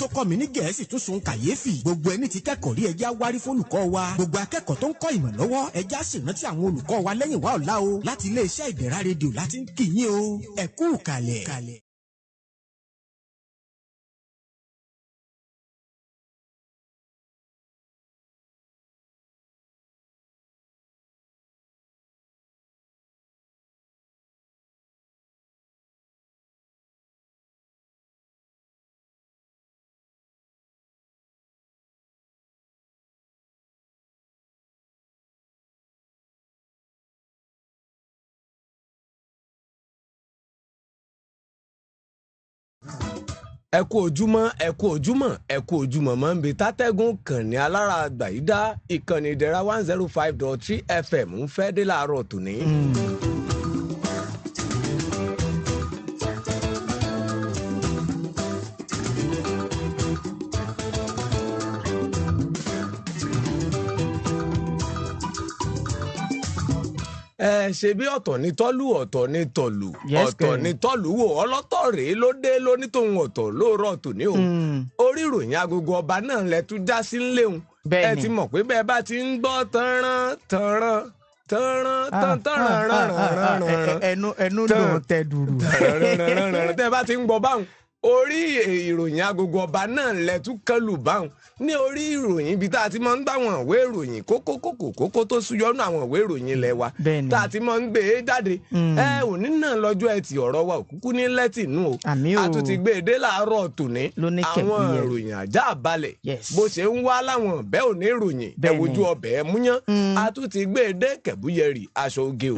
tó kọ́ mi ní Gẹ̀ẹ́sì tún sun kàyéfì. Gbogbo ẹni tí kẹ́kọ̀ọ́ rí ẹjẹ́ wárí fólùkọ́ wa. Gbogbo akẹ́kọ̀ọ́ tó ń kọ́ ìmọ̀ lọ́wọ́ ẹjẹ́ á ṣèrántí àwọn olùkọ́ wa lẹ́yìn wá ọ̀la o. Láti iléeṣẹ́ Ìdẹ̀ra rédíò láti ń kí yín o. Ẹ kú kalẹ̀. Ẹ kú ojúmọ́, ẹ kú ojúmọ́, ẹ kú ojúmọ́ mọ́ nbí tátẹ́gùn kànní alára àgbà yìí dá ìkànnì Ìdẹ̀ra 105.3 FM ń fẹ́ dé láàárọ̀ tòní. Ẹ ṣe bí ọ̀tọ̀ ní tọ́lú, ọ̀tọ̀ ní tọ̀lù, ọ̀tọ̀ ní tọ́lù wò, ọlọ́tọ̀ rèé ló dé lóní tòun ọ̀tọ̀ lóòrọ̀ tòní o. Orí ìròyìn agogo ọba náà lẹ tún já sí ńléhun. Ẹ ti mọ̀ pé bẹ́ẹ̀ bá ti ń gbọ́ tánrán tánrán tánrán tánrán rán ẹnu dùn tẹ dùrù tẹ́ bá ti ń gbọ́ báwọn orí ìròyìn agogo ọba náà lẹ́tún kẹlù báwọn ní orí ìròyìn ibi tá a ti máa ń gbà wọn ìwé ìròyìn kókó kókó kókó tó súyọ́nù àwọn ìwé ìròyìn ilẹ̀ wa tá a ti máa ń gbé e jáde. Ẹ òní náà lọ́jọ́ Ẹtì, ọ̀rọ̀ wa òkúkú ní lẹ́tì nù o. A tún ti gbé e dé láàárọ̀ tòní. Àwọn ìròyìn ajá balẹ̀ bó ṣe ń wá láwọn ọ̀bẹ òní ìròyìn ẹ wojú ọbẹ̀ ẹ múyán. A tún ti gbé e dé kẹ̀búyẹrì aṣọ oge o.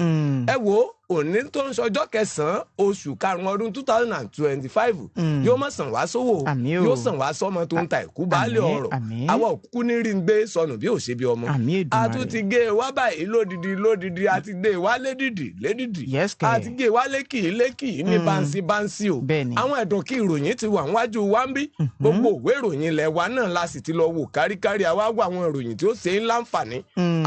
Ẹ wo òní tó ń sọjọ́ kẹsàn-án oṣù karùn-ún ọdún 2025 yóò má sàn wá sówó, yóò sàn wá sọ́mọ tó ń ta ìkú baálé ọ̀rọ̀. Àwa òkúkú ní rí ń gbé sọnù bí ò ṣe bí ọmọ. A tún ti gé e wá báyìí lódìdí lódìdí, a ti gbé e wá lédìdí lédìdí, a ti gé e wá lékìí lékìí ní bánsí bánsí o. Àwọn ẹ̀dùn kí ìròyìn ti wà níwájú wa ń bí. Gbogbo òwe ìròyìn ilẹ̀ wa náà la sì ti lọ wò káríkárí. Àwa wá àwọn ìròyìn tí ó ṣe ń láǹfààní,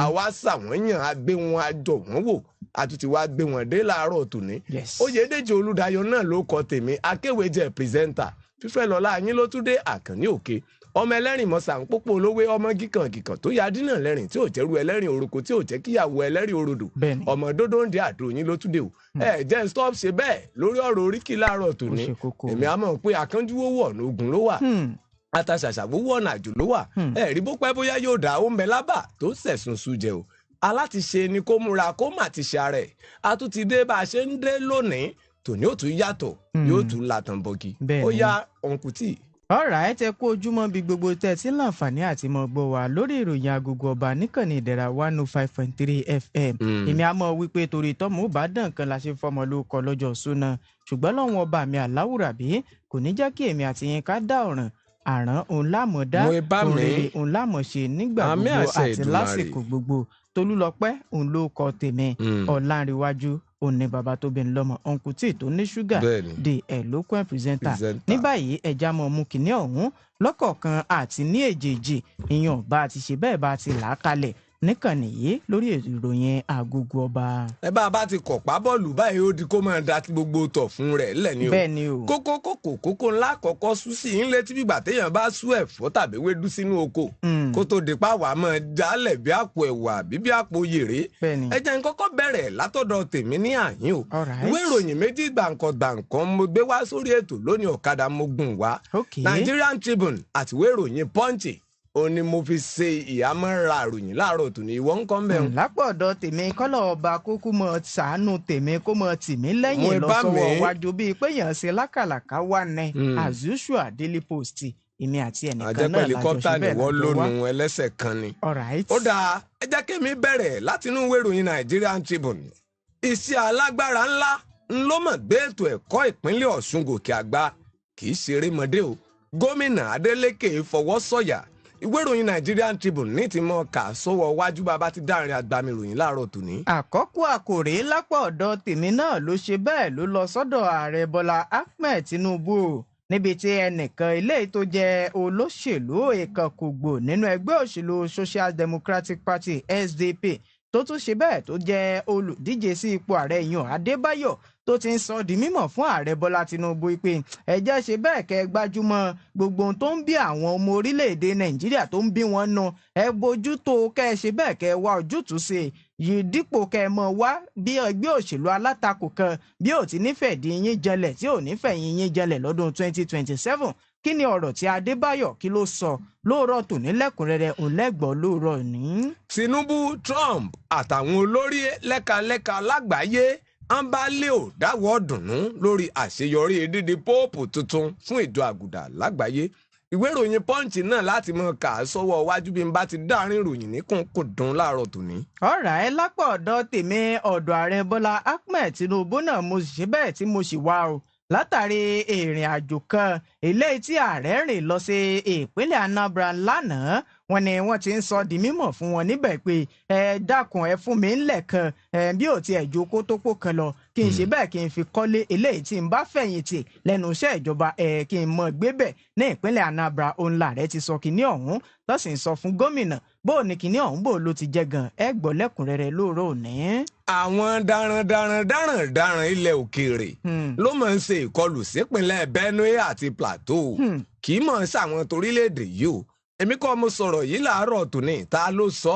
àwa sà wọ́n yàn, á gbé wọn, á jọ wọ́n wò, a tún ti wá gbé wọn dé láàárọ̀ tòní. Oyèdèjì Olúdayọ̀ náà ló kọ tèmi, akéwèjẹ pírẹsẹ́ńtà fífẹ́ lọ́la yín ló tún dé àkànní òkè ọmọ ẹlẹ́rìn mọ́sà ń pópó olówé ọmọ gíkàn gíkàn tó ya dínà lẹ́rìn tí ò jẹ́rú ẹlẹ́rìn oroko tí ò jẹ́ kíyàwó ẹlẹ́rìn orodò ọmọ dódó ń di àdó yín ló tún dé o. Ẹ jẹ́ stop ṣe bẹ́ẹ̀ lórí ọ̀rọ̀ oríkì láàárọ̀ tòní. Èmi á mọ̀ pé akánjúwò ọ̀nà ogun ló wà, ataṣàṣàwówó ọ̀nà àjò ló wà. Ẹ rí bó pẹ́ bóyá yóò dá ó ń bẹ lábà tó sẹ̀sùn sùn jẹ o. Alátiṣe ni kó múra kó má ti ṣe ara ẹ̀. A tún ti dé bá a ṣe ń dé lónìí tòní, ó tún yàtọ̀, yóò tún làtàn bọ̀gì. Ó yá ọ̀nkùtì. Alright, ẹ kú ojúmọ́ bí gbogbo tẹ́ tí láǹfààní àti mọ̀ gbọ́ wa lórí ìròyìn agogo ọba níkànnì Ìdẹ̀ra 105.3 FM. Èmi á mọ̀ wípé torí tọ́mù ó bá dàn kan la ṣe fọmọ ló kọ lọ́jọ́ súná, ṣùgbọ́n lọ́wọ́n ọba mi àláwùrà bí kò ní jẹ́ kí èmi àti yín ká dá ọ̀ràn àrán òun lámọ̀ dá òrèrè òun lámọ̀ ṣe nígbà gbogbo àti lásìkò gbogbo. Tolúlọpẹ́ òun ló kọ tèmi, Ọ̀làǹrẹ̀wájú òun ni bàbá tó bí ń lọ́mọ, ọ̀nkùtì tó ní ṣúgà di eloquent presenter. Ní báyìí ẹja mọ̀ mú kìnìún ọ̀hún lọ́kọ̀ọ̀kan àti ní èjèèjì, ìyàn bá a ti ṣe bẹ́ẹ̀ bá a ti là á kalẹ̀ níkànnì yìí lórí ìròyìn agogo ọba. Ẹ bá a bá ti kọ̀pá bọ́ọ̀lù báyìí ó di kó máa da gbogbo tọ̀ fún rẹ̀ ńlẹ̀ ni o. Bẹ́ẹ̀ni o. Kókó kókó kókó ńlá kọ́kọ́ sú sí i ńlẹ̀ tí bígbà téèyàn bá sú ẹ̀fọ́ tàbí wédú sínú oko kó tó di pa wàá máa dálẹ̀ bí àpò ẹ̀wà àbí bí àpò yèrè. Ẹ jẹ́ n kọ́kọ́ bẹ̀rẹ̀ látọ̀dọ̀ tèmi ní àyín o. Ìwé ìròyìn méjì gbàǹkan gbàǹkan mo gbé wá sórí ètò lónìí, ọ̀kadà mo gùn wá. Nigerian Tribune àti ìwé ìròyìn Punch ó ní mo fi ṣe ìyámọ́ra àròyìn láàárọ̀ tòní. Ìwọ ń kọ́ mbẹ́. Lápò ọ̀dọ̀ tèmi kọ́lọ̀ ọba kúkú mọ ṣàánú tèmi kó mọ tìmí lẹ́yìn lọ́sọ̀wọ́ wájú bíi pé yàn ṣe lákàlàkà wà ní as usual Daily Post èmi àti ẹnìkan náà lájọ ṣe bẹ́ẹ̀ lájọ wá. Lónìí ẹlẹ́sẹ̀ kan ni. Ó dáa, ẹ jẹ́ kí mi bẹ̀rẹ̀ látinú ìwé ìròyìn Nigerian Tribune. Iṣẹ́ alágbára ńlá ńlọ mọ̀ gbé ètò ẹ̀kọ́ ìpínlẹ̀ Ọ̀ṣun gòkè àgbà, kì í ṣeré mọ́dé o. Gómìnà Adeleke fọwọ́ sọ̀yà. Ìwé ìròyìn Nigerian Tribune ní ti mọ kà sọ́wọ́ wájú bàbá ti dárin agbami ìròyìn láàárọ̀ tòní. Àkọ́kọ́ àkòrí lápò ọ̀dọ̀ tèmi náà ló ṣe bẹ́ẹ̀ ló lọ sọ́dọ̀ ààrẹ Bọ́lá Ahmed Tinubu níbi tí ẹnìkan eléyìí tó jẹ́ olóṣèlú ìkànkùgbò nínú ẹgbẹ́ òṣèlú Social Democratic Party SDP tó tún ṣe bẹ́ẹ̀ tó jẹ́ olùdíje sí ipò ààrẹ yan Adébáyọ̀ tó ti ń sọ di mímọ̀ fún ààrẹ Bọ́lá Tinubu pé ẹ jẹ́ ṣe bẹ́ẹ̀ kẹ́ gbájúmọ́ gbogbo ohun tó ń bí àwọn ọmọ orílẹ̀-èdè Nàìjíríà tó ń bí wọn nù, ẹ bójú tó kẹ́ ẹ ṣe bẹ́ẹ̀ kẹ́ wá ojútùú sí yìí dípò kẹ́ ẹ mọ̀ wá bí ẹgbẹ́ òṣèlú alátakò kan bí ò ti nífẹ̀ẹ́ di yín jẹlẹ̀ tí ò nífẹ̀ẹ́ yín jẹlẹ̀ lọ́dún 2027. Kí ni ọ̀rọ̀ tí Adébáyọ̀ kí ló sọ lóòrọ̀ tòní lẹ́kùnrẹ́rẹ́ òun lẹ́gbọ̀ọ́ lóòrọ̀ ní. Tinubu, Trump àtàwọn olórí lẹ́kalẹ́ka lágbàáyé ń bá leo dáwọ́ dùnú lórí àṣeyọrí dídi póòpù tuntun fún ìjọ àgùdà lágbàáyé. Ìwé ìròyìn Punch náà láti mọ kà á sọ́wọ́ iwájú bí n bá ti dárin ìròyìn ní kúnkúndùn láàárọ̀ tòní. Ọ̀rọ̀ ẹ lápò ọ̀dọ̀ tèmi, ọ̀dọ̀ ààrẹ Bọ́lá Ahmed Tinubu náà mo sì ṣe bẹ́ẹ̀ tí mo sì wá o, látàrí ìrìn àjò kan eléyìí tí ààrẹ rìn lọ sí ìpínlẹ̀ Anambra lánàá. Wọ́n ní wọ́n ti ń sọ di mímọ̀ fún wọn níbẹ̀ pé ẹ dákun, ẹ fún mi ńlẹ̀ kan, ẹ bí ò tiẹ̀ ju kótópó kan lọ, kí n ṣe bẹ́ẹ̀ kí n fi kọ́lé eléyìí tí n bá fẹ̀yìntì lẹ́nu iṣẹ́ ìjọba, ẹ kí n mọ̀ gbé bẹ̀ ní ìpínlẹ̀ Anambra. Òun làárẹ̀ ti sọ kinní ọ̀hún tó sì ń sọ fún gómìnà bó ní kinní ọ̀hún bó ló ti jẹ́ gan. Ẹ gbọ́ lẹ́kùnrẹ́rẹ́ lóòrọ̀ òní. Àwọn darandaran darandaran ilẹ̀ òkèèrè ló máa ń ṣe ìkọlù sípínlẹ̀ Benue àti Plateau, kì í mọ̀ ń ṣàwọn torílẹ̀-èdè yìí o. Èmi kọ́ mo sọ̀rọ̀ yìí láàárọ̀ tòní. Ta ló sọ?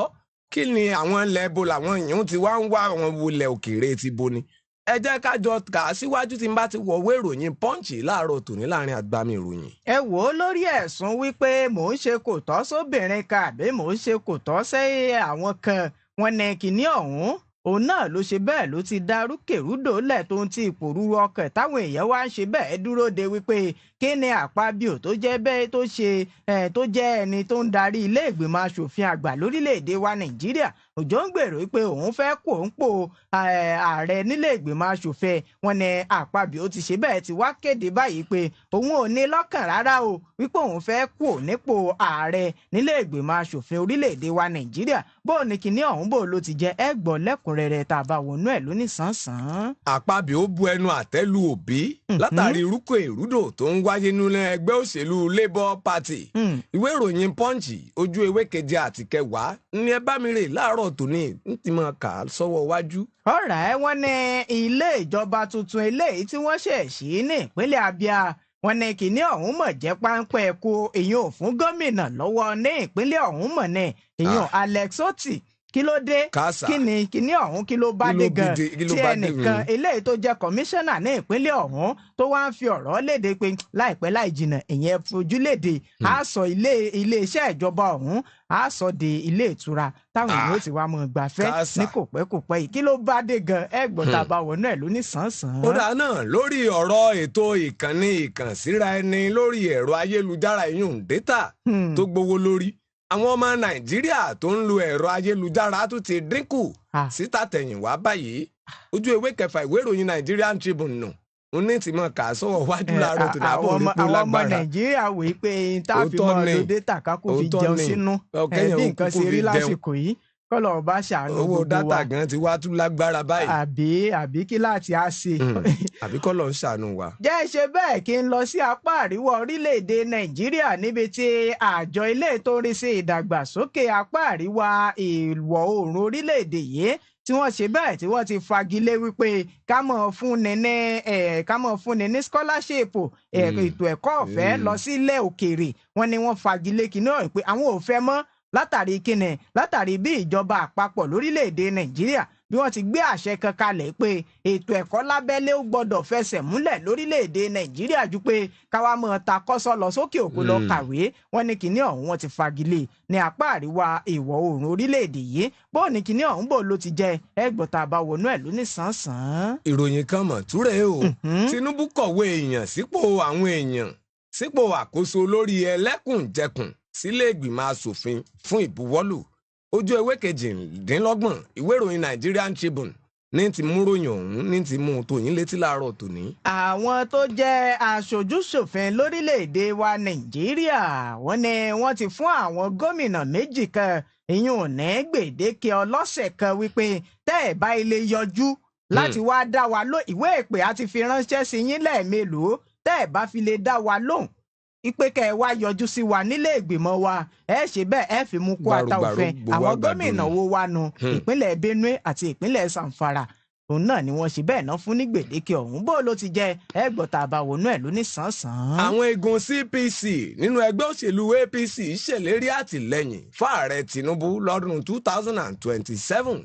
Kí ni àwọn ilẹ̀ bo làwọn yìí ti wá ń wá àwọn wulẹ̀ òkèèrè ti bo ni? Ẹ jẹ́ ká jọ kà á síwájú tí n bá ti wọ̀wé ìròyìn Punch láàárọ̀ tòní láàrin àgbàmì ìròyìn. Ẹ wò ó, lórí ẹ̀sùn wípé mò ń ṣe kò tọ́ sóbìnrin kan àbí mò ń ṣe kò tọ́ sí àwọn kan, wọn ní kinní ọ̀hún òun náà ló ṣe bẹ́ẹ̀ ló ti dá rúkèrúdò lẹ̀ tó ń ti ìpòrúru ọkàn táwọn èèyàn wá ń ṣe bẹ́ẹ̀ dúró de wípé kí ni Àpábíò tó jẹ́ bẹ́ẹ̀ tó ṣe tó jẹ́ ẹni tó ń darí ilé ìgbìmọ̀ asòfin àgbà lórílẹ̀‐èdè wa Nàìjíríà. Òjò ń gbèrò wípé òun fẹ́ kó ń pò ààrẹ nílé ìgbìmọ̀ asòfin. Wọn ni Àpábíò ti ṣe bẹ́ẹ̀ ti wá kéde báyìí pé òun ò ní lọ́kàn rárá o wípé òun fẹ́ kú nípò ààrẹ nílé ìgbìmọ̀ asòfin orílẹ̀‐èdè wa Nàìjíríà. Bó ní kinní ọ̀hún bó ló ti jẹ́, ẹ gbọ́ lẹ́kùnrẹ́rẹ́ tá a bá wọnú ẹ̀ lóní sàn-án. Àpábíò bu ẹnu àtẹ́ lu Òbí látàrí rúkò èrúdò tó ń wáyé nínú ẹgbẹ́ òṣèlú Labour Party. Ìwé ìròyìn Punch, ojú ewé keje àti kẹwàá ní ẹ bá mi rè láàárọ̀ tòní ń ti máa kà á sọ́wọ́ wájú. Ọ̀rẹ́ ẹ, wọ́n ní ilé ìjọba tuntun eléyìí tí wọ́n ṣẹ̀ sí ní ìpínlẹ̀ Abia, wọ́n ní kinní ọ̀hún mọ̀ jẹ́ páńpẹ́ kó èyàn ò fún gómìnà lọ́wọ́ ní ìpínlẹ̀ ọ̀hún mọ̀ ní èyàn Alex Otti. Kí ló dé? Kásá. Kí ni kinní ọ̀hún, kí ló bá Kí ló dé gan bí kí ló tí bá dé? ẹnìkan eléyìí tó jẹ́ kọmíṣánná ní ìpínlẹ̀ ọ̀hún tó wá ń fi ọ̀rọ̀ léde pé láìpẹ́ láì jìnnà, ìyẹn fojú léde, á sọ ilé iṣẹ́ ìjọba ọ̀hún, á sọ di ilé ìtura táwọn èèyàn ó ti wá mọ̀ gbafẹ́ Kásá. ní kò pẹ́ kò pẹ́ yìí. Kí ló bá dé gan? Ẹ gbọ́n tá a bá wọnú ẹ̀ lóní sàn-án. Ó dáa náà, lórí ọ̀rọ̀ ètò ìkànnì ìkànsíra ẹni lórí ẹ̀rọ ayélujára, ìyún data tó gbówó lórí, àwọn ọmọ Nàìjíríà tó ń lo ẹ̀rọ ayélujára tún ti dínkù síta tẹ̀yìnwá báyìí. Ojú ewé kẹfà ìwé ìròyìn Nigerian Tribune nù ń ní tí mo kà á sọ́wọ́ wájú láàárọ̀ tó dábò àwọn rí ọmọ pé àwọn ọmọ lágbára. Nàìjíríà wò ó pé n tá a fi Òótọ́ mọ ni. lo data ká kó fi Òótọ́ jẹun ni. sínú Ọ̀kẹ́yìn bí nǹkan kúkú ṣe fi rí jẹun. lásìkò yìí, kọ́lọ̀ ọba ṣàánú Owó gbogbo data wa. gan ti wá tún lágbára báyìí. Àbí kí láti á ṣe? Àbí kọ́ ló ń ṣàánú wa. Jẹ́ ṣe bẹ́ẹ̀ kí n lọ sí apá àríwá orílẹ̀-èdè Nàìjíríà, níbi tí àjọ ilé tó ń rí sí ìdàgbàsókè apá àríwá ìwọ̀ oòrùn orílẹ̀-èdè yìí tí wọ́n ṣe bẹ́ẹ̀ tí wọ́n ti fagilé wípé ká mọ̀ fúnni ní scholarship, ètò ẹ̀kọ́ ọ̀fẹ́ lọ sí ilẹ̀ òkèèrè. Wọ́n ní wọ́n fagilé kinní ọ̀hún pé àwọn ò fẹ́ mọ́. Látàrí kíni? Látàrí bí ìjọba àpapọ̀ lórílẹ̀‐èdè Nàìjíríà bí wọ́n ti gbé àṣẹ kan kalẹ̀ pé ètò ẹ̀kọ́ lábẹ́lé ó gbọ́dọ̀ fẹsẹ̀ múlẹ̀ lórílẹ̀‐èdè Nàìjíríà ju pé káwá mọ́ ta kọ́sọ́ lọ sókè òkun lọ kàwé. Wọ́n ní kinní ọ̀hún wọ́n ti fagilé ní apá àríwá ìwọ̀ oòrùn orílẹ̀‐èdè yìí. Bó ní kinní ọ̀hún bò ló ti jẹ́, ẹgbọ̀n tá a bá wọnú ẹ̀ lóní sàn-án. Ìròyìn kan mọ̀ túrẹ̀ o. Tinubu kọ̀wé èèyàn sípò, àwọn èèyàn sípò àkóso lórí ẹlẹ́kùnjẹkùn sílé ìgbìmọ̀ asòfin fún ìbuwọ́lù. Ojú ewé 28 ìwé ìròyìn Nigerian Tribune ní ti mú ròyìn ọ̀hún, ní ti mú tòyín létí láàárọ̀ tòní. Àwọn tó jẹ́ aṣojúṣòfin lórílẹ̀‐èdè wa Nàìjíríà, wọ́n ní wọ́n ti fún àwọn gómìnà méjì kan ìyún ní gbèdéke ọlọ́sẹ̀ kan wípé tẹ́ ẹ̀ bá ilé yọjú láti wá dá wa ló ìwé ìpè àti fi ránṣẹ́ sí yín lẹ́ẹ̀mélòó, tẹ́ ẹ̀ bá fi lè dá wa lóhùn ipe kẹ́ ẹ wá yọjú sí wa nílé ìgbìmọ̀ wa, ẹ ṣe bẹ́ẹ̀ ẹ fi mú kó ata Gbàrúgbàrú òfin. gbowó Àwọn àgbàdo gómìnà ni. wo wa nu? Ìpínlẹ̀ Benue àti ìpínlẹ̀ Zamfara. Òun náà ni wọ́n ṣe bẹ́ẹ̀ ná fún ní gbèdéke ọ̀hún. Bó ló ti jẹ́ ẹgbọ̀ta àbáwọnú ẹ̀ lóní sàn-án. Àwọn igun CPC nínú ẹgbẹ́ òṣèlú APC ṣèlérí àtìlẹ́yìn fáàrẹ Tinubu lọ́dún 2027.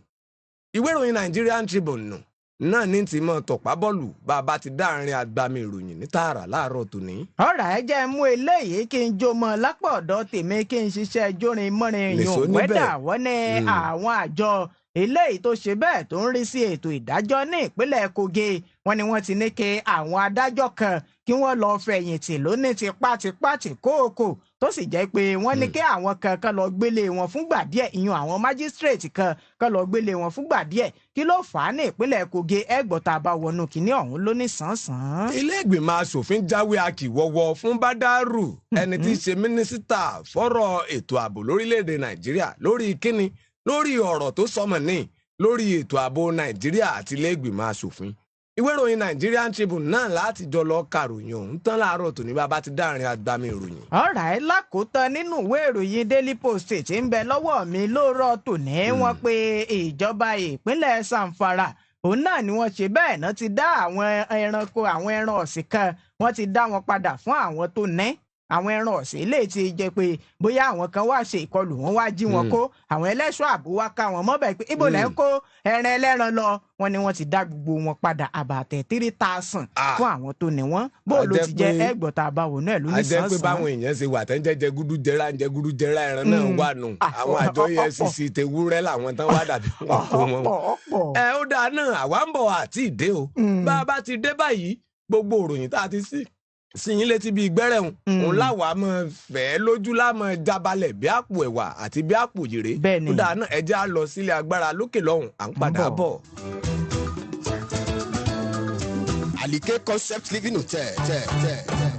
Ìwé ìròyìn Nigerian Tribune nù náà ní ti mọ tọ̀pá bọ́ọ̀lù bá a bá ti dáàrin agbami ìròyìn ní tààrà láàárọ̀ tòní. Ọ̀rọ̀ ẹ jẹ́ mú eléyìí kí n jó mọ́ lápò ọ̀dọ̀ tèmi, kí n ṣiṣẹ́ jórin mọ́rin yùn wẹ́dà. Wọ́n ní àwọn àjọ eléyìí tó ṣe bẹ́ẹ̀ tó ń rí sí ètò ìdájọ́ ní ìpínlẹ̀ Kogi, wọ́n ní wọ́n ti ní kí àwọn adájọ́ kan kí wọ́n lọ fẹ̀yìntì lóní tipátipá tí kóòkò, tó sì jẹ́ pé wọ́n ní kí àwọn kan kan lọ gbélé wọn fúngbà díẹ̀, ìyún àwọn májísírèètì kan kan lọ gbélé wọn fúngbà díẹ̀. Kí ló fà á ní ìpínlẹ̀ Kogi? Ẹgbọ̀ta bá wọnú kínní ọ̀hún lóní sàn-án. Ilé ìgbìmọ̀ asòfin jáwé akíwọ́wọ́ fún Bádàrú, ẹni tí í ṣe mínísítà fọ́rọ̀ ètò ààbò lórílẹ̀‐èdè Nàìjíríà, lórí kíni? Lórí ọ̀rọ̀ tó sọmọ ní lórí ètò ààbò Nàìjíríà àti ilé ìgbìmọ̀ asòfin. Ìwé ìròyìn Nigerian Tribune náà láti jọ lọ kàròyìn ọ̀hún tán láàárọ̀ tòní bá bá ti dáàrin agbami ìròyìn. Ọ̀rá ẹ̀ lákòótán nínú ìwé ìròyìn Daily Post tí ń bẹ lọ́wọ́ mi lóòrọ̀ tòní, wọ́n pe ìjọba ìpínlẹ̀ Zamfara, òun náà ni wọ́n ṣe bẹ́ẹ̀ náà ti dá àwọn ẹranko, àwọn ẹran ọ̀sìn kan, wọ́n ti dá wọn padà fún àwọn tó ní àwọn ẹran ọ̀sìn. Ilé ti jẹ́ pé bóyá àwọn kan wá ṣe ìkọlù, wọn wá jí wọn kó, àwọn ẹlẹ́ṣọ́ ààbò wá ká wọn mọ́bẹ̀ pé ibo lẹ́ ń kó ẹran ẹlẹ́ran lọ. Wọ́n ní wọ́n ti dá gbogbo wọn padà, àbàtẹ̀ 3,000 fún àwọn tó ní wọn. Bó ló ti jẹ́ ẹgbọ̀ta àbáwò náà ló ní sàn-án. A jẹ́ pé báwọn èèyàn ṣe wà tán jẹ́jẹ́ gúdú jẹrá ń jẹ gúdú jẹrá ẹran náà wà nù. Àwọn àjọ EFCC tewúrẹ́ làwọn tán wá dàbí wọn kó wọn. Ẹ ó dáa náà, àwa ń bọ̀ àti ìdé o. Bá a bá ti dé báyìí, gbogbo òròyìn tá a ti sí síyín létí bíi gbẹ́rẹ̀ ń láwàá mọ fẹ́ lójú lámọ jábalẹ̀ bí àpò ẹ̀wà àti bí àpò yèrè. Ó dáa náà, ẹ jẹ́ á lọ sílé agbára lókè lọ́hùn, à ń padà bọ̀. Alike Concept Living Hotel tẹ tẹ tẹ.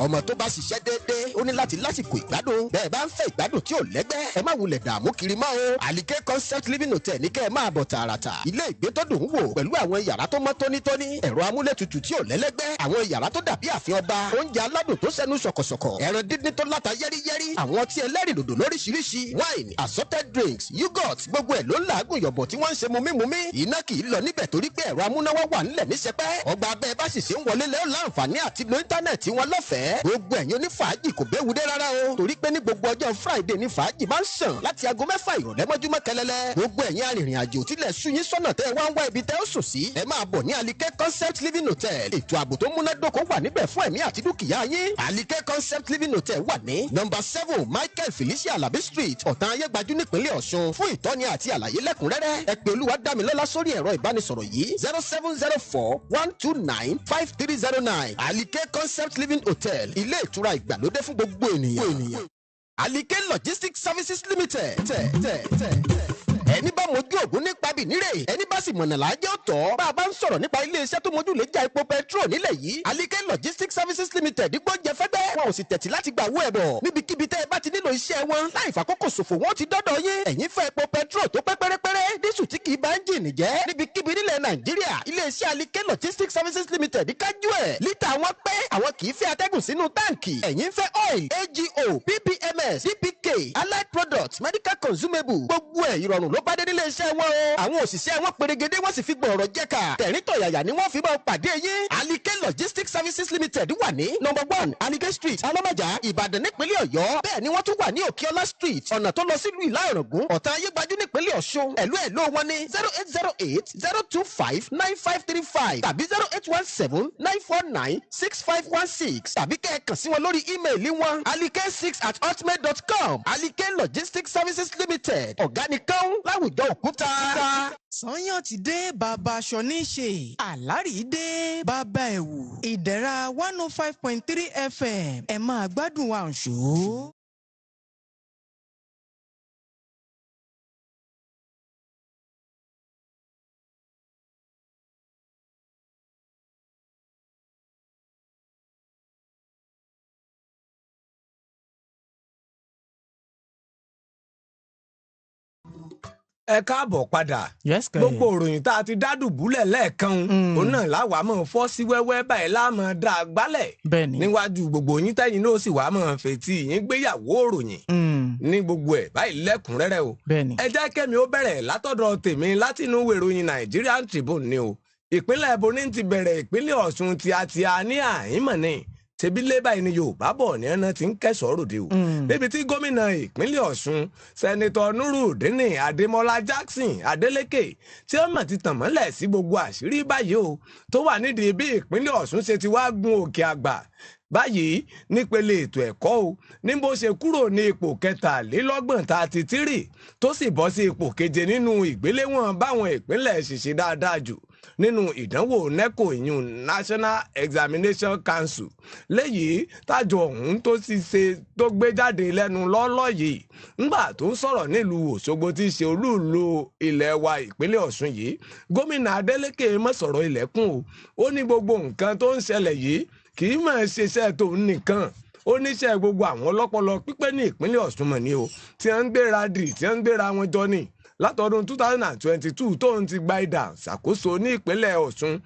Ọmọ tó bá ṣiṣẹ́ déédéé ó ní láti lásìkò ìgbádùn. Bẹ́ẹ̀ bá ń fẹ́ ìgbádùn tí ò lẹ́gbẹ́, ẹ má wulẹ̀ dààmú kiri mọ́ o. Alike Concept Living Hotel ní kẹ́ ẹ máa bọ̀ tààràtà. Ilé ìgbé tó dùn ún wò pẹ̀lú àwọn yàrá tó mọ́ tónítóní, ẹ̀rọ amúlétutù tí ò lẹ́lẹ́gbẹ́, àwọn yàrá tó dàbí ààfin ọba, oúnjẹ aládùn tó sẹ́nu ṣọ̀kọ̀ṣọ̀kọ̀, ẹran díndín tó láta yẹ́rìyẹ́rì, àwọn ọtí ẹlẹ́rìndòdò lóríṣiríṣi, wine, assorted drinks, yogurt, gbogbo ẹ̀ ló ń làágùn yọ̀bọ̀ tí wọ́n ń ṣe mumímumí. Iná kì í lọ níbẹ̀ torí pé ẹ̀rọ amúnáwá wà ńlẹ̀ ní sẹpẹ́. Ọgbà abẹ́ bá sì ṣe ń wọlé lẹ́ọ̀ láǹfààní àti lo íńtánẹ̀tì wọn lọ́fẹ̀ẹ́. Gbogbo ẹ̀yin onífàájì kò béwu dé rárá o, torí pé ní gbogbo ọjọ́ Friday ní fàájì máa ń sàn láti aago 6 ìrọ̀lẹ́ mọ́júmọ́ kẹlẹ́lẹ́. Gbogbo ẹ̀yin arìnrìn àjò tilẹ̀ sú yín sọ́nà tẹ́ ẹ wá ń wá ibi tẹ́ ó sùn sí, ẹ máa bọ̀ ní Alike Concept Living Hotel. Ètò ààbò tó múnádóko wà níbẹ̀ fún ẹ̀mí àti dúkìá yín. Alike Concept Living Hotel wà ní nọ́mbà 7 Michael Felicia Alabi Street, Ọ̀tàn Ayégbájú, nípínlẹ̀ Ọ̀ṣun. Fún ìtọ́ni àti àlàyé lẹ́kùnrẹ́rẹ́, ẹ pè Olúwadámilọ́lá sórí ẹ̀rọ ìbánisọ̀rọ̀ yìí: 07041295309. Alike Concept Living Hotel, ilé ìtura ìgbàlódé fún gbogbo ènìyàn. Alike Logistics Services Limited. Tẹ̀ tẹ̀ tẹ̀ tẹ̀. Ẹni bá mojú ògùn nípa bìnírè, ẹni bá sì mọ̀nà lájẹ́ ọ̀tọ̀. Bá a bá ń sọ̀rọ̀ nípa iléeṣẹ́ tó mojú lè já epo pẹtrol nílẹ̀ yìí, Alike Logistics Services Limited gbóúnjẹ fẹ́gbẹ́. Wọn ò sì tẹ̀tí láti gba owó ẹ̀bọ̀. Níbikíbi tẹ́ ẹ bá ti nílò iṣẹ́ wọn, láì fàkókò ṣòfò wọn ti dọ́dọ̀ yín. Ẹ̀yin fẹ́ epo pẹtrol tó pẹ́ pérépéré, dísù tí kìí bá ẹ́ńjìnì jẹ́, níbikíbi nílẹ̀ Nàìjíríà, iléeṣẹ́ Alike Logistics Services Limited kájú ẹ̀. Lítà wọn pé àwọn kìí fẹ́ atẹ́gùn sínú táǹkì. Ẹ̀yin fẹ́ oil, AGO, PPMS, DPK, allied products, medical consumable, gbogbo ẹ̀ ìrọ̀rùn ló bá dé nílé iṣẹ́ wọn o. Àwọn òṣìṣẹ́ wọn perégedé, wọ́n sì fi gbọ̀rọ̀ jẹ́ka. Tẹ̀ríntọ̀yàyà ni wọ́n fi máa pàdé yín. Alike Logistics Services Limited wà ní number 1 Alike Street, Alámájà, Ìbàdàn, nípínlẹ̀ Ọ̀yọ́. Bẹ́ẹ̀ ni wọ́n tún wà ní Òkèọlá Street, ọ̀nà tó lọ sílùú Ìlá Ọ̀ràngún, Ọ̀tà Ayégbájú, nípínlẹ̀ Ọ̀ṣun. Ẹ̀lú ẹ̀lú wọn ní 08080259535 tàbí 08179496516, tàbí kẹ́ ẹ kàn sí wọn lórí ímeèlì wọn alike6@hotmail.com. Alike Logistics Services Limited, ọ̀gá nìkan láwùjọ òkúta. Sànyàn ti dé, bàbá aṣọ ní í ṣe, àlárì dé, bàbá ẹ̀wù. Ìdẹ̀ra 105.3 FM, ẹ máa gbádùn wa ǹṣó. Ẹ káàbọ̀ padà. Yes, kẹ́. Gbogbo òròyìn tá a ti dádùbúlẹ̀ lẹ́ẹ̀kan, òun náà láwàá mọ̀ fọ́ sí wẹ́wẹ́ báyìí, láàmú dá a gbálẹ̀ níwájú gbogbo yín, tẹ́yìn náà sì wàá mọ̀ fetí yín gbéyàwó òròyìn ní gbogbo ẹ̀ báyìí lẹ́kùnrẹ́rẹ́ o. Ẹ jẹ́ kẹ́mi ó bẹ̀rẹ̀ látọ̀dọ̀ tèmi látinú ìwé ìròyìn Nigerian Tribune ni o. Ìpínlẹ̀ Boni ti bẹ̀rẹ̀, ìpínlẹ̀ Ọ̀ṣun tíatíá ní àhímọ̀ ni ṣebí lébà ni Yorùbá bọ̀ ní ẹ̀nà tí ń kẹsàn-án ròde o, níbi tí gómìnà ìpínlẹ̀ Ọ̀ṣun, Senator Nurudeen Adémọ́lá Jackson Adeleke, tí ó mọ̀ ti tàn mọ́lẹ̀ sí gbogbo àṣírí báyìí o tó wà nídìí bí ìpínlẹ̀ Ọ̀ṣun ṣe ti wá gun òkè àgbà báyìí nípele ètò ẹ̀kọ́ o, ní bó ṣe kúrò ní ipò 33 tó sì bọ́ sí ipò keje nínú ìgbéléwọ̀n báwọn ìpínlẹ̀ ṣì ṣe dáadáa jù nínú ìdánwò NECO, ìyún National Examination Council, léyìí tájọ ọ̀hún tó sì ṣe tó gbé jáde lẹ́nu lọ́lọ́ yìí. Ńgbà tó ń sọ̀rọ̀ nílùú Òṣogbo tí í ṣe olúùlú ilẹ̀ wa ìpínlẹ̀ Ọ̀ṣun yìí, gómìnà Adeleke mọ̀ sọ̀rọ̀ ilẹ̀kùn o. Ó ní gbogbo nǹkan tó ń ṣẹlẹ̀ yìí kì í máa ṣiṣẹ́ tòun nìkan, ó níṣẹ́ gbogbo àwọn ọlọ́pọlọ pípé ní ìpínlẹ̀ Ọ̀ṣun mọ̀ ni o, tí wọ́n ń gbéra dì, tí wọ́n ń gbéra wọn jọ ní látọdún 2022 tóun ti gba ìdà ṣàkóso ní ìpínlẹ̀ Ọ̀ṣun.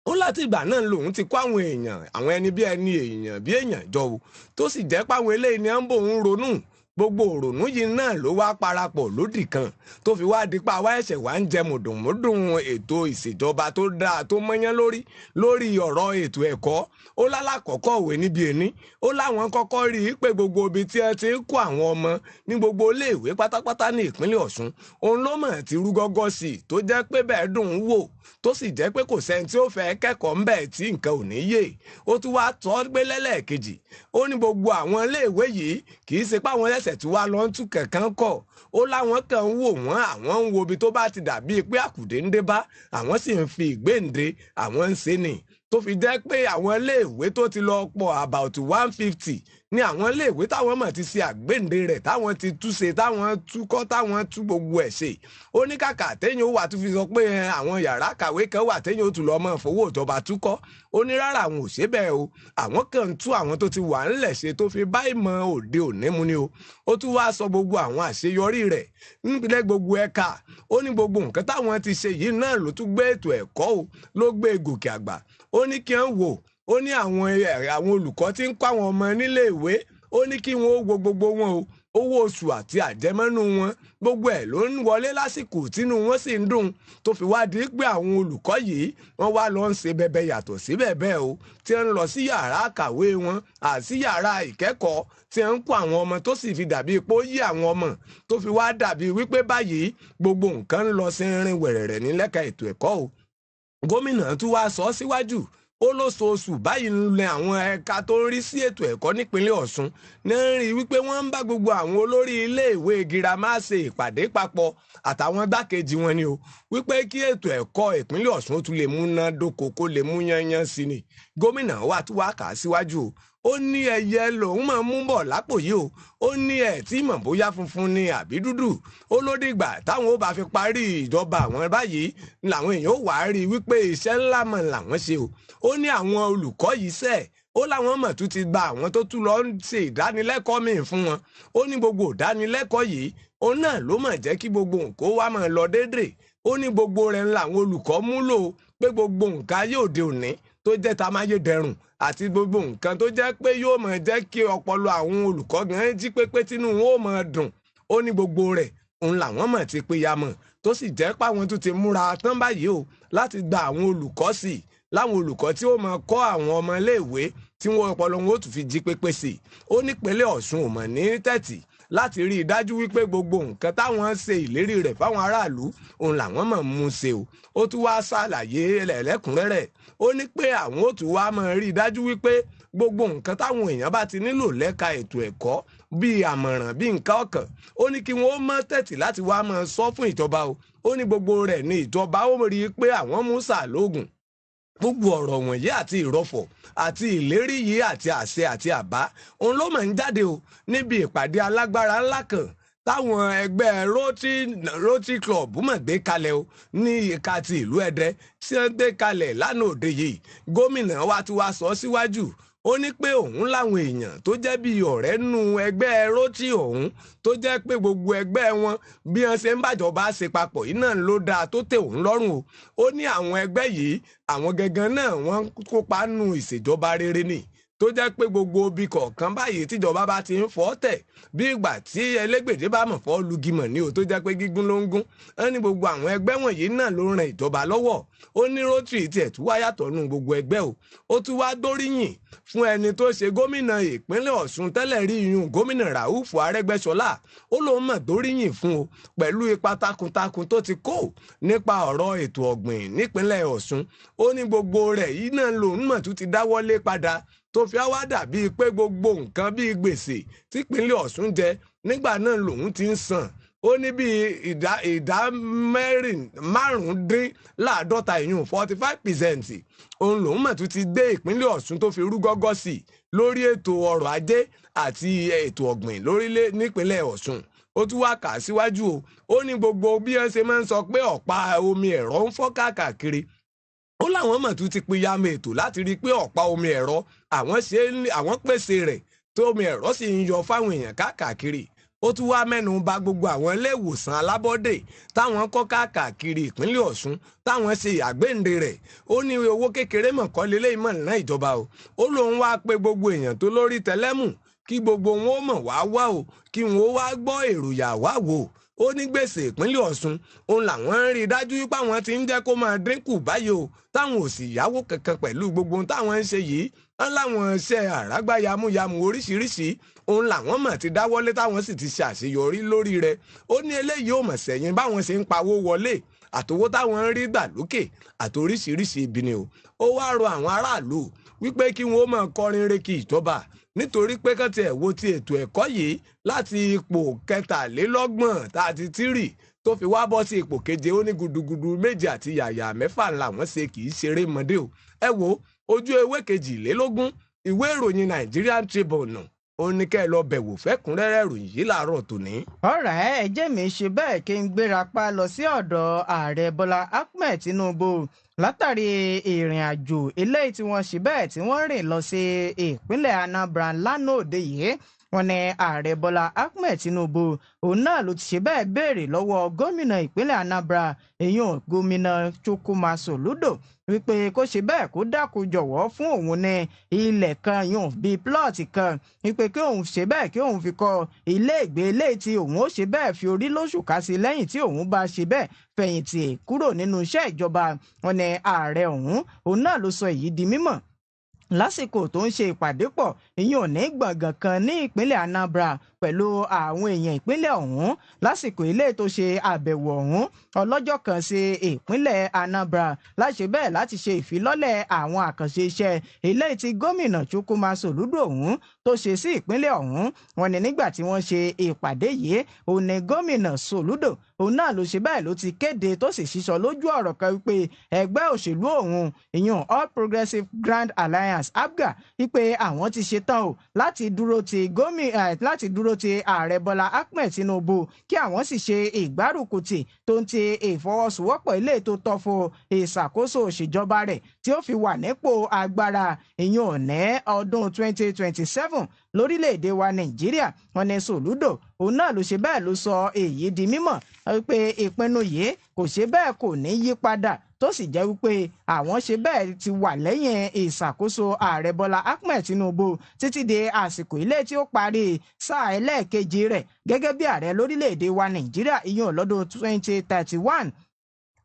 Ó láti ìgbà náà lòun ti kó àwọn èèyàn, àwọn ẹni bí ẹni, èèyàn bí èèyàn jọ o, tó sì jẹ́ páwọn eléyìí ni ń bòun ronú. Gbogbo òrònú yìí náà ló wá parapọ̀ lódì kan tó fi wá dípa wá ẹ̀ṣẹ̀ wá ń jẹ mùdùnmúdùn ètò ìṣèjọba tó dáa tó mọ́yán lórí lórí ọ̀rọ̀ ètò ẹ̀kọ́. Ó lálàkọ́kọ́ òwe níbi ẹni ó láwọn kọ́kọ́ rí i pé gbogbo ibi tí ẹ ti ń kó àwọn ọmọ ní gbogbo iléèwé pátápátá ní ìpínlẹ̀ Ọ̀ṣun, òun ló mọ̀ ti rú gọ́gọ́ sí i, tó jẹ́ pé bẹ́ẹ̀ dùn ún wò, tó sì jẹ́ pé kò sẹ́ni tí ó fẹ́ kẹ́kọ̀ọ́ ńbẹ̀ tí nǹkan ò ní yé. Ó tún wá tọ́ gbé lẹ́lẹ́ẹ̀kejì, ó ní gbogbo àwọn iléèwé yìí kì í ṣe páwọn ẹsẹ̀ tí wàá lọ ń tú kankan kọ̀. Ó láwọn kan ń wò wọ́n, àwọn ń wo ibi tó bá ti dàbíi pé àkùdé ń dé bá, àwọn sì ń fi ìgbéǹde àwọn ń ṣe ni, tó fi jẹ́ pé àwọn iléèwé tó ti lọ pọ̀ about 150 ní àwọn iléèwé táwọn mọ̀ ti ṣe àgbéǹde rẹ̀, táwọn ti túnṣe, táwọn túkọ́, táwọn tú gbogbo ẹ̀ ṣe. Ó ní kàkà téèyàn ó wà tún fi sọ pé àwọn yàrá kàwé kan wà téèyàn ó tún lọ mọ́ fowó ìjọba túkọ́, ó ní rárá, àwọn ò ṣe bẹ́ẹ̀ o, àwọn kan ń tú àwọn tó ti wà ńlẹ̀ ṣe tó fi bá ìmọ̀ òde òní mu ni o. Ó tún wá sọ gbogbo àwọn àṣeyọrí rẹ̀ nípìnlẹ̀ gbogbo ẹ̀ka. Ó ní gbogbo nǹkan táwọn ti ṣe yìí náà ló tún gbé ètò ẹ̀kọ́ o, ló gbé gòkè àgbà. Ó ní kí wọ́n wò ó ní àwọn olùkọ́ tí ń kọ́ àwọn ọmọ nílé ìwé, ó ní kí wọ́n ó wo gbogbo wọn o, owó oṣù àti àjẹmọ́nú wọn gbogbo ẹ̀ ló ń wọlé lásìkò, tínú wọn sì ń dùn, tó fi wá di pé àwọn olùkọ́ yìí wọ́n wá lọ ń ṣe bẹbẹ yàtọ̀ sí bẹ̀bẹ̀ o, tí ń lọ sí yàrá kàwé wọn àti yàrá ìkẹ́kọ̀ọ́ tí ń kó àwọn ọmọ, tó sì fi dàbí pé ó yí àwọn ọmọ, tó fi wá dàbí wípé báyìí gbogbo nǹkan ń lọ sí rin wẹ̀rẹ̀rẹ̀ ní lẹ́ka ètò ẹ̀kọ́ o. Gómìnà tún wá sọ síwájú, ó lóṣooṣù báyìí ń lẹ àwọn ẹ̀ka tó ń rí sí ètò ẹ̀kọ́ nípínlẹ̀ Ọ̀ṣun ní ń rí wípé wọ́n ń bá gbogbo àwọn olórí iléèwé girama ṣe ìpàdé papọ̀ àtàwọn gbákejì wọn ni o, wípé kí ètò ẹ̀kọ́ ìpínlẹ̀ Ọ̀ṣun ó tún lè múná dóko, kó lè mú yányán sí ni. Gómìnà wa tún wá kà á síwájú o, ó ní ẹyẹ lòun máa mú bọ̀ lápò yìí o, ó ní ẹ̀ tí mọ̀ bóyá funfun ni àbí dúdú. Ó ló dìgbà táwọn ó bá fi parí ìjọba àwọn báyìí làwọn èèyàn ó wàá rí i wípé iṣẹ́ ńlá mọ̀ làwọn ṣe o. Ó ní àwọn olùkọ́ yìí sẹ́ẹ̀, ó láwọn mọ̀ tún ti gba àwọn tó tún lọ ń ṣe ìdánilẹ́kọ̀ọ́ míì fún wọn. Ó ní gbogbo ìdánilẹ́kọ̀ọ́ yìí òun náà ló mọ̀ jẹ́ kí gbogbo nǹkó wá máa lọ déédéé. Ó ní gbogbo rẹ̀ ń làwọn olùkọ́ múlò, pé gbogbo nǹkan ayé òde òní tó jẹ́ tamáyédẹrùn àti gbogbo nǹkan tó jẹ́ pé yóò máa jẹ́ kí ọpọlọ àwọn olùkọ́ gan jí pépé, tínú wọn ó máa dùn. Ó ní gbogbo rẹ̀ òun làwọn mọ̀ ti pé ya mọ̀, tó sì jẹ́ páwọn tún ti múra tán báyìí o láti gba àwọn olùkọ́ sí i, láwọn olùkọ́ tí ó máa kọ́ àwọn ọmọ iléèwé tí wọ́n ọpọlọ wọn ó tún fi jí pépé sí i. Ó nípínlẹ̀ Ọ̀ṣun ò mọ̀ ní tẹ̀tì láti rí i dájú wípé gbogbo nǹkan táwọn ṣe ìlérí rẹ̀ fáwọn aráàlú òun làwọn mọ̀ mú ṣe o. Ó tún wá ṣàlàyé lẹ́kùnrẹ́rẹ́, ó ní pé àwọn ó tún wá máa rí i dájú wípé gbogbo nǹkan táwọn èèyàn bá ti nílò lẹ́ka ètò ẹ̀kọ́ bíi àmọ̀ràn, bíi nǹkan ọ̀kan, ó ní kí wọ́n mọ̀ tẹ̀tì láti wá máa sọ fún ìjọba o. Ó ní gbogbo rẹ̀ ní ìjọba ó rí i pé àwọn mú sàlóògùn. Gbogbo ọ̀rọ̀ wọ̀nyí àti ìrọ̀fọ̀ àti ìlérí yìí àti àṣẹ àti àbá òun ló máa ń jáde o níbi ìpàdé alágbára ńlá kan táwọn ẹgbẹ́ Rotary Club mọ̀ gbé kalẹ̀ o ní ìka ti ìlú Ẹdẹ tí wọ́n gbé kalẹ̀ lánàá òde yìí. Gómìnà wa ti wá sọ síwájú, Ó ní pé òun láwọn èèyàn tó jẹ́ bíi ọ̀rẹ́ nu ẹgbẹ́ Rotary òun, tó jẹ́ pé gbogbo ẹgbẹ́ wọn bí wọ́n ṣe ń bàjọba ṣe papọ̀ yìí náà ló dáa tó tẹ́ òun lọ́rùn o. Ó ní àwọn ẹgbẹ́ yìí, àwọn gangan náà wọ́n kópa nù ìṣèjọba rere ni, tó jẹ́ pé gbogbo ibi kọ̀ọ̀kan báyìí tíjọba bá ti ń fọ́ tẹ̀ bí ìgbà tí ẹlẹ́gbẹ̀dẹ́ bá mọ̀ fọ́ lugimọ̀ ní o, tó jẹ́ pé gígùn ló ń gún. Ó ní gbogbo àwọn ẹgbẹ́ wọ̀nyí náà ló ń ran ìjọba lọ́wọ́. Ó ní Rotary tiẹ̀ tún wá yàtọ̀ nù gbogbo ẹgbẹ́ o. Ó tún wá gbóríyìn fún ẹni tó ṣe gómìnà ìpínlẹ̀ Ọ̀ṣun tẹ́lẹ̀ rí, iyùn gómìnà Ràúfù Arẹ́gbẹ́ṣọlá. Ó lóun mọ̀ gbóríyìn fún o pẹ̀lú ipa takuntakun tó ti kó nípa ọ̀rọ̀ ètò ọ̀gbìn nípínlẹ̀ Ọ̀ṣun. Ó ní gbogbo rẹ̀ yìí náà lòun mọ̀ tún ti dáwọ́lé padà, tó fi wá dàbíi pé gbogbo nǹkan bíi gbèsè típínlẹ̀ Ọ̀ṣun jẹ nígbà náà lòun ti ń san. Ó ní bíi ìdá 55, ìyún 45%, òun lòun mọ̀ tún ti gbé ìpínlẹ̀ Ọ̀ṣun tó fi rú gọ́gọ́ sí i lórí ètò ọrọ̀ ajé àti ètò ọ̀gbìn lórílẹ̀ nípínlẹ̀ Ọ̀ṣun. Ó tún wá kà á síwájú o. Ó ní gbogbo bí wọ́n ṣe máa ń sọ pé ọ̀pá omi ẹ̀rọ ń fọ́ káàkiri, ó láwọn mọ̀ tún ti pìyàmọ̀ ètò láti rí i pé ọ̀pá omi ẹ̀rọ àwọn ṣe àwọn pèsè rẹ̀, tó omi ẹ̀rọ sì ń yọ fáwọn èèyàn káàkiri. Ó tún wá mẹ́nu bà gbogbo àwọn ilé ìwòsàn alábọ́dé táwọn kọ́ káàkiri ìpínlẹ̀ Ọ̀ṣun, táwọn ṣe àgbéǹde rẹ̀. Ó ní owó kékeré mọ̀ kọ́ lélẹ́yìí mọ̀ ná ìjọba o. Ó lóun wá pé gbogbo èèyàn tó lórí tẹlẹ́mù kí gbogbo wọn ó mọ̀ wá wá o, kí wọn ó wá gbọ́ èròyà wá wò. Ó ní gbèsè ìpínlẹ̀ Ọ̀ṣun òun làwọn ń rí i dájú wípé àwọn ti ń jẹ́ kó máa dínkù báyìí o, táwọn ò sì yáwó kankan pẹ̀lú gbogbo ohun táwọn ń ṣe yìí. Wọ́n láwọn iṣẹ́ àrágbá yamuyamu oríṣiríṣi òun làwọn mọ̀ ti dáwọ́lé, táwọn sì ti ṣe àṣeyọrí lórí rẹ̀. Ó ní eléyìí ò mọ̀ sẹ́yìn báwọn ṣe ń pawó wọlé àtowó táwọn ń rí gbà lókè àtoríṣiríṣi ibi ni o. Ó wá rọ àwọn aráàlú wípé kí wọn ó máa kọrin re kí ìjọba, nítorí pé kán tiẹ̀ wo ti ètò ẹ̀kọ́ yìí láti ipò 33 tó fi wá bọ́ sí ipò keje. Ó ní gudugudu 7 àti yàyà 6 làwọn ṣe, kì í ṣeré mọ́dé o. Ẹ wo ojú ewé 22 ìwé ìròyìn Nigerian Tribune, ó ní kẹ́ ẹ lọ bẹ̀wò fẹ́kúnrẹ́rẹ́ ìròyìn yìí láàárọ̀ tòní. Ọ̀rẹ́ ẹ jẹ́ mi ṣe bẹ́ẹ̀ kí n gbéra pa lọ sí ọ̀dọ̀ ààrẹ Bọ́lá Ahmed Tinubu látàrí ìrìn àjò eléyìí tí wọ́n ṣe bẹ́ẹ̀ tí wọ́n rìn lọ sí ìpínlẹ̀ Anambra lánàá òde yìí. Wọ́n ní ààrẹ Bọ́lá Ahmed Tinubu òun náà ló ti ṣe bẹ́ẹ̀ béèrè lọ́wọ́ gómìnà ìpínlẹ̀ Anambra, èyàn gómìnà Chukwuma Soludo, wípé kó ṣe bẹ́ẹ̀ kó dákun jọ̀wọ́ fún òun ní ilẹ̀ kan yùn bíi plọ́ọ̀tì kan, wípé kí òun ṣe bẹ́ẹ̀ kí òun fi kọ́ ilé ìgbé ilé tí òun ó ṣe bẹ́ẹ̀ fi orí lóṣù ká sí lẹ́yìn tí òun bá ṣe bẹ́ẹ̀ fẹ̀yìntì kúrò nínú iṣẹ́ ìjọba. Wọ́n ní ààrẹ ọ̀hún òun náà ló sọ èyí di mímọ̀ lásìkò tó ń ṣe ìpàdé pọ̀ ìyẹn ò ní gbọ̀ngàn kan ní ìpínlẹ̀ Anambra pẹ̀lú àwọn èèyàn ìpínlẹ̀ ọ̀hún, lásìkò ilé tó ṣe àbẹ̀wò ọ̀hún ọlọ́jọ́ kan sí ìpínlẹ̀ Anambra láṣẹ bẹ́ẹ̀ láti ṣe ìfilọ́lẹ̀ àwọn àkànṣe iṣẹ́ ilé tí gómìnà Chukwuma Soludo ọ̀hún tó ṣe sí ìpínlẹ̀ ọ̀hún. Wọ́n ní nígbà tí wọ́n ṣe ìpàdé yìí, òun ní gómìnà Soludo òun náà ló ṣe bẹ́ẹ̀ ló ti kéde tó sì sísọ lójú ọ̀rọ̀ kan wípé ẹgbẹ́ òṣèlú òun ìyún All Progressives Grand Alliance, APGA, wípé àwọn ti ṣetán o láti dúró ti gómìnà, láti dúró ti ààrẹ Bọ́lá Ahmed Tinubu, kí àwọn sì ṣe ìgbárùkùtì tó ń ti ìfọwọ́sowọ́pọ̀ ilé tó tọ́ fún ìṣàkóso òṣèjọba rẹ̀ tí ó fi wà nípò agbára ìyún ní ọdún 2027 lórílẹ̀‐èdè wa Nàìjíríà. Wọ́n ní Soludo òun náà ló ṣe bẹ́ẹ̀ ló sọ èyí di mímọ̀ wípé ìpinnu yìí kò ṣe bẹ́ẹ̀ kò ní yí padà, tó sì jẹ́ wípé àwọn ṣe bẹ́ẹ̀ ti wà lẹ́yìn ìṣàkóso ààrẹ Bọ́lá Ahmed Tinubu títí di àsìkò ilé tí ó parí sáà ẹlẹ́ẹ̀kejì rẹ̀ gẹ́gẹ́ bí ààrẹ lórílẹ̀‐èdè wa Nàìjíríà ìyún lọ́dún 2031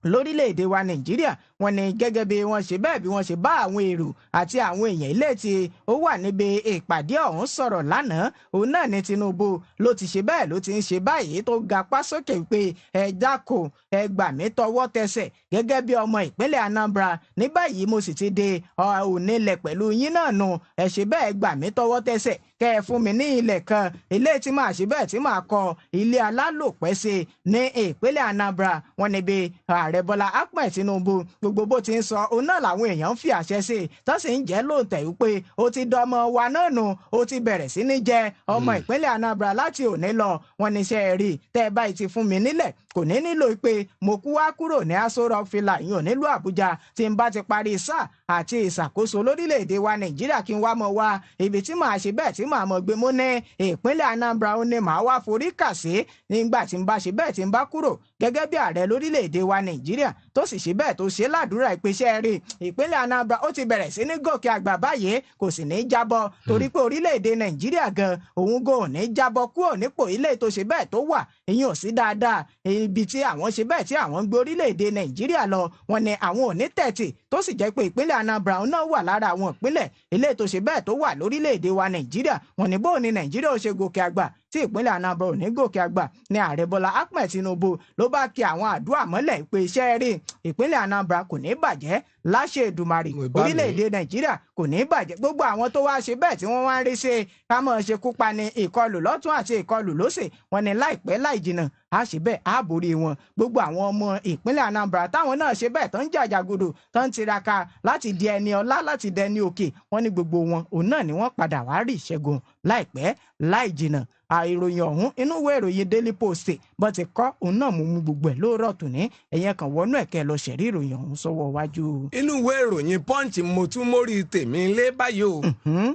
lórílẹ̀‐èdè wa Nàìjíríà. Wọ́n ní gẹ́gẹ́ bí wọ́n ṣe bẹ́ẹ̀ bí wọ́n ṣe bá àwọn èrò àti àwọn èèyàn ilé tí ó wà níbi ìpàdé ọ̀hún sọ̀rọ̀ lánàá, òun náà ní Tinubu ló ti ṣe bẹ́ẹ̀ ló ti ń ṣe báyìí tó gapá sókè pé ẹ dákun, ẹ gbà mí tọwọ́ tẹsẹ̀ gẹ́gẹ́ bí ọmọ ìpínlẹ̀ Anambra. Ní báyìí mo sì ti di onílẹ̀ pẹ̀lú yín náà nù, ẹ ṣe bẹ́ẹ̀ gbà mí tọwọ́ tẹsẹ̀. Kẹ́ ẹ fún mi ní ilẹ̀ kan ilé tí màá ṣe bẹ́ẹ̀ tí màá kọ́ ilé alálòpẹ́ sí ní ìpínlẹ̀ Anambra. Wọ́n níbi ààrẹ Bọ́lá Ahmed Tinubu gbogbo bó ti ń sọ òun náà làwọn èèyàn ń fi àṣẹ sí i tó sì ń jẹ́ lóǹtẹ̀ wípé ó ti dọmọ wa náà nù, ó ti bẹ̀rẹ̀ sí ní jẹ ọmọ ìpínlẹ̀ Anambra láti òní lọ. Wọ́n ní iṣẹ́ rí tẹ́ ẹ báyìí ti fún mi nílẹ̀, kò ní nílò pé mo kú wá kúrò ní Aso Rock Villa ìyún nílùú Àbújá tí n bá ti parí sáà àti ìṣàkóso lórílẹ̀‐èdè wa Nàìjíríà kí n wá mọ̀ wá ibi tí màá ṣe bẹ́ẹ̀ tí màá mọ̀ gbé mú ní ìpínlẹ̀ Anambra ó ní màá wá forí kà sí nígbà tí n bá ṣe bẹ́ẹ̀ tí n bá kúrò gẹ́gẹ́ bí ààrẹ lórílẹ̀‐èdè wa Nàìjíríà. Tó sì ṣe bẹ́ẹ̀ tó ṣe ládùúrà ìpèsè rí ìpínlẹ̀ Anambra ó ti bẹ̀rẹ̀ sí ní gòkè àgbà báyìí, kò sì ní jábọ́ torí pé orílẹ̀‐èdè Nàìjíríà gan òun gò ní jábọ́ kúrò nípò ilé tó ṣe bẹ́ẹ̀ tó wà ìyẹn ò sí dáadáa. Ibi tí àwọn ṣe bẹ́ẹ̀ tí àwọn ń gbé orílẹ̀-èdè Nàìjíríà lọ, wọn ni àwọn ò ní tẹ̀tì, tó sì jẹ́ pé ìpínlẹ̀ Anambra náà wà lára àwọn ìpínlẹ̀ ilé tó ṣe bẹ́ẹ̀ tó wà lórílẹ̀-èdè wa Nàìjíríà. Wọn ni bóun ni Nàìjíríà ó ṣe gòkè àgbà tí ìpínlẹ̀ Anambra ò ní gòkè àgbà ní ààrẹ Bọ́lá Ahmed Tinubu ló bá kí àwọn àdúrà mọ́lẹ̀ pé iṣẹ́ rí ìpínlẹ̀ Anambra kò ní bàjẹ́ láṣẹ Èdùmàrè, orílẹ̀-èdè Nàìjíríà kò ní bàjẹ́. Gbogbo àwọn tó wá ṣe bẹ́ẹ̀ tí wọ́n wá ń rí ṣe ká mọ̀ ṣe kú pa ni ìkọlù lọ́tún àti ìkọlù lósì, wọn ni láìpẹ́ láì jìnnà á ṣe bẹ́ẹ̀ á borí wọn. Gbogbo àwọn ọmọ ìpínlẹ̀ Anambra táwọn náà ṣe bẹ́ẹ̀ tó ń jàjàgòdò tó ń tiraka láti di ẹni ọlá láti dẹni òkè, wọn ní gbogbo wọn òun náà ni wọ́n padà wá rí ìṣẹ́gun láìpẹ́ láì jìnnà. Ìròyìn ọ̀hún inú ìwé ìròyìn Daily Post bọ́n ti kọ́ òun náà mú gbogbo ẹ̀ lóòrọ̀ tòní, ẹ̀yẹn kan wọnú ẹ̀kẹ́ lọ ṣẹ̀rí ìròyìn ọ̀hún sọ́wọ́ wájú. Inú ìwé ìròyìn Punch mo tún mórí tèmi lé báyìí o,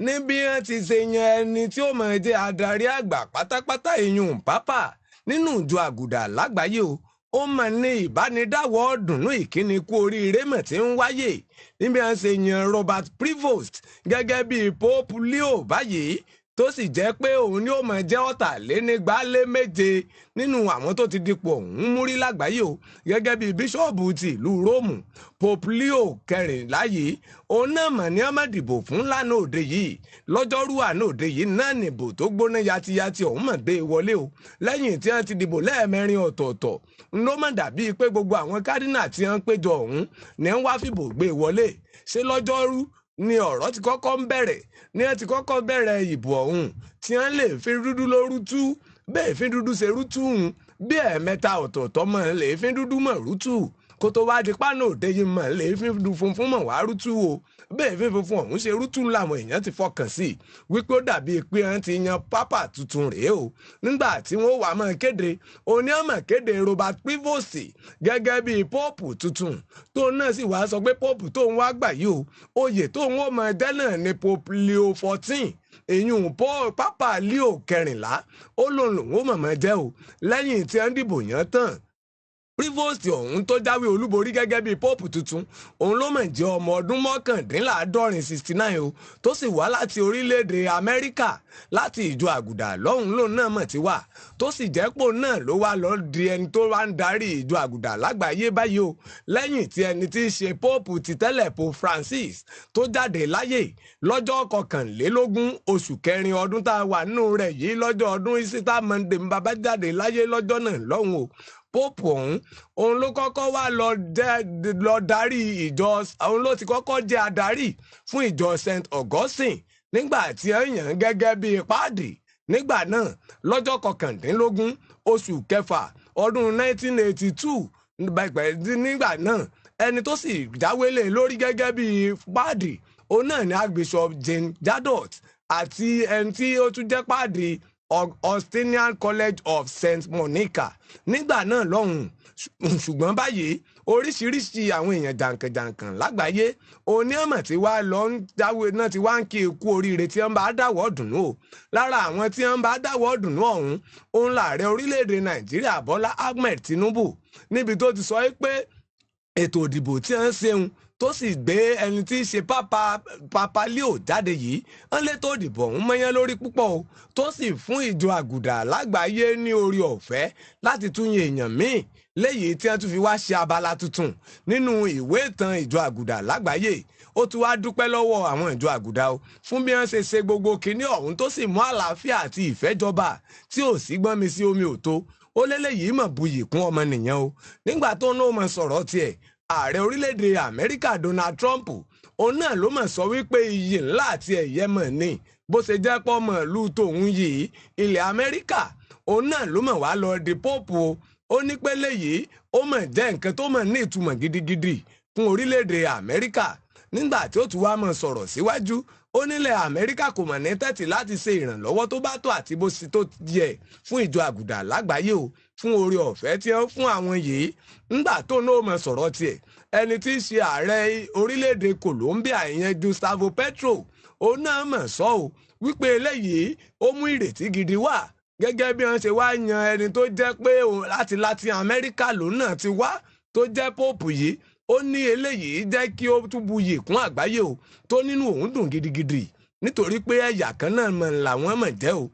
ní bí wọ́n ti ṣe yan ẹni tí ó máa jẹ́ adarí àgbà pátápátá ìyún pápá nínú ìjọ àgùdà lágbàáyé o, ó máa ní ìbánidáwọ̀ dùnú ìkíni kú oríire mọ̀ tí ń wáyé níbi wọ́n ṣe yan Robert Prevost gẹ́gẹ́ bíi Pope Leo báyìí, tó sì jẹ́ pé òun ni ó máa jẹ́ 247 nínú àwọn tó ti dipò ọ̀hún múrí lágbàáyé o, gẹ́gẹ́ bíi bíṣọ́ọ̀bù ti ìlú Róòmù. Pope Leo kẹrìnlá yìí òun náà mà ní ọmọ dìbò fún lánàá òde yìí, lọ́jọ́rú àná òde yìí náà nìbò tó gbóná yatiyati ọ̀hún mà gbé wọlé o, lẹ́yìn tí wọ́n ti dìbò lẹ́ẹ̀mẹrin ọ̀tọ̀ọ̀tọ̀ ló mọ̀ dàbí pé gbogbo àwọn kádínà tí wọ́n péjọ ọ̀hún ni wọ́n wá fìbò gbé wọlé. Ṣé lọ́jọ́rú ni ọ̀rọ̀ ti kọ́kọ́ ń bẹ̀rẹ̀ ní ẹ ti kọ́kọ́ bẹ̀rẹ̀ ìbò ọ̀hún tí wọ́n lè fi dúdú lórútú bẹ́ẹ̀ fi dúdú ṣe rútú hùn bí ẹ̀ẹ̀mẹ́ta ọ̀tọ̀ọ̀tọ̀ mọ̀ lè fi dúdú mọ̀ rútú kó tó wá di pánà òde yìí mọ̀ lè fi funfun mọ̀ wá rútú o, bẹ́ẹ̀ fi funfun ọ̀hún ṣe rútú làwọn èèyàn ti fọkàn sí wípé ó dàbí pé wọ́n ti yan pápá tuntun rèé o. Nígbà tí wọ́n wà máa kéde òní ọmọ kéde Robert Prevost gẹ́gẹ́ bíi póòpù tuntun, tó náà sì wá sọ pé póòpù tóun wá gbà yìí o, oyè tóun ó máa jẹ́ náà ni Pope Leo XIV, èyún pápá Leo kẹrìnlá ó lòun lòun ó mọ̀mọ́ jẹ́ o. Lẹ́yìn tí wọ́n dìbò yàn tán, Prevost ọ̀hún tó jáwé olúborí gẹ́gẹ́ bíi póòpù tuntun òun ló mọ̀ jẹ́ ọmọ ọdún 69 69 o, tó sì wá láti orílẹ̀-èdè Amẹ́ríkà láti ìjọ àgùdà lọ́hùn lòun náà mọ̀ ti wà, tó sì jẹ́ pò náà ló wá lọ di ẹni tó wá ń darí ìjọ àgùdà lágbàáyé báyìí o, lẹ́yìn tí ẹni tí í ṣe póòpù ti tẹ́lẹ̀ Pope Francis tó jáde láyé lọ́jọ́ 21 oṣù kẹrin ọdún tá a wà nínú rẹ̀ yìí lọ́jọ́ ọdún Easter Monday ń bàbá jáde láyé lọ́jọ́ náà lọ́hùn o. Pope ọ̀hún òun ló kọ́kọ́ wá lọ darí ìjọ, òun ló ti kọ́kọ́ jẹ́ adarí fún ìjọ St Augustine nígbà tí ó yàn gẹ́gẹ́ bíi páàdì nígbà náà lọ́jọ́ 19 oṣù kẹfà ọdún 1982 nígbà náà ẹni tó sì jáwélé lórí gẹ́gẹ́ bíi páàdì òun náà ni Archbishop Jane Jadot àti ẹni tí ó tún jẹ́ páàdì Augustinian College of St Monica nígbà náà lọ́hùn. Ṣùgbọ́n báyìí oríṣiríṣi àwọn èèyàn jàǹkànjàǹkàn lágbàáyé onímọ̀ tí wàá lọ ń jáwé náà tí wàá ń kí ikú oríire tí wọ́n bá dáwọ́ dùnú o. Lára àwọn tí wọ́n bá dáwọ́ dùnú ọ̀hún òun làárẹ̀ orílẹ̀-èdè Nàìjíríà Bọ́lá Ahmed Tinubu, níbi tó ti sọ pé ètò ìdìbò tí wọ́n ń ṣeun tó sì gbé ẹni tí í ṣe Papa Leo jáde yìí ń létò ìdìbò ọ̀hún mọ́yán lórí púpọ̀ o, tó sì fún ìjọ àgùdà lágbàáyé ní orí ọ̀fẹ́ láti tún yan èèyàn míì léyìí tí wọ́n tún fi wá ṣe abala tuntun nínú ìwé ìtàn ìjọ àgùdà lágbàáyé. Ó tún wá dúpẹ́ lọ́wọ́ àwọn ìjọ àgùdà o fún bí wọ́n ṣe ṣe gbogbo kinní ọ̀hún tó sì mú àlàáfíà àti ìfẹ́ jọba tí ò sí gbọ́n mi sí omi ò tó. Ó lélẹ́yìí mọ̀ buyì kún ọmọnìyàn o. Nígbà tó ń mọ̀ sọ̀rọ̀ tiẹ̀, Ààrẹ orílẹ̀-èdè Amẹ́ríkà Donald Trump òun náà ló mọ̀ sọ wípé iyì ńlá àti ẹ̀yẹ mọ̀ ni bó ṣe jẹ́ pọ́ mọ̀ lù tòun yìí ilẹ̀ Amẹ́ríkà òun náà ló mọ̀ wá lọ di póòpù o. Ó ní pé léyìí ó mọ̀ jẹ́ nǹkan tó mọ̀ ní ìtumọ̀ gidigidi fún orílẹ̀-èdè Amẹ́ríkà. Nígbà tí ó tún wá mọ̀ sọ̀rọ̀ síwájú, ó nílẹ̀ Amẹ́ríkà kò mọ̀ ní tẹ́tì láti ṣe ìrànlọ́wọ́ tó bá tó àti bó ṣe tó yẹ fún ìjọ àgùdà lágbàáyé o, fún oore ọ̀fẹ́ tí wọ́n fún àwọn yìí. Nígbà tó náà mọ̀ sọ̀rọ̀ tiẹ̀, ẹni tí í ṣe ààrẹ orílẹ̀-èdè Colombia ìyẹn Gustavo Petro òun náà mọ̀ sọ ò wípé eléyìí ó mú ìrètí gidi wá gẹ́gẹ́ bí wọ́n ṣe wá yan ẹni tó jẹ́ pé láti Latin America lòun náà ti wá tó jẹ́ póòpù yìí. Ó ní eléyìí jẹ́ kí ó tún buyì kún àgbáyé o, tó nínú òun dùn gidigidi nítorí pé ẹ̀yà kan náà mọ̀ làwọn mọ̀ jẹ́ o.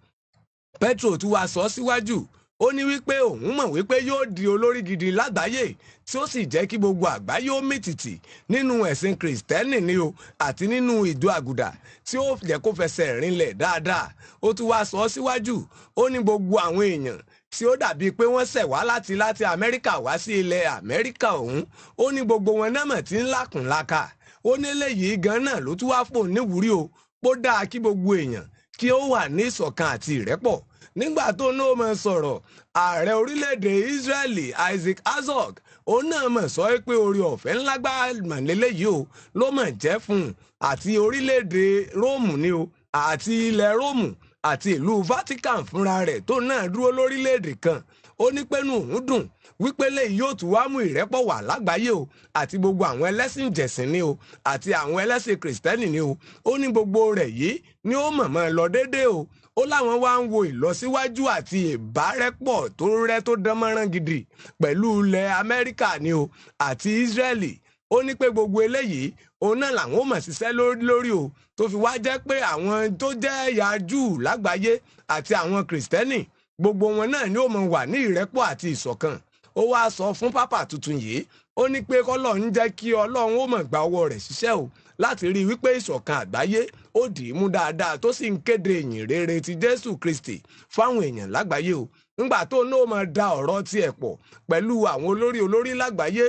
Petro tún wá sọ síwájú, ó ní wípé òun mọ̀ wípé yóò di olórí gidi lágbàáyé tí ó sì jẹ́ kí gbogbo àgbáyé ó mìtìtì nínú ẹ̀sìn kìrìsìtẹ́nì ni o àti nínú ìjọ àgùdà tí ó jẹ́ kó fẹsẹ̀ rinlẹ̀ dáadáa. Ó tún wá sọ síwájú, ó ní gbogbo àwọn èèyàn tí ó dàbí pé wọ́n ṣẹ̀ wá láti Amẹ́ríkà wá sí ilẹ̀ Amẹ́ríkà ọ̀hún, ó ní gbogbo wọn náà mọ̀ tí ń lákùnlákà. Ó ní eléyìí gan náà ló tún wá fò níwúrí o, pó dáa kí gbogbo èèyàn kí ó wà ní ìṣọ̀kan àti ìrẹ́pọ̀. Nígbà tó náà mọ̀ sọ̀rọ̀, ààrẹ orílẹ̀-èdè Israeli Isaac Herzog òun náà mọ̀ sọ pé oore ọ̀fẹ́ ńlá gbà mọ̀ lélẹ́yìí o ló mọ̀ jẹ́ fún un àti orílẹ̀-èdè Róòmù ni o àti ilẹ̀ Róòmù àti ìlú Vatican fúnra rẹ̀ tó náà dúró lórílẹ̀-èdè kan. Ó ní pẹ́nu òun dùn wípé léyìí yóò tún wá mú ìrẹ́pọ̀ wà lágbàáyé o àti gbogbo àwọn ẹlẹ́sìn jẹ̀sìn ni o àti àwọn ẹlẹ́sìn kìrìsìtẹ́nì ni o. Ó ní gbogbo rẹ̀ yìí ni ó mọ̀mọ́ lọ déédéé o. Ó láwọn wá ń wo ìlọsíwájú àti ìbárẹ́pọ̀ tó rẹ́ tó dánmọ́rán gidi pẹ̀lú ilẹ̀ Amẹ́ríkà ni o àti Ísírẹ́lì. Ó ní pé gbogbo eléyìí òun náà làwọn ò mọ̀ ṣiṣẹ́ lórí o, tó fi wá jẹ́ pé àwọn tó jẹ́ ẹ̀yà Júù lágbàáyé àti àwọn kìrìsìtẹ́nì gbogbo wọn náà ni ó mọ̀ wà ní ìrẹ́pọ̀ àti ìṣọ̀kan. Ó wá sọ fún pápá tuntun yìí, ó ní pé kọ́lọ́run jẹ́ kí Ọlọ́run ó mọ̀ gba ọwọ́ rẹ̀ ṣiṣẹ́ o láti rí i wípé ìṣọ̀kan àgbáyé ó dì í mú dáadáa tó sì ń kéde ìyìn rere ti Jésù Kristi fáwọn èèyàn lágbàáyé o. Ńgbà tó náà máa da ọ̀rọ̀ tiẹ̀ pọ̀ pẹ̀lú àwọn olórí olórí lágbàáyé,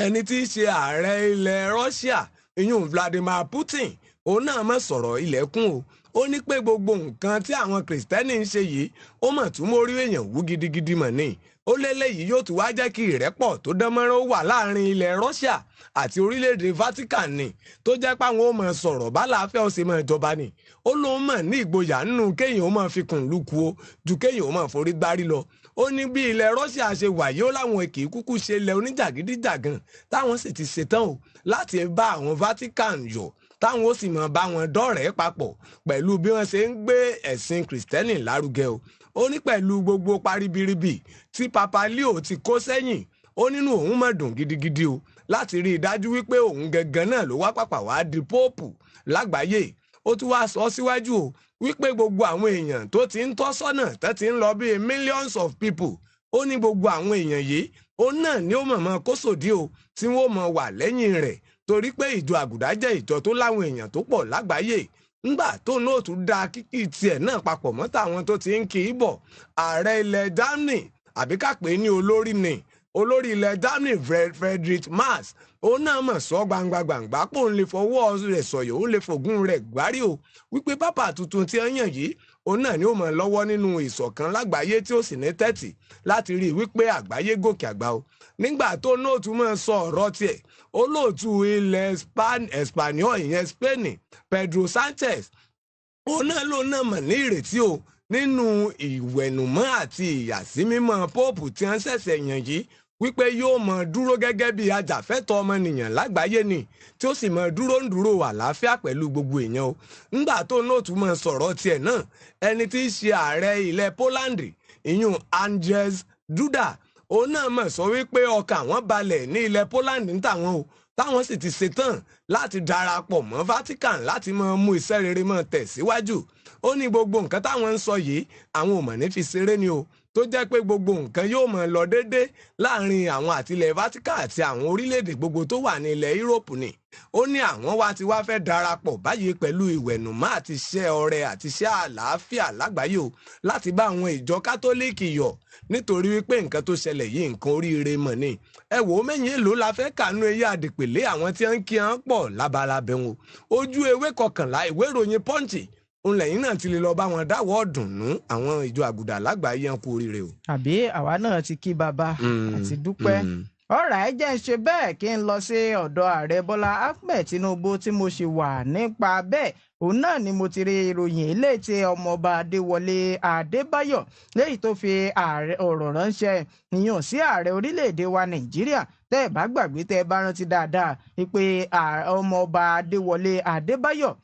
ẹni tí í ṣe ààrẹ ilẹ̀ Russia ìyún Vladimir Putin òun náà mọ̀ sọ̀rọ̀ ilẹ̀kùn o. Ó ní pé gbogbo nǹkan tí àwọn kìrìsìtẹ́nì ń ṣe yìí ó mọ̀ tún mórí èèyàn wú gidigidi mọ̀ ni. Ó léléyìí yóò tún wá jẹ́ kí ìrẹ́pọ̀ tó dánmọ́rán ó wà láàrin ilẹ̀ Russia àti orílẹ̀-èdè Vatican ni, tó jẹ́ páwọn ó mọ̀ sọ̀rọ̀ bá láàfẹ́ ó sì mọ̀ ìjọba ni. Ó lóun mọ̀ ní ìgboyà nínú kéèyàn ó mọ̀ fi kùn lùkù o ju kéèyàn ó mọ̀ forí gbárí lọ. Ó ní bí ilẹ̀ Russia ṣe wà yìí ó láwọn kì í kúkú ṣe ilẹ̀ oníjàgídíjàgan táwọn sì ti ṣetán o láti bá àwọn Vatican yọ̀, táwọn ó sì mọ̀ bá wọn dọ́rẹ̀ẹ́ papọ̀ pẹ̀lú bí wọ́n ṣe ń gbé ẹ̀sìn kìrìsìtẹ́nì lárugẹ o. Ó ní pẹ̀lú gbogbo paribiribi tí Papa Leo ti kó sẹ́yìn, ó nínú òun mọ̀ dùn gidigidi o láti rí i dájú wípé òun gangan náà ló wá pàpà wá di póòpù lágbàáyé. Ó tún wá sọ síwájú o wípé gbogbo àwọn èèyàn tó ti ń tọ́ sọ́nà tó ti ń lọ bíi millions of people, ó ní gbogbo àwọn èèyàn yìí òun náà ni ó mọ̀mọ́ kó sòdí o tí wọ́n mọ̀ wà lẹ́yìn rẹ̀ torí pé ìjọ àgùdá jẹ́ ìjọ tó láwọn èèyàn tó pọ̀ lágbàáyé. Ńgbà tó náà tún da kíkì tiẹ̀ náà papọ̀ mọ́ tàwọn tó ti ń kì í bọ̀, ààrẹ ilẹ̀ Germany àbí ká pè é ní olórí ni olórí ilẹ̀ Germany Friedrich Merz òun náà mọ̀ sọ gbangba gbangba pé òun lè fọwọ́ rẹ̀ sọ̀yọ̀ òun lè fògùn rẹ̀ gbárí o wípé pápá tuntun tí ó yàn yìí òun náà ni ó mọ̀ lọ́wọ́ nínú ìṣọ̀kan lágbàáyé tí ó sì ní tẹ́tì láti rí i wípé àgbáyé gòkè àgbà o. Nígbà tó náà tún máa sọ ọ̀rọ̀ tiẹ̀, olóòtú ilẹ̀ Espanyol ìyẹn Spain Pedro Sanchez òun náà lòun náà mọ̀ ní ìrètí o nínú ìwẹ̀nùmọ́ àti ìyàsímímọ́ póòpù tí wọ́n ṣẹ̀ṣẹ̀ yàn yìí wípé yóò mọ̀ dúró gẹ́gẹ́ bí ajàfẹ́tọ̀ọ́ ọmọnìyàn lágbàáyé ni tí ó sì mọ̀ dúró ń dúró àlàáfíà pẹ̀lú gbogbo èèyàn o. Ńgbà tó náà tún mọ̀ sọ̀rọ̀ tiẹ̀ náà, ẹni tí í ṣe ààrẹ ilẹ̀ Poland ìyún Andrzej Duda òun náà mọ̀ sọ wípé ọkàn àwọn balẹ̀ ní ilẹ̀ Poland ń tàwọn o, táwọn sì ti ṣetán láti darapọ̀ mọ́ Vatican láti máa mú iṣẹ́ rere máa tẹ̀síwájú. Ó ní gbogbo nǹkan táwọn ń sọ yìí, àwọn ò mọ̀ ní fi ṣeré ni o, tó jẹ́ pé gbogbo nǹkan yóò máa lọ déédé láàrin àwọn àti ilẹ̀ Vatican àti àwọn orílẹ̀-èdè gbogbo tó wà ní ilẹ̀ Europe ni. Ó ní àwọn wá ti wá fẹ́ darapọ̀ báyìí pẹ̀lú ìwẹ̀nùmọ́ àti iṣẹ́ ọrẹ àti iṣẹ́ àlàáfíà lágbàáyé o, láti bá àwọn ìjọ Kátólíìkì yọ̀, nítorí wípé nǹkan tó ṣẹlẹ̀ yìí, nǹkan oríire mọ̀ ni. Ẹ wò ó, mẹ́yìn èlò la fẹ́ kànú eyín àdìpèlé àwọn tí wọ́n ń kí wọn pọ̀ lábalábẹ́ wọn. Ojú ewé 11 ìwé ìròyìn Punch òun lẹ́yìn náà ti lè lọ bá wọn dáwọ́ dùnnú àwọn ìjọ àgùdà lágbàáyé ń kú oríire o. Àbí àwa náà ti kí bàbá àti dúpẹ́. Ọ̀rọ̀ ẹ jẹ́ ń ṣe bẹ́ẹ̀ kí n lọ sí ọ̀dọ̀ ààrẹ Bọ́lá Ahmed Tinubu tí mo ṣì wà nípa bẹ́ẹ̀. Òun náà ni mo ti rí ìròyìn eléyìí tí ọmọọba Adéwọlé Adébáyọ̀ léyìí tó fi ààrẹ ọ̀rọ̀ ránṣẹ́ ìyàn sí ààrẹ orílẹ̀-èdè wa Nàìjíríà. Tẹ́ ẹ bá gbàgbé, tẹ́ ẹ bá rántí dáadáa wípé ọmọọba Adéwọlé Adébáyọ̀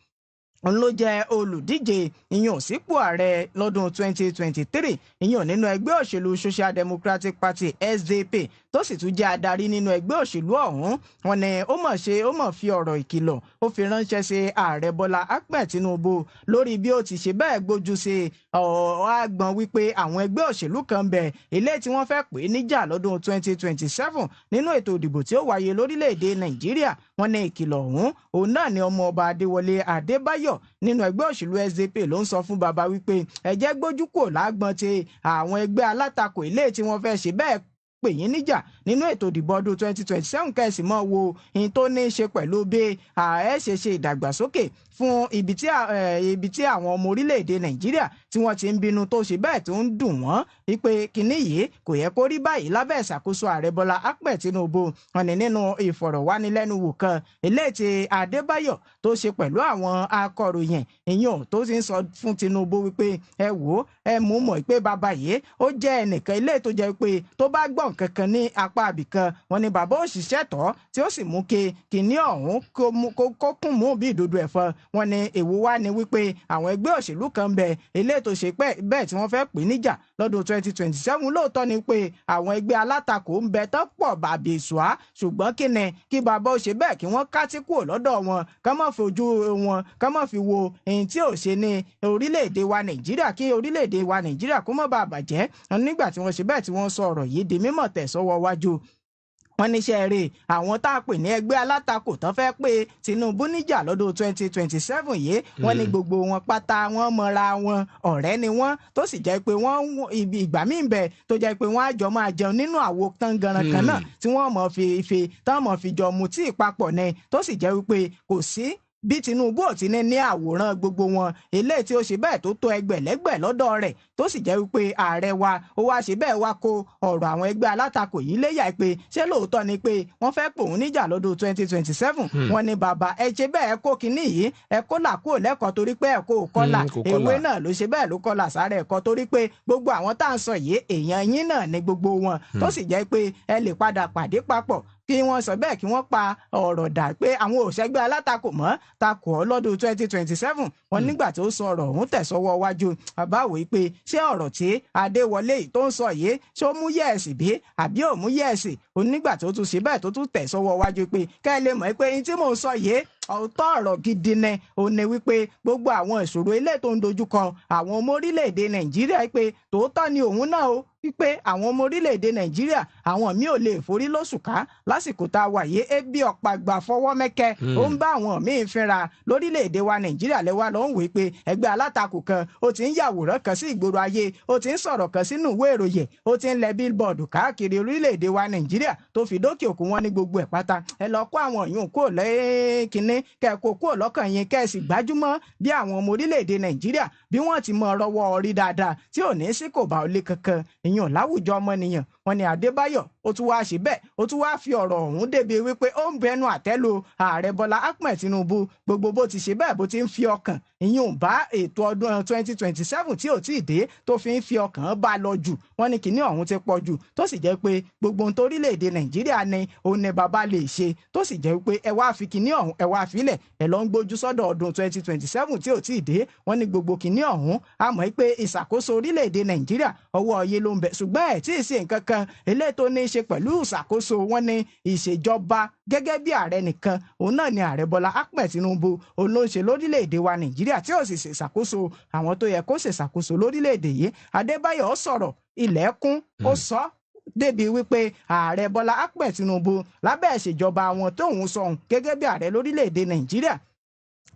òun ló jẹ́ olùdíje ìyàn sípò ààrẹ lọ́dún 2023 ìyàn nínú ẹgbẹ́ òṣèlú Social Democratic Party, SDP, tó sì tún jẹ́ adarí nínú ẹgbẹ́ òṣèlú ọ̀hún. Wọn ni ó mọ̀ ṣe, ó mọ̀ fi ọ̀rọ̀ ìkìlọ̀, ó fi ránṣẹ́ sí ààrẹ Bọ́lá Ahmed Tinubu lórí bí ó ti ṣe bẹ́ẹ̀ gbójú sí àgbọn wípé àwọn ẹgbẹ́ òṣèlú kan bẹ̀ ilé tí wọ́n fẹ́ pè níjà lọ́dún 2027 nínú ètò ìdìbò tí ó wáyé lórílẹ̀‐èdè Nàìjíríà. Wọn ní ìkìlọ̀ ọ̀hún, òun náà ni ọmọ ọba Adéwọlé Adébáyọ̀ nínú ẹgbẹ́ òṣèlú SDP ló ń sọ fún bàbá wípé ẹ jẹ́ gbójú kò lágbọn ti àwọn ẹgbẹ́ alátakò ilé tí wọ́n fẹ́ ṣe bẹ́ẹ̀ pè yín níjà nínú ètò ìdìbò ọdún 2027, kẹsì mọ́ wo ihun tó ní í ṣe pẹ̀lú bí ẹ ṣe ṣe ìdàgbàsókè fún ibi tí àwọn ọmọ orílẹ̀-èdè Nàìjíríà tí wọ́n ti ń bínú, tó ṣe bẹ́ẹ̀ tó ń dùn wọ́n wípé kinní yìí kò yẹ kó rí báyìí lábẹ́ ìṣàkóso ààrẹ Bọ́lá Ahmed Tinubu. Wọn ní nínú ìfọ̀rọ̀wánilẹ́nuwò kan eléyìí tí Adébáyọ̀ tó ṣe pẹ̀lú àwọn akọ̀ròyìn, ìyẹn tó ti ń sọ fún Tinubu wípé ẹ wò ó, ẹ mú mọ̀ pé bàbá yìí ó jẹ́ ẹnìkan eléyìí tó jẹ́ pé tó bá gbọ́ nǹkan kan ní apá àbìkan, wọn ni bàbá òṣìṣẹ́ tọ́ tí ó sì mú kí kinní ọ̀hún kó kún mú bí ìdodo ẹ̀fọn. Wọn ni èwo wá ni wípé àwọn ẹgbẹ́ òṣèlú kan ń bẹ eléyìí tó ṣe bẹ́ẹ̀ tí wọ́n fẹ́ pè níjà lọ́dún 2027. Lóòótọ́ ni pé àwọn ẹgbẹ́ alátakò ń bẹ tán pọ̀ bàbí ìṣùá, ṣùgbọ́n kí ni kí bàbá ó ṣe bẹ́ẹ̀ kí wọ́n kátí kúrò lọ́dọ̀ wọn, ká má fojú wọn, ká má fi wo èyí tí ò ṣe ní orílẹ̀-èdè wa Nàìjíríà, kí orílẹ̀-èdè wa Nàìjíríà kó má bàa bàjẹ́. Nígbà tí wọ́n ṣe bẹ́ẹ̀ tí wọ́n sọ ọ̀rọ̀ yìí di mímọ̀ tẹ̀sọ́wọ́ wájú, wọ́n níṣẹ́ rè àwọn tá a pè ní ẹgbẹ́ alátakò tán fẹ́ pé Tinubu níjà lọ́dún 2027 yìí, wọ́n ní gbogbo wọn pátá wọ́n mọra wọn, ọ̀rẹ́ ni wọ́n, tó sì jẹ́ pé wọ́n ibi ìgbà míì bẹ̀ tó jẹ́ pé wọ́n á jọ máa jẹun nínú àwo tangaran kan náà tí wọ́n mọ̀ fi ife tán mọ̀ fi jọ mu tíì papọ̀ ni, tó sì jẹ́ wípé kò sí bí Tinubu ò ti ní àwòrán gbogbo wọn eléyìí tí ó ṣe bẹ́ẹ̀ tó tó ẹgbẹ̀lẹ́gbẹ̀ lọ́dọ̀ rẹ̀, tó sì jẹ́ wípé ààrẹ wa ó wá ṣe bẹ́ẹ̀ wá kó ọ̀rọ̀ àwọn ẹgbẹ́ alátakò yìí léyà pé ṣé lóòótọ́ ni pé wọ́n fẹ́ pòun níjà lọ́dún 2027. Wọ́n ní bàbá ẹ ṣe bẹ́ẹ̀ kó kinní yìí, ẹ kó là kúrò lẹ́kọ̀ọ́, torí pé ẹ kó kọ́là ewé náà ló ṣe bẹ́ẹ̀ ló kọ́là sára ẹ̀kọ́, torí pé gbogbo àwọn tá à ń sọ yìí, èèyàn yín náà ni gbogbo wọn, tó sì jẹ́ pé ẹ lè padà pàdé papọ̀ kí wọ́n sọ bẹ́ẹ̀ kí wọ́n pa ọ̀rọ̀ dà pé àwọn òṣègbè alátakò mọ́ takò ọ́ lọ́dún 2027. Wọn nígbà tó sọ ọ̀rọ̀ ọ̀hún tẹ̀sọ́wọ́ wájú, bàbá wòye pé ṣé ọ̀rọ̀ tí Adéwọlé tó ń sọ yìí, ṣó mú yẹ̀ẹ̀sì bí àbí ò mú yẹ̀ẹ̀sì? Onígbà tó tún ṣe bẹ́ẹ̀ tó tún tẹ̀sọ́wọ́ wájú pé kẹ́ ẹ lè mọ̀ pé ní tí mò ń sọ yìí, ọ̀tọ̀ ọ̀rọ̀ gidi ni, ó ní wípé gbogbo àwọn ìṣòro ilé tó ń dojúkọ àwọn ọmọ orílẹ̀-èdè Nàìjíríà, pé tòótọ́ ni òun náà o, wípé àwọn ọmọ orílẹ̀-èdè Nàìjíríà, àwọn míì ò lè forí lóṣùká lásìkò tá a wà yìí, ebi ọ̀pàgbà fọwọ́ mẹ́kẹ́ ó ń bá àwọn míì fínra lórílẹ̀-èdè wa Nàìjíríà. Lẹ́wà ló ń wí pé ẹgbẹ́ alátakò kan ó ti ń yàwòrán kan sí ìgboro ayé, ó ti ń sọ̀rọ̀ kan sínú ìwé ìròyìn, ó ti ń lẹ bílbọ̀dù káàkiri orílẹ̀-èdè wa Nàìjíríà tó fi dókè òkun. Wọn ní gbogbo ẹ̀ pátá, ẹ lọ kó àwọn yòó kúrò lẹ́ẹ̀kínní, kẹ́ kó kúrò lọ́kàn yín, kẹ́ sì gbájúmọ́ bí àwọn ọmọ orílẹ̀-èdè Nàìjíríà bí wọ́n ti mọ rọwọ́ orí dáadáa tí ò ní sí kò bá olè kankan ìyàn láwùjọ ọmọnìyàn. Wọn ní Adébáyọ̀ ó tún wáá ṣe bẹ́ẹ̀, ó tún wáá fi ọ̀rọ̀ ọ̀hún débi wípé ó ń bẹnu àtẹ́ lu ààrẹ Bọ́lá Ahmed Tinubu, gbogbo bó ti ṣe bẹ́ẹ̀ bó ti ń fi ọkàn ìyún bá ètò ọdún 2027 tí ò tí ì dé, tó fi ń fi ọkàn bá lọ jù. Wọn ní kinní ọ̀hún ti pọ̀ jù, tó sì jẹ́ pé gbogbo ohun torílẹ̀-èdè Nàìjíríà ni òun ni bàbá lè ṣe, tó sì jẹ́ pé ẹ wá fi kinní ọ̀hún ẹ wá filẹ̀ ẹ̀ lọ ń gbójú sọ́dọ̀ ọdún 2027 tí ò tí ì dé. Wọ́n ní gbogbo kìíní ọ̀hún àmọ́ pé ìṣàkóso orílẹ̀-èdè Nàìjíríà ọwọ́ ọyẹ ló ń bẹ, ṣùgbọ́n ẹ̀ tí ì ṣe nǹkan kan eléyìí tó ní í ṣe pẹ̀lú ìṣàkóso. Wọn ní ìṣèjọba gẹ́gẹ́ bí ààrẹ nìkan òun náà ni ààrẹ Bọ́lá Ahmed Tinubu òun ló ń ṣe lórílẹ̀-èdè wa Nàìjíríà, tí ò sì ṣèṣàkóso àwọn tó yẹ kó ṣèṣàkóso lórílẹ̀-èdè yìí. Adébáyọ̀ sọ̀rọ̀ ilẹ̀kùn, ó sọ débi wípé ààrẹ Bọ́lá Ahmed Tinubu lábẹ́ ìṣèjọba àwọn tóun sọ̀hún gẹ́gẹ́ bí ààrẹ lórílẹ̀-èdè Nàìjíríà,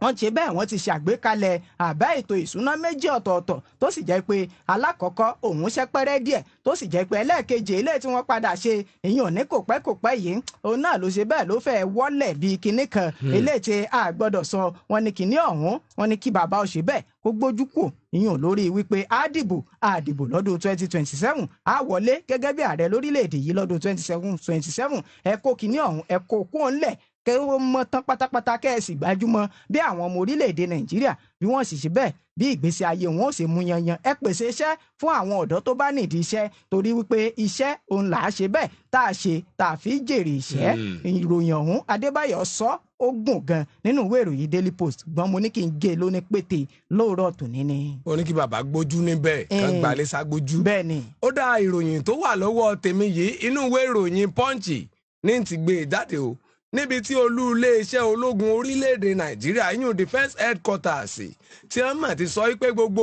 wọ́n ṣe bẹ́ẹ̀, wọ́n ti ṣàgbékalẹ̀ àbá ètò ìṣúná méjì ọ̀tọ̀ọ̀tọ̀, tó sì jẹ́ pé alákọ̀ọ́kọ́ òun ṣẹ́pẹ́rẹ́ díẹ̀, tó sì jẹ́ pé ẹlẹ́ẹ̀kejì eléyìí tí wọ́n padà ṣe ìyẹn òní kò pẹ́ kò pẹ́ yìí, òun náà ló ṣe bẹ́ẹ̀ ló fẹ́ wọ́lẹ̀ bíi kinní kan eléyìí tí a gbọ́dọ̀ sọ. Wọ́n ní kinní ọ̀hún, wọ́n ní kí bàbá ó ṣe bẹ́ẹ̀ kó gbójú kù ìyẹn lórí wípé á dìbò, á dìbò lọ́dún 2027, á wọlé gẹ́gẹ́ bí ààrẹ lórílẹ̀‐èdè yìí lọ́dún 2027. Ẹ kó kinní ọ̀hún, ẹ kó kó ńlẹ̀ kẹ́ ó mọ́ tán pátápátá, kẹ́ ẹ sì gbájúmọ́ bí àwọn ọmọ orílẹ̀-èdè Nàìjíríà bí wọ́n sì ṣe bẹ́ẹ̀ bí ìgbésí ayé wọn ó ṣe mú yanyan. Ẹ pèsè iṣẹ́ fún àwọn ọ̀dọ́ tó bá nídìí iṣẹ́, torí wípé iṣẹ́ òun là á ṣe bẹ́ẹ̀ tá a ṣe tá a fi jèrè iṣẹ́. Ìròyìn ọ̀hún Adébáyọ̀ sọ ó gùn gan nínú ìwé ìròyìn Daily Post, gbọ́n mo ní kí n gé e lóní pété lóòrọ̀ tòní ni. Ó ní kí bàbá gbójú níbẹ̀ kán gbalẹ̀ ságbójú. Bẹ́ẹ̀ ni. Ó dá ìròyìn tó wà lọ́wọ́ tèmi yìí, inú ìwé ìròyìn Punch ní ti gbé e jáde o, níbi tí olú iléeṣẹ́ ológun orílẹ̀-èdè Nàìjíríà yún Defence Headquarters tí wọ́n mọ̀ ti sọ pé gbogbo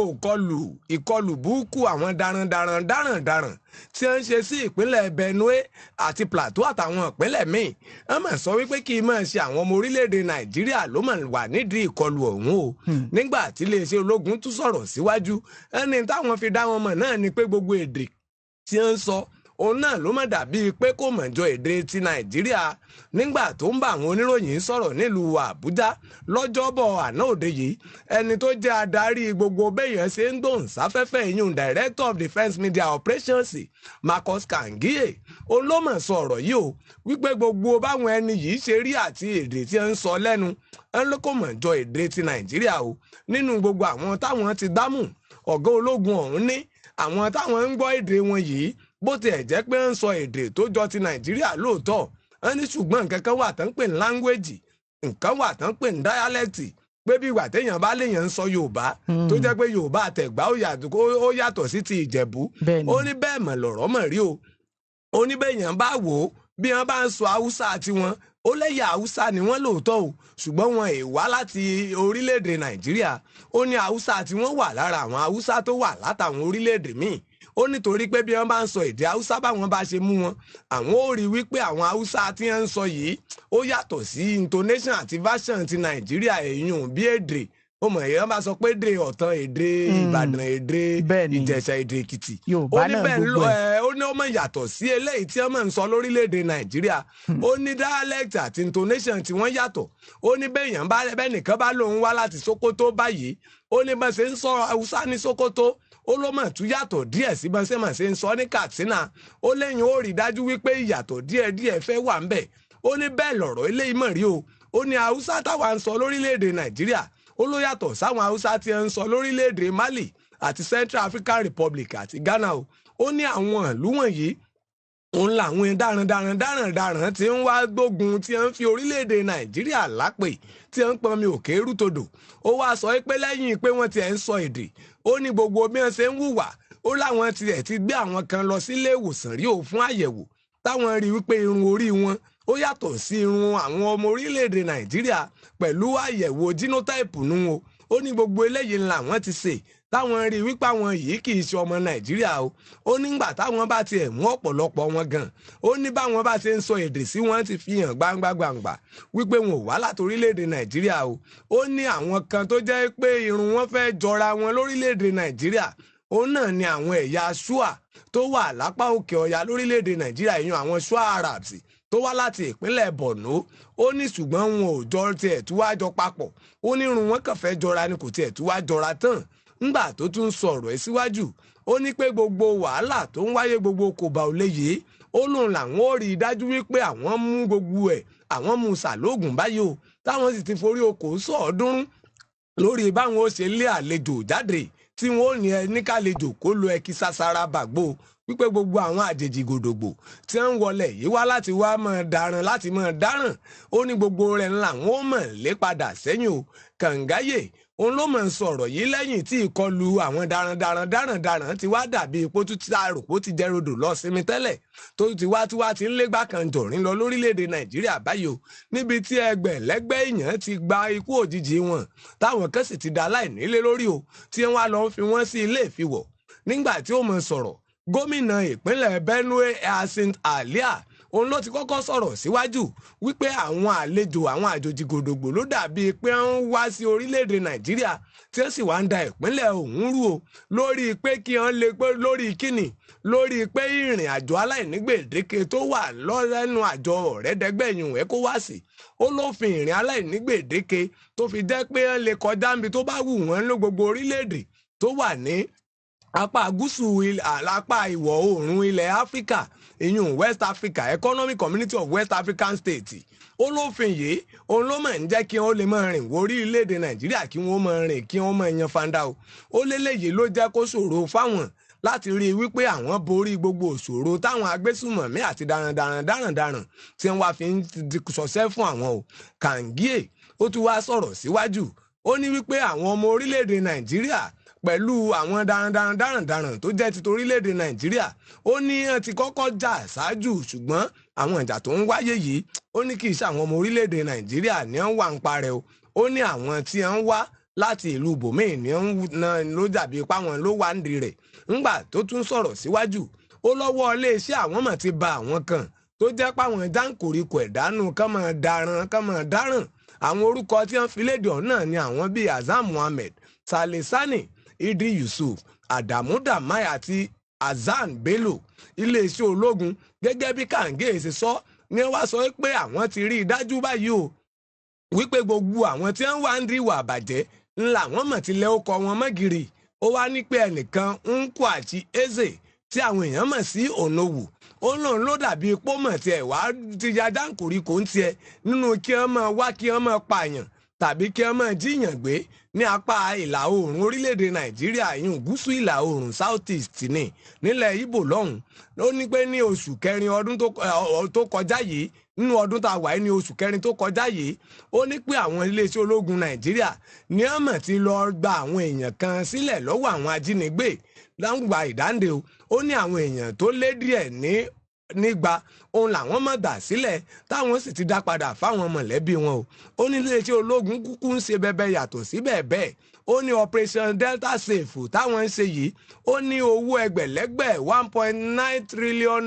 ìkọlù burúkú àwọn darandaran darandaran tí wọ́n ń ṣe sí ìpínlẹ̀ Benue àti Plateau àtàwọn ìpínlẹ̀ míì, wọ́n mọ̀ sọ wípé kí n máa ṣe àwọn ọmọ orílẹ̀-èdè Nàìjíríà ló mọ̀ wà nídìí ìkọlù ọ̀hún o. Nígbà tí iléeṣẹ́ ológun tún sọ̀rọ̀ síwájú, ẹni táwọn fi dá wọn mọ̀ náà ni pé gbogbo èdè tí wọ́n ń sọ òun náà ló mọ̀ dàbí pé kò mọ̀ jọ èdè ti Nàìjíríà. Nígbà tó ń bá àwọn oníròyìn sọ̀rọ̀ nílùú Àbújá lọ́jọ́bọ̀ àná òde yìí, ẹni tó jẹ́ adarí gbogbo béèyàn ṣe ń gbóhùn sáfẹ́fẹ́ ìyún Director of Defence Media Operations Marcus Kangiye, òun ló mọ̀ sọ ọ̀rọ̀ yìí o, wípé gbogbo báwọn ẹni yìí ṣe rí àti èdè tí ń sọ lẹ́nu ń ló kò mọ̀ jọ èdè ti Nàìjíríà o. Nínú gbogbo àwọn táwọn ti dámù, ọ̀gá ológun ọ̀hún ní àwọn táwọn ń gbọ́ èdè wọn yìí bó tiẹ̀ jẹ́ pé ń sọ èdè tó jọ ti Nàìjíríà lóòótọ́, wọ́n ní ṣùgbọ́n nǹkan kan wà tán ń pè ní láńgbèjì, nǹkan wà tán ń pè ní dáyálẹ́tì, pé bí ìgbà téèyàn bá léèyàn ń sọ Yorùbá tó jẹ́ pé Yorùbá àtẹ̀gbá ó yàtọ̀ sí ti Ìjẹ̀bú. Ó ní bẹ́ẹ̀ mọ̀ lọ̀rọ̀ mọ̀ rí o. Ó ní bẹ́ẹ̀yàn bá wò ó bí wọ́n bá ń sọ Haúsá tiwọn, ó lẹ́yà Haúsá ni wọ́n lóòótọ́ o, ṣùgbọ́n wọn è wá láti orílẹ̀-èdè Nàìjíríà. Ó ní Haúsá tí wọ́n wà lára àwọn Haúsá tó wà látàwọn orílẹ̀-èdè míì. Ó nítorí pé bí wọ́n bá ń sọ èdè Haúsá báwọn bá ṣe mú wọn, àwọn ó rí wípé àwọn Haúsá tí wọ́n ń sọ yìí ó yàtọ̀ sí intonation àti version ti Nàìjíríà, èyún bí èdè ó mọ̀ èèyàn bá sọ pé èdè Ọ̀tàn, èdè Ìbàdàn, èdè Ìjẹ̀ṣà, èdè Èkìtì, ó ní bẹ́ẹ̀ ló ẹ ó ní ó mọ̀ yàtọ̀ sí eléyìí tí wọ́n mọ̀ ń sọ lórílẹ̀‐èdè Nàìjíríà. Ó ní dialect àti intonation tí wọ́n yàtọ̀. Ó ní bẹ́ẹ̀ yàn bá bẹ́ẹ̀ nìkan bá lòun wá láti Sókótó báyìí, ó ní bá ṣe ń sọ Haúsá ní Sókótó, ó ló mọ̀ tún yàtọ̀ díẹ̀ sí bá ṣe mọ̀ ṣe ń sọ ní Katsina. Ó lẹ́yìn ó rí dájú wípé ìyàtọ̀ díẹ̀díẹ̀ fẹ́ wà ń bẹ̀. Ó ní bẹ́ẹ̀ lọ̀rọ̀ eléyìí mọ̀ rí o. Ó ní Haúsá táwa ń sọ lórílẹ̀‐èdè Nàìjíríà ó ló yàtọ̀ sáwọn Haúsá tí ń sọ lórílẹ̀‐èdè Mali àti Central African Republic àti Ghana o. Ó ní àwọn ìlú wọ̀nyí òun làwọn darandaran darandaran tí ń wá gbógun tí ń fi orílẹ̀-èdè Nàìjíríà lápè tí ń pọnmi òkè rútodò. Ó wá sọ pé lẹ́yìn pé wọ́n ti ẹ̀ ń sọ èdè, ó ní gbogbo bí wọ́n ṣe ń hùwà, ó láwọn tiẹ̀ ti gbé àwọn kan lọ sílé ìwòsàn rí o fún àyẹ̀wò, táwọn rí wípé irun orí wọn ó yàtọ̀ sí irun àwọn ọmọ orílẹ̀-èdè Nàìjíríà pẹ̀lú àyẹ̀wò genotype nù o. Ó ní gbogbo eléyìí làwọn ti ṣe táwọn rí wípé àwọn yìí kì í ṣe ọmọ Nàìjíríà o. Ó nígbà táwọn bá tiẹ̀ mú ọ̀pọ̀lọpọ̀ wọn gan, ó ní báwọn bá ṣe ń sọ èdè sí wọn ti fi hàn gbangba gbangba wípé wọn ò wá láti orílẹ̀-èdè Nàìjíríà o. Ó ní àwọn kan tó jẹ́ pé irun wọn fẹ́ jọra wọn lórílẹ̀-èdè Nàìjíríà, òun náà ni àwọn ẹ̀yà Ṣúà tó wà lápá òkè ọya lórílẹ̀-èdè Nàìjíríà, ìyẹn àwọn Ṣúà Arabs tó wá láti ìpínlẹ̀ Borno. Ó ní ṣùgbọ́n wọn ò jọ tiẹ̀ tú wá jọ papọ̀. Ó ní irun wọn kàn fẹ́ jọra ni, kò tiẹ̀ tú wá jọra tán. Ńgbà tó tún sọ̀rọ̀ ẹ̀ síwájú, ó ní pé gbogbo wàhálà tó ń wáyé gbogbo kò bá ò léyìí, ó lóun làwọn ó rí i dájú wípé àwọn mú gbogbo ẹ̀, àwọn mú sàlóògùn báyìí o, táwọn sì ti forí okòó sọ̀ọ́dúnrún lórí báwọn ó ṣe lé àlejò jáde Tí wọ́n ò ní ẹ ní kálejò kó lo ẹkí sásárá bàgbó, wípé gbogbo àwọn àjèjì gòdògbò tí ń wọlé yìí wá láti wá máa daran, láti máa dáràn, ó ní gbogbo rẹ̀ ńlá wọn ó mọ̀ lé padà sẹ́yìn o. Kàngáyè òun ló mọ̀ ń sọ̀rọ̀ yìí lẹ́yìn tí ìkọlù àwọn darandaran darandaran ti wá dàbí ipò tó ti àròpó ti jẹrodò lọ sinmi tẹ́lẹ̀, tó ti wá tí wá ti ń légbá kan jọ̀rín lọ lórílẹ̀‐èdè Nàìjíríà báyìí o, níbi tí ẹgbẹ̀lẹ́gbẹ̀ èèyàn ti gba ikú òjijì wọn, táwọn kan sì ti da láìnílé lórí o, tí wọ́n á lọ fi wọ́n sí ilé ìfiwọ̀. Nígbà tí ó mọ̀ sọ̀rọ̀, gómìnà ìpínlẹ̀ Benue, Hyacinth Alia, òun ló ti kọ́kọ́ sọ̀rọ̀ síwájú wípé àwọn àlejò, àwọn àjòjì gòdògbò ló dàbí pé ń wá sí orílẹ̀-èdè Nàìjíríà, tí ó sì wá ń da ìpínlẹ̀ òun rú o, lórí pé kí wọ́n lè pé lórí kíni, lórí pé ìrìn àjò aláìnígbèdéke tó wà lọ́rẹ́nu àjọ ọ̀rẹ́dẹ́gbẹ̀yìn ECOWAS. Ó lófin ìrìn aláìnígbèdéke tó fi jẹ́ pé wọ́n lè kọjá níbi tó bá wù wọ́n ló gbogbo orílẹ̀-èdè tó wà ní apá gúúsù, apá ìwọ̀ oòrùn ilẹ̀ Áfíríkà, ìyún West Africa, Economic Community of West African States. Ó lófin yìí òun ló máa ń jẹ́ kí wọ́n lè máa rìn wọ orílẹ̀-èdè Nàìjíríà, kí wọ́n máa rìn, kí wọ́n máa yan fanda o. Ó léléyìí ló jẹ́ kó ṣòro fáwọn láti rí i wípé àwọn borí gbogbo òṣòro táwọn agbésùmọ̀mí àti darandaran darandaran tí wọ́n wá fi ń sọ̀sẹ́ fún àwọn o. Kàǹgíè ó tún wá sọ̀rọ̀ síwájú, ó ní wípé àwọn ọmọ orílẹ̀-èdè Nàìjíríà pẹ̀lú àwọn darandaran darandaran tó jẹ́ ti torílẹ̀-èdè Nàìjíríà, ó ní wọ́n ti kọ́kọ́ jà ṣáájú, ṣùgbọ́n àwọn ìjà tó ń wáyé yìí, ó ní kì í ṣe àwọn ọmọ orílẹ̀-èdè Nàìjíríà ní wọ́n wà ń parẹ́ o. Ó ní àwọn tí wọ́n wá láti ìlú bòmíì ní ló dàbí páwọn ló wà ń di rẹ̀. Ńgbà tó tún sọ̀rọ̀ síwájú, ó lọ́wọ́ iléeṣẹ́ àwọn mọ̀ ti ba àwọn kan tó jẹ́ páwọn jáǹkòríkò ẹ̀dánù kán máa daran, kán máa dáràn. Àwọn orúkọ tí wọ́n fi léde ọ̀hún náà ni àwọn bíi Azam Muhammed, Saleh Sani, Idri Yusuf, Adamu Damai àti Hasan Bello. Iléeṣẹ́ ológun, gẹ́gẹ́ bí Kàǹgé ṣe sọ, ni wọ́n sọ pé àwọn ti rí i dájú báyìí o wípé gbogbo àwọn tí wọ́n wá ń rí ìwà àbàjẹ́ ńlá wọ́n mọ̀ ti lẹ́ ọkọ̀ wọn mọ́gìrì. Ó wá ní pé ẹnìkan Nkwachi Eze tí àwọn èèyàn mọ̀ sí Onowu, ó lóun ló dàbí pómọ̀ tiẹ̀ wá ti ya dáńkòríkò ń tiẹ̀ nínú kí wọ́n máa wá, kí wọ́n máa pààyàn tàbí kí wọ́n máa jíyàn gbé ní apá ìlà oòrùn orílẹ̀-èdè Nàìjíríà, ìyún gúúsù ìlà oòrùn, South East, ní nílẹ̀ Ìgbò lọ́hùn. Ó ní pé ní oṣù kẹrin ọdún tó kọjá yìí, nínú ọdún tá a wà ní oṣù kẹrin tó kọjá yìí, ó ní pé àwọn iléeṣẹ́ ológun Nàìjíríà ní ọmọ ti lọ gba àwọn èèyàn kan sílẹ̀ lọ́wọ́ àwọn ajínigbé láǹgbà ìdáǹdè o. Ó ní àwọn èèyàn tó lé díẹ̀ ní nígba òun làwọn mọ̀ gbà sílẹ̀, táwọn sì ti dá padà fáwọn mọ̀lẹ́bí wọn o. Ó ní iléeṣẹ́ ológun kúkú ń ṣe bẹbẹ yàtọ̀ síbẹ̀ bẹ́ẹ̀. Ó ní Operation Delta Safe táwọn ń ṣe yìí, ó ní owó ẹgbẹ̀lẹ́gbẹ̀ ₦1.9 trillion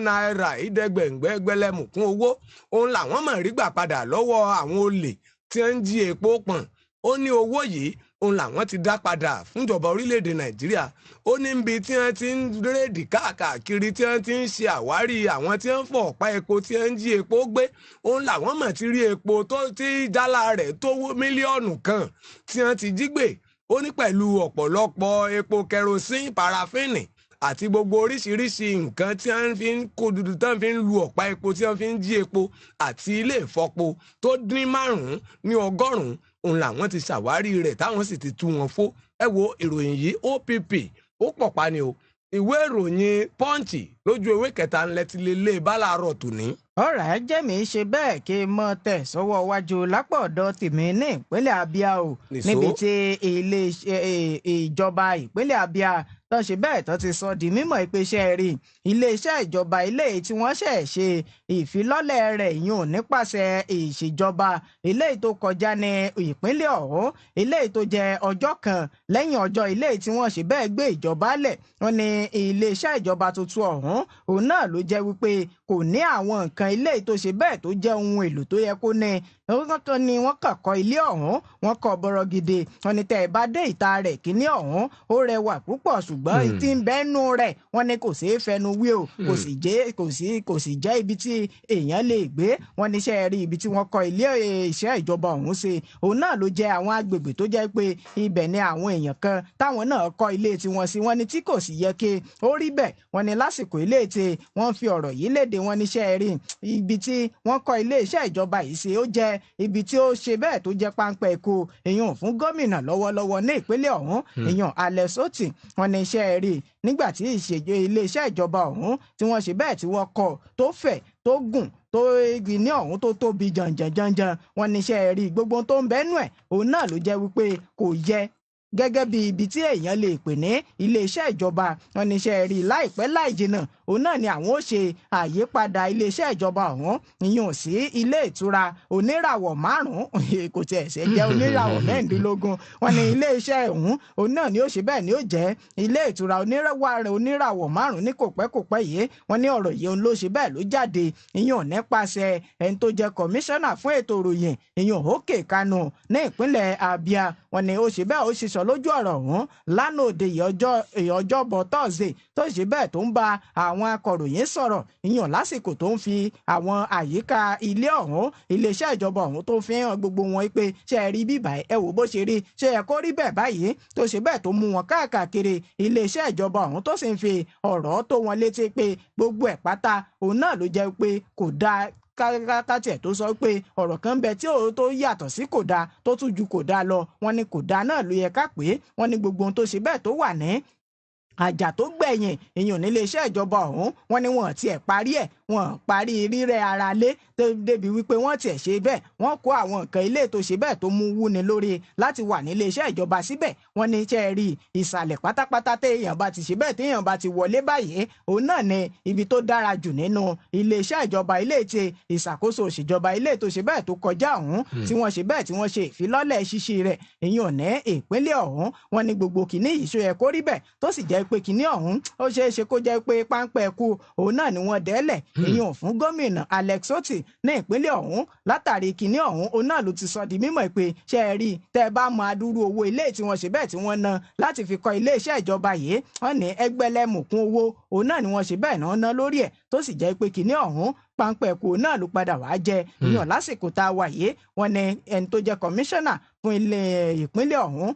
ìdẹ́gbẹ̀ngbẹ̀gbẹ̀lẹ́mùkún owó òun làwọn mọ̀ rí gbà padà lọ́wọ́ àwọn olè tí ń jí epo pọ̀n. Ó ní owó yìí òun làwọn ti dá padà fúnjọba orílẹ̀-èdè Nàìjíríà. Ó ní níbi tí wọ́n ti ń rédì káàkiri, tí wọ́n ti ń ṣe àwárí àwọn tí wọ́n ń fọ̀ ọ̀pá epo, tí wọ́n ń jí epo gbé, òun làwọn mọ̀ ti rí epo tó ti jálá rẹ̀ tó 1 mílíọ̀nù tí wọ́n ti jí gbé. Ó ní pẹ̀lú ọ̀pọ̀lọpọ̀ epo kerosene, parafíìnì àti gbogbo oríṣiríṣi nǹkan tí wọ́n fi ń kó dúdú, tí wọ́n fi ń lu ọ̀pá epo, tí wọ́n fi ń jí epo, àti ilé ìfọpo tó dín 105, òun làwọn ti ṣàwárí rẹ̀, táwọn sì ti tú wọn fó. Ẹ wo ìròyìn yìí, OPP ó pọ̀ pa ni o. Ìwé ìròyìn Punch lójú ewé kẹta ńlẹ ti lè lé bá láàárọ̀ tòní. Ọ̀rọ̀ ajẹ́mi ṣe bẹ́ẹ̀ kí n mọ tẹ̀ sọ́wọ́ wájú lápò ọ̀dọ̀ tèmi ní ìpínlẹ̀ Abia o, Nìṣó. níbi tí ilé ìjọba ìpínlẹ̀ Abia tó ṣe bẹ́ẹ̀ tó ti sọ di mímọ̀ ìpèsè rí iléeṣẹ́ ìjọba ilé tí wọ́n ṣẹ̀ ṣe ìfilọ́lẹ̀ rẹ̀ yùn nípasẹ̀ ìṣèjọba ilé tó kọjá ní ìpínlẹ̀ ọ̀hún, ilé tó jẹ́ ọjọ́ kan lẹ́yìn ọjọ́ ilé tí wọ́n ṣe bẹ́ẹ̀ gbé ìjọba lẹ̀. Wọ́n ní iléeṣẹ́ ìjọba tuntun ọ̀hún òun náà ló jẹ́ wípé kò ní àwọn nǹkan ilé tó ṣe bẹ́ẹ̀ tó jẹ́ ohun èlò tó yẹ kó ní. Wọ́n kàn ní wọ́n kàn kọ́ ilé ọ̀hún, wọ́n kọ́ bọ́rọ̀ gidi. Wọ́n ní tẹ́ ẹ bá dé ìta rẹ̀, kíní ọ̀hún ó rẹwà púpọ̀, ṣùgbọ́n Ṣùgbọ́n tí ń bẹ́nu rẹ̀ wọ́n ní kò ṣeé fẹnu wí o, kò sì jẹ́ ibi tí èèyàn lè gbé. Wọ́n ní ṣe rí ibi tí wọ́n kọ́ ilé iṣẹ́ ìjọba ọ̀hún ṣe, òun náà ló jẹ́ àwọn agbègbè tó jẹ́ pé ibẹ̀ ni àwọn èèyàn kan táwọn náà kọ́ ilé tiwọn sí. Wọ́n ní tí kò sì yẹ kí ó rí bẹ́ẹ̀. Wọ́n ní lásìkò ilé tí wọ́n fi ọ̀rọ̀ yìí léde, wọ́n ní ṣe rí ibi tí wọ́n kọ́ ilé iṣẹ́ ìjọba yìí ṣe, ó jẹ́ ibi tí ó ṣe bẹ́ẹ̀ tó jẹ́ páńpẹ́ ikú èèyàn fún gómìnà lọ́wọ́lọ́wọ́ ní ìpínlẹ̀ ọ̀hún, èèyàn Alex Otti. Wọ́n ní iṣẹ́ rí nígbà tí ìṣèjọ iléeṣẹ́ ìjọba ọ̀hún tí wọ́n ṣe bẹ́ẹ̀ tí wọ́n kọ́ tó fẹ̀ tó gùn tó igi ní ọ̀hún tó tóbi jàǹjàǹjàǹjàǹ, wọ́n ní iṣẹ́ rí gbogbo tó ń bẹ́nu ẹ̀ òun náà ló jẹ́ wípé kò yẹ gẹ́gẹ́ bí ibi tí èèyàn lè pè ní iléeṣẹ́ ìjọba. Wọ́n ní iṣẹ́ rí láìpẹ́ láì jìnnà òun náà ni àwọn ó ṣe àyípadà iléeṣẹ́ ìjọba ọ̀hún ìyún sí ilé ìtura oníràwọ̀ 5, kò tiẹ̀ ṣe jẹ́ oníràwọ̀ 16. Wọ́n ní iléeṣẹ́ ọ̀hún òun náà ni ó ṣe bẹ́ẹ̀ ni ó jẹ́ ilé ìtura oníràwọ̀ 5 ní kò pẹ́ kò pẹ́ yìí. Wọ́n ní ọ̀rọ̀ yìí òun ló ṣe bẹ́ẹ̀ ló jáde ìyún nípasẹ̀ ẹni tó jẹ́ kọmíṣánná fún ètò ìròyìn ìyún Òkè Kanu ní ìpínlẹ̀ Abia. Wọ́n ní ó ṣe bẹ́ẹ̀ ó ṣe sọ lójú ọ̀rọ̀ ọ̀hún lánàá òde ọjọ́bọ̀ Thursday tó ṣe bẹ́ẹ̀ tó ń bá àwọn akọ̀ròyìn sọ̀rọ̀ ìyàn lásìkò tó ń fi àwọn àyíká ilé ọ̀hún iléeṣẹ́ ìjọba ọ̀hún tó fi hàn gbogbo wọn pé ṣe é rí bíbà ẹ wò bó ṣe rí, ṣe é kó rí bẹ́ẹ̀ báyìí, tó ṣe bẹ́ẹ̀ tó mú wọn káàkiri iléeṣẹ́ ìjọba ọ̀hún tó sì ń fi ọ̀rọ̀ tó wọn létí pé gbogbo ẹ̀ pátá òun náà ló jẹ́ pé kò dáa. Kákàtì tó sọ pé ọ̀rọ̀ kan bẹ tí ó tó yàtọ̀ sí kò dáa tó tún ju kò dáa lọ, wọ́n ní kò dáa náà ló yẹ ká pé. Wọ́n ní gbogbo ohun tó ṣe bẹ́ẹ̀ tó wà ní àjà tó gbẹ̀yìn èèyàn níléeṣẹ́ ìjọba ọ̀hún, wọ́n ní wọ́n tiẹ̀ parí ẹ̀, wọ́n parí rírẹ́ ara lé débi wípé wọ́n tiẹ̀ ṣe bẹ́ẹ̀ wọ́n kó àwọn nǹkan ilé tó ṣe bẹ́ẹ̀ tó mú wúni lórí láti wà níléeṣẹ́ ìjọba síbẹ̀. Wọ́n ní iṣẹ́ rí ìsàlẹ̀ pátápátá téèyàn bá ti ṣe bẹ́ẹ̀ téèyàn bá ti wọlé báyìí òun náà ni ibi tó dára jù nínú iléeṣẹ́ ìjọba ilé tí ìṣàkóso òṣèjọba ilé tó ṣe bẹ́ẹ̀ tó kọjá ọ̀hún tí wọ́n ṣe bẹ́ẹ̀ tí wọ́n ṣe ìfilọ́lẹ̀ ṣíṣí rẹ̀ ìyẹn ní ìpínlẹ̀ ọ̀hún. Wọ́n ní gbogbo kìíní yìí ṣó yẹ kó rí bẹ́ẹ̀, tó sì jẹ́ pé kìíní ọ̀hún ó ṣeé ṣe kó jẹ́ pé páńpẹ́ kú òun náà ni wọ́n dẹ́lẹ̀ ìyẹn fún gómìnà Alex Otti ní ìpínlẹ̀ ọ̀hún. Látàrí kìíní ọ̀hún òun náà ló ti sọ di mímọ̀ pé ṣe é rí tẹ́ ẹ bá mọ adúrú owó ilé tí wọ́n ṣe bẹ́ẹ̀ tí wọ́n ná láti fi kọ́ ilé iṣẹ́ ìjọba yìí, wọ́n ní ẹgbẹ̀lẹ́mùkún owó òun náà ni wọ́n ṣe bẹ́ẹ̀ náà ná lórí ẹ̀, tó sì jẹ́ pé kìíní ọ̀hún páńpẹ́ kú náà ló padà wàá jẹ ìyàn lásìkò tá a wà yìí. Wọ́n ní ẹni tó jẹ́ kọmíṣánná fún ilé ìpínlẹ̀ ọ̀hún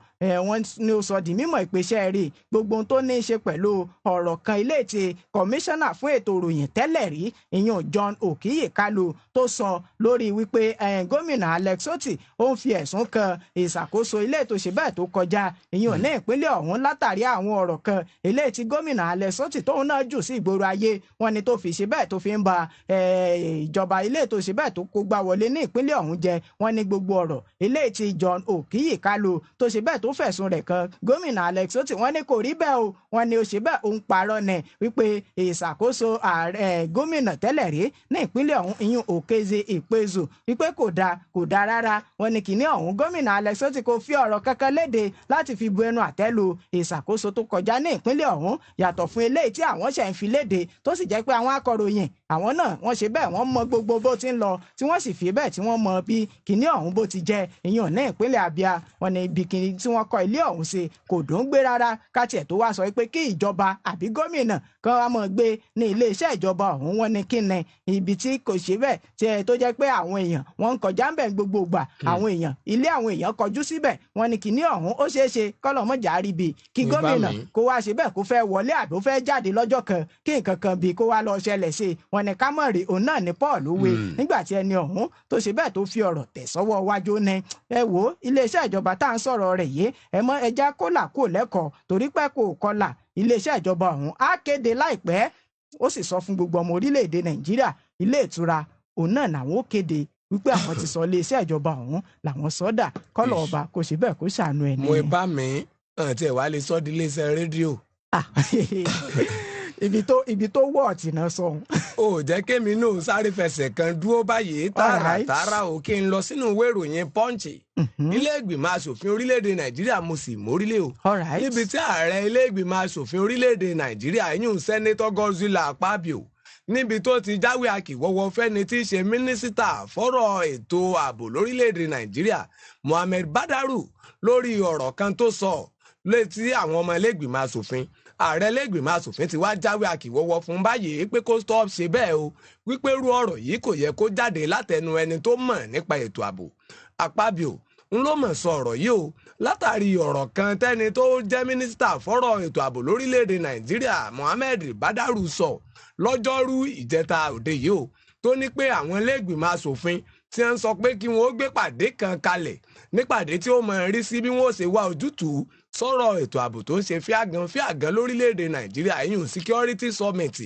wọ́n ní ó sọ di mímọ̀ ìpèsè rí gbogbo ohun tó ní í ṣe pẹ̀lú ọ̀rọ̀ kan ilé tí kọmíṣánná fún ètò ìròyìn tẹ́lẹ̀ rí ìyàn John Okiye Kalu tó sọ lórí wípé gómìnà Alex Otti ó ń fi ẹ̀sùn kan ìṣàkóso ilé tó ṣe bẹ́ẹ̀ tó kọjá ìyàn ní ìpínlẹ̀ ọ̀hún látàrí àwọn ọ̀rọ̀ kan ilé tí gómìnà Alex Otti tóun náà jù sí ìgboro ayé, wọ́n ní tó fi ṣe bẹ́ẹ̀ tó fi ń ba ìjọba ilé tó ṣe bẹ́ẹ̀ tó kó gbá wọlé ní ìpínlẹ̀ ọ̀hún jẹ. Wọ́n ní gbogbo ọ̀rọ̀ ilé tí John Okiye Kalu tó ṣe bẹ́ẹ̀ tó fẹ̀sùn rẹ̀ kan gómìnà Alex Otti, wọ́n ní kò rí bẹ́ẹ̀ o, wọ́n ní ó ṣe bẹ́ẹ̀ ó ń parọ́ ni wípé ìṣàkóso ààrẹ gómìnà tẹ́lẹ̀ rí ní ìpínlẹ̀ ọ̀hún ìyún Okezie Ikpeazu wípé kò dáa kò dáa rárá. Wọ́n ní kìíní ọ̀hún gómìnà Alex Otti kò fi ọ̀rọ̀ kankan léde láti fi bu ẹnu àtẹ́ lu ìṣàkóso tó kọjá ní ìpínlẹ̀ ọ̀hún yàtọ̀ fún eléyìí tí àwọn ṣẹ̀ ń fi léde, tó sì jẹ́ pé àwọn akọ̀ròyìn àwọn náà wọ́n ṣe bẹ́ẹ̀ wọ́n mọ gbogbo bó ti ń lọ tí wọ́n sì fi bẹ́ẹ̀ tí wọ́n mọ bí kìíní ọ̀hún bó ti jẹ́ ìyún ní ìpínlẹ̀ Abia. Wọ́n ní ibi kìíní tí wọ́n kọ́ ilé ọ̀hún sí kò dùn gbé rárá, kátiẹ̀ tó wá sọ pé kí ìjọba àbí gómìnà kan wá mọ̀ gbé ní iléeṣẹ́ ìjọba ọ̀hún. Wọ́n ní kí ni ibi tí kò ṣe bẹ́ẹ̀ tí tó jẹ́ pé àwọn èèyàn wọ́n ń kọjá ń bẹ̀ gbogbo ìgbà, àwọn èèyàn ilé àwọn èèyàn kọjú síbẹ̀. Wọ́n ní kìíní ọ̀hún ó ṣeé ṣe kọ́lọ́mọjà ríbi kí gómìnà kó wá ṣe bẹ́ẹ̀ kó fẹ́ wọlé àbí ó fẹ́ jáde lọ́jọ́ kan kí nǹkan kan bí kó wá lọ ṣẹlẹ̀ sí i. Wọ́n ní kámọ̀rì òun náà ní Paul wé nígbà tí ẹni ọ̀hún tó ṣe bẹ́ẹ̀ tó fi ọ̀rọ̀ tẹ̀ sọ́wọ́ wájú ní ẹ wò iléeṣẹ́ ìjọba tá à ń sọ̀rọ̀ rẹ̀ yìí ẹ mọ́ ẹja kólà kó lẹ́kọ̀ọ́ torí pé kò kọlà iléeṣẹ́ ìjọba ọ̀hún á kéde láìpẹ́. Ó sì sọ fún gbogbo ọmọ orílẹ̀-èdè Nàìjíríà ilé ìtura òun náà làwọn ó kéde wípé àwọn ti sọ iléeṣẹ́ ìjọba ọ̀hún làwọn sọ́dà kọ́lọ̀ ọba kò ṣe bẹ́ẹ̀ kó ṣàánú ẹni. Mo bá mi àti ẹ̀ wá lè sọ́ di iléeṣẹ́ rédíò. Ibi tó wọ̀ ọ̀tì náà sọ. Ó jẹ́ kémi náà sáré fẹsẹ̀ kan dúró báyìí tààràtààrà ò kí n lọ sínú ìwé ìròyìn Punch. Ilé ìgbìmọ̀ asòfin orílẹ̀-èdè Nàìjíríà mo sì mórílẹ̀ o. Níbi tí ààrẹ ilé ìgbìmọ̀ asòfin orílẹ̀-èdè Nàìjíríà yún Sẹ́nẹ́tọ̀ Godswill Akpabio níbi tó ti jáwé akíwọ́wọ́ fẹ́ni tí í ṣe mínísítà fọ́rọ̀ ètò ààbò lórílẹ̀-èdè Nàìjíríà Mohammed Badaru lórí ọ̀rọ̀ kan tó sọ létí àwọn ọmọ ilé ìgbìmọ̀ asòfin. Ààrẹ lẹ́gbìmọ̀ asòfin ti wá jáwé akíwọ́wọ́ fún báyìí pé kó stop ṣe bẹ́ẹ̀ o, wípé irú ọ̀rọ̀ yìí kò yẹ kó jáde látẹnu ẹni tó mọ̀ nípa ètò ààbò. Akpabio ń ló mọ̀ sọ ọ̀rọ̀ yìí o látàrí ọ̀rọ̀ kan tẹ́ni tó jẹ́ mínísítà fọ́rọ̀ ètò ààbò lórílẹ̀‐èdè Nàìjíríà Mohammed Badaru sọ lọ́jọ́rú ìjẹta òde yìí o, tó ní pé àwọn iléègbìmọ̀ asòfin tí wọ́n sọ pé kí wọ́n ó gbé pàdé kan kalẹ̀ nípàdé tí ó mọ̀ rí sí bí wọ́n ó ṣe wá ojútùú sọ̀rọ̀ ètò ààbò tó ń ṣe fíàgàn fíàgàn lórílẹ̀‐èdè Nàìjíríà, ìyún security summit.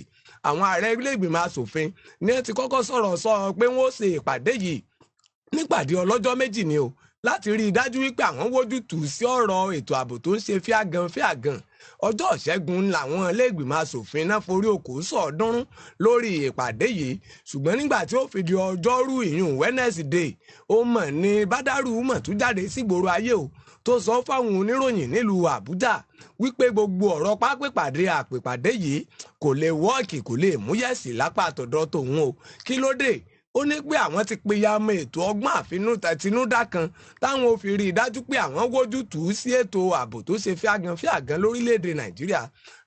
Àwọn ààrẹ iléègbìmọ̀ asòfin ní wọ́n ti kọ́kọ́ sọ̀rọ̀ sọ pé wọ́n ó ṣe ìpàdé yìí nípàdé ọlọ́jọ́ 2 ni o, láti rí i dájú wípé àwọn wójútùú sí ọ̀rọ̀ ètò ààbò tó ń ṣe fíàgàn fíàgàn. Ọjọ́ ìṣẹ́gun làwọn iléègbìmọ̀ asòfin náà forí okòó sọ̀ọ́dúnrún lórí ìpàdé yìí, ṣùgbọ́n nígbà tí ó fi di ọjọ́rú ìyún Wednesday, ó mọ̀ ní Badaru mọ̀ tún jáde sígboro ayé o, tó sọ fáwọn oníròyìn nílùú Àbújá wípé gbogbo ọ̀rọ̀ pápẹ́pàdé àpèpàdé yìí kò lè wọ́ọ̀kì, kò lè múyẹ̀sì lápá àtọ̀dọ̀ tòun o. Kí ló dé? Ó ní pé àwọn ti peyamọ ètò ọgbọ́n àtinúdá kan táwọn ò fi rí i dájú pé àwọn wójútùú sí ètò ààbò tó ṣe fíàgàn fíàgàn lórílẹ̀‐èdè Nàìjíríà.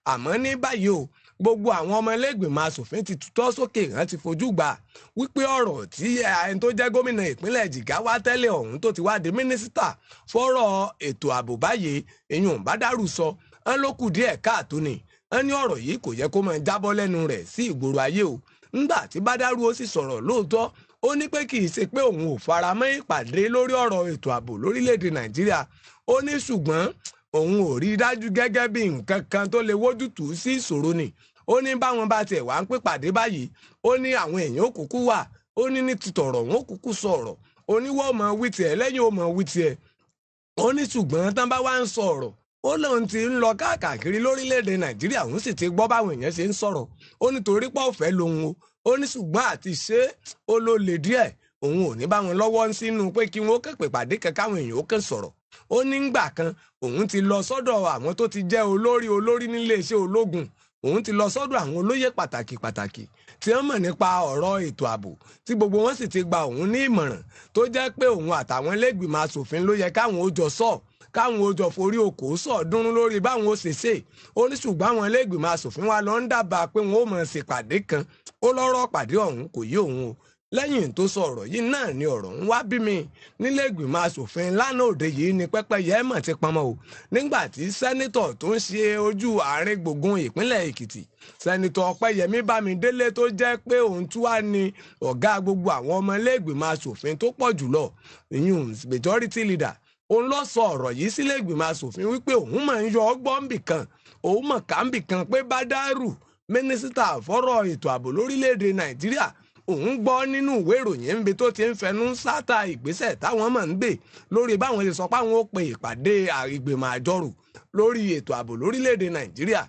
Àmọ́ ní báyìí o, gbogbo àwọn ọmọ ẹlẹ́gbìmọ̀ asòfin ti tutọ́ sókè, hàn ti fojú gbà wípé ọ̀rọ̀ tí ẹni tó jẹ́ gómìnà ìpínlẹ̀ Jigawa tẹ́lẹ̀ ọ̀hún tó ti wá di mínísítà fọ́rọ̀ ètò ààbò báyìí, ìyún Badaru sọ ọ́n ló kù díẹ̀ káàtó ni. Ọ́n ní ọ̀rọ̀ yìí kò yẹ kó máa jábọ́ lẹ́nu rẹ̀ sí ìgboro ayé o. Ńgbà tí Badaru ó sì sọ̀rọ̀ lóòótọ́, ó ní pé kì í ṣe pé òun ò fara mọ́ ìpàdé lórí ọ̀rọ̀ ètò ààbò lórílẹ̀‐èdè Nàìjíríà, ó ní ṣùgbọ́n òun ò rí dájú gẹ́gẹ́ bí nǹkan kan tó lè wójútùú sí ìṣòro ni. Ó ní báwọn bá tiẹ̀ wá ń pè pàdé báyìí, ó ní àwọn èèyàn òkùnkùn wà, ó ní ní títọ̀rọ̀ wọn òkùnkùn sọ̀rọ̀, oníwọ́ mọ̀ wí tiẹ̀ lẹ́yìn ó mọ̀ wí tiẹ̀. Ó ní ṣùgbọ́n tán bá wá ń sọ̀rọ̀, ó lóun ti ń lọ káàkiri lórílẹ̀‐èdè Nàìjíríà, òun sì ti gbọ́ báwọn èèyàn ṣe ń sọ̀rọ̀. Ó ní torí pọ̀ fẹ́ lòun o, ó ní ṣùgbọ́n àti ṣe ó ló lè díẹ̀, òun ò ní bá wọn lọ́wọ́ sínú pé kí wọ́n kàn pè pàdé kan káwọn èèyàn ó kàn sọ̀rọ̀. Ó ní ngbà kan òun ti lọ sọ́dọ̀ àwọn tó ti jẹ́ olórí olórí nílé iṣẹ́ ológun, òun ti lọ sọ́dọ̀ àwọn olóyè pàtàkì pàtàkì tí wọ́n mọ̀ nípa ọ̀rọ̀ ètò ààbò, tí gbogbo wọn sì ti gba òun ní ìmọ̀ràn tó jẹ́ pé òun àtàwọn ẹlẹ́gbìmọ̀ asòfin ló yẹ káwọn ó jọ sọ, káwọn ó jọ forí okòó sọ̀ọ́dúnrún lórí báwọn ó ṣe ṣe. Ó ní ṣùgbọ́n àwọn ẹlẹ́gbìmọ̀ asòfin wa lọ ń dábàá pé wọn ó mọ̀ ṣèpàdé kan. Ó lọ́rọ̀ pàdé ọ̀hún kò yé òun o. Lẹ́yìn tó sọ ọ̀rọ̀ yìí náà ni ọ̀rọ̀ ń wá bí mi nílé ìgbìmọ̀ asòfin lánàá òde yìí ni pẹ́pẹ́yẹ mọ̀ ti pọnmọ́ o, nígbà tí sẹ́nitọ̀ tó ń ṣe ojú àárín gbùngbùn ìpínlẹ̀ Èkìtì, sẹ́nitọ̀ Ọpẹ́yẹmí Bámidélé, tó jẹ́ pé òun tún wá ní ọ̀gá gbogbo àwọn ọmọ ilé ìgbìmọ̀ asòfin tó pọ̀ jùlọ, ìyún majority leader, òun ló sọ ọ̀rọ̀ yìí sílé ìgbìmọ̀ asòfin wípé òun máa ń yọ ọgbọ́n bì kan, òun mọ̀ káńbì kan pé Badaru, mínísítà fọ́rọ̀ ètò ààbò lórílẹ̀‐èdè Nàìjíríà, òun gbọ́ nínú ìwé ìròyìn níbi tó ti ń fẹnu sáta ìgbésẹ̀ táwọn máa ń gbé lórí báwọn ṣe sọ pé àwọn ó pe ìpàdé ìgbìmọ̀ àjọrò lórí ètò ààbò lórílẹ̀‐èdè Nàìjíríà.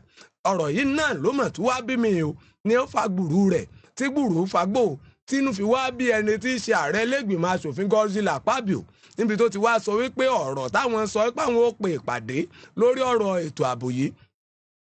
Ọ̀rọ̀ yìí náà ló mọ̀ tó wá bí mi o, ní ó fa gbùrú rẹ̀ tí gbùrú fagbó tínú fi wá bí ẹni tí í ṣe ààrẹ lẹ́gbìmọ̀ asòfin Godswill Akpabio, níbi tó ti wá sọ wípé ọ̀rọ̀ táwọn sọ pé àwọn ó pe ìpàdé lórí ọ̀rọ̀ ètò ààbò yìí,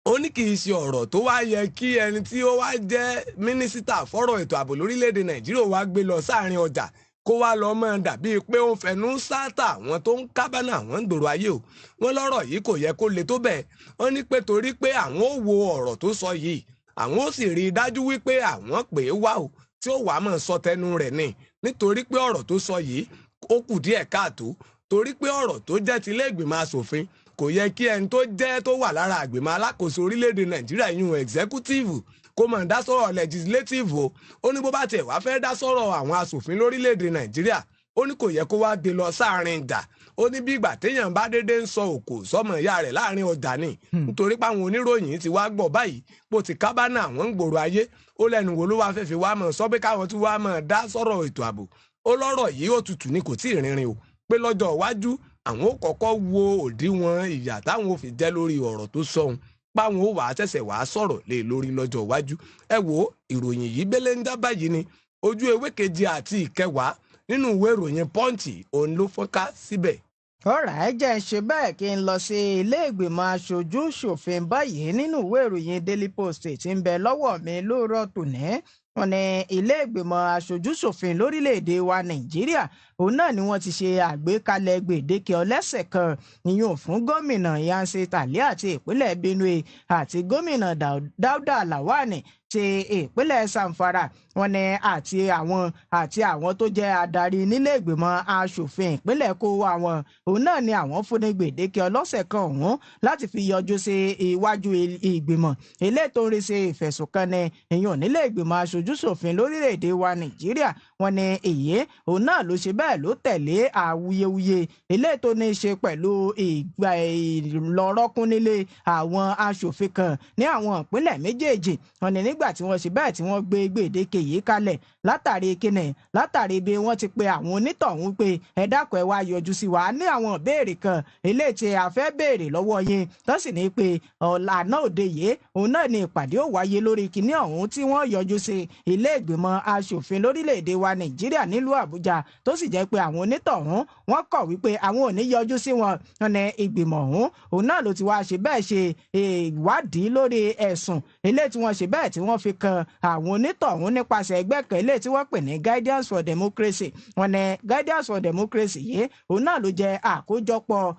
ó ní kì í ṣe ọ̀rọ̀ tó wá yẹ kí ẹni tí ó wá jẹ́ mínísítà fọ́rọ̀ ètò ààbò lórílẹ̀‐èdè Nàìjíríà wá gbé lọ sáàrin ọjà kó wá lọ mọ́ dàbí pé ó ń fẹnu sáátà àwọn tó ń kábánà àwọn ń gbòòrò ayé o. Wọ́n lọ́rọ̀ yìí kò yẹ kó le tó bẹ́ẹ̀. Wọ́n ní pé torí pé àwọn ò wo ọ̀rọ̀ tó sọ yìí, àwọn ó sì rí i dájú wípé àwọn pè é wá o, tí ó wàá mọ̀ sọ tẹnu rẹ̀ ni, nítorí pé ọ̀rọ̀ tó sọ yìí ó kù díẹ̀ káàtó, torí pé ọ̀rọ̀ tó jẹ́ ti ilé ìgbìmọ̀ asòfin kò yẹ kí ẹni tó jẹ́ tó wà lára àgbìmọ̀ alákòóso orílẹ̀-èdè Nàìjíríà, ìyún executive, kó máa dá sọ̀rọ̀ legislative o. Ó ní bó bá tiẹ̀ wá fẹ́ dá sọ̀rọ̀ àwọn asòfin lórílẹ̀-èdè Nàìjíríà, ó ní kò yẹ kó wá gbé lọ sáàrin ìjà. Ó ní bí ìgbà téèyàn bá dédé ń sọ òkò sọmọ ìyá rẹ̀ láàrin ọjà ni, nítorí páwọn oníròyìn ti wá gbọ́ báyìí bó ti kábánà àwọn ń gbòòrò ayé. Ó lẹ́nu wo ló wá fẹ́ fi wá mọ̀ sọ pé káwọn tún wá mọ̀ dá sọ̀rọ̀ ètò ààbò. Ó lọ́rọ̀ yìí ó tutù ni, kò tí ì rinrin o, pé lọ́jọ́ iwájú àwọn ó kọ́kọ́ wo òdiwọ̀n ìyà táwọn ò fi jẹ́ lórí ọ̀rọ̀ tó sọ̀hún, páwọn ó wàá ṣẹ̀ṣẹ̀ wàá sọ̀rọ̀ lé lórí lọ́jọ́ iwájú. Ẹ wo ìròyìn yìí bẹ́lẹ̀ ń dá báyìí ni ojú ewé keje àti ìkẹwàá nínú ìwé ìròyìn Punch òun ló fọ́nká síbẹ̀. Ọ̀rá ẹ jẹ́ ṣe bẹ́ẹ̀ kí n lọ sí ilé ìgbìmọ̀ aṣojú ṣòfin báyìí nínú ìwé ìròyìn Daily Post tí ń bẹ lọ́wọ́ mi lóòrọ̀ tòní. Wọ́n ní ilé ìgbìmọ̀ aṣojúṣòfin lórílẹ̀‐èdè wa Nàìjíríà, òun náà ni wọ́n ti ṣe àgbékalẹ̀ gbèdéke ọlẹ́sẹ̀ kan ìyún fún Gómìnà Yanse Talia ti ìpínlẹ̀ Benue àti Gómìnà Dauda Lawani ti ìpínlẹ̀ Zamfara. Wọ́n ní àti àwọn tó jẹ́ adarí nílé ìgbìmọ̀ aṣòfin ìpínlẹ̀ kó àwọn, òun náà ni àwọn fún ní gbèdéke ọlọ́sẹ̀ kan ọ̀hún láti fi yọjú sí iwájú ìgbìmọ̀ eléyìí tó ń rí sí ìfẹ̀sùnkanni ìyún nílé ìgbìmọ̀ aṣojúṣòfin lórílẹ̀‐èdè wa Nàìjíríà. Wọ́n ní èyí òun náà ló ṣe bẹ́ẹ̀ ló tẹ̀lé awuyewuye eléyìí tó ní í ṣe pẹ̀lú ìgbà ìlọrọ́kún nílé àwọn aṣòfin kan ní àwọn ìpínlẹ̀ méjèèjì. Wọ́n ní nígbà tí wọ́n ṣe bẹ́ẹ̀ tí wọ́n gbé gbèdéke yìí kalẹ̀, látàrí kíni? Látàrí bí wọ́n ti pe àwọn onítọ̀hún pé, "Ẹ dákun, ẹ wá yọjú sí wa ní àwọn ìbéèrè kan eléyìí tí a fẹ́ béèrè lọ́wọ́ yín." Tó sì ní pé ọ̀la náà òde yìí, òun náà ni ìpàdé ò wáyé lórí kíní ọ̀hún tí wọ́n yọjú sí ilé ìgbìmọ̀ aṣòfin lórílẹ̀‐èdè wa Nàìjíríà nílùú Àbújá, tó sì jẹ́ pé àwọn onítọ̀hún wọ́n kọ̀ wípé àwọn ò ní yọjú sí wọn. Wọn ní ìgbìmọ̀ ọ̀hún, òun náà ló ti wá ṣe bẹ́ẹ̀ ṣe ìwádìí lórí ẹ̀sùn eléyìí tí wọ́n ṣe bẹ́ẹ̀ tí wọ́n fi kan àwọn onítọ̀hún nípasẹ̀ ẹgbẹ́ kan eléyìí tí wọ́n pè ní Guidance for Democracy. Wọ́n ní Guidance for Democracy yìí, òun náà ló jẹ́ àkójọpọ̀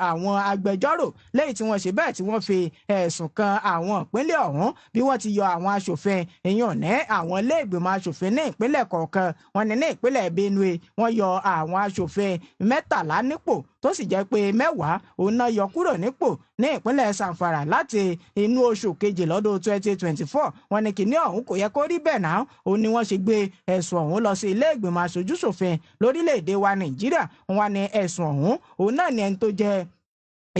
àwọn agbẹjọ́rò lẹ́yìn tí wọ́n ṣe bẹ́ẹ̀ tí wọ́n fi ẹ̀sùn kan àwọn ìpínlẹ̀ ọ̀hún bí wọ́n ti yọ àwọn aṣòfin ìyàn ní àwọn ilé ìgbìmọ̀ aṣòfin ní ìpínlẹ̀ kọ̀ọ̀kan. Wọ́n ní ní ìpínlẹ̀ Benue, wọ́n yọ àwọn aṣòfin 13 nípò, tó sì jẹ́ pé 10 òun náà yọ kúrò nípò ní ìpínlẹ̀ Zamfara láti inú oṣù kejì lọ́dún 2024. Wọ́n ní kìíní ọ̀hún kò yẹ kó rí bẹ́ẹ̀ náà, òun ni wọ́n ṣe gbé ẹ̀sùn ọ̀hún lọ sí ilé ìgbìmọ̀ aṣojúṣòfin lórílẹ̀‐èdè wa Nàìjíríà. Wọ́n ní ẹ̀sùn ọ̀hún, òun náà ni ẹni tó jẹ́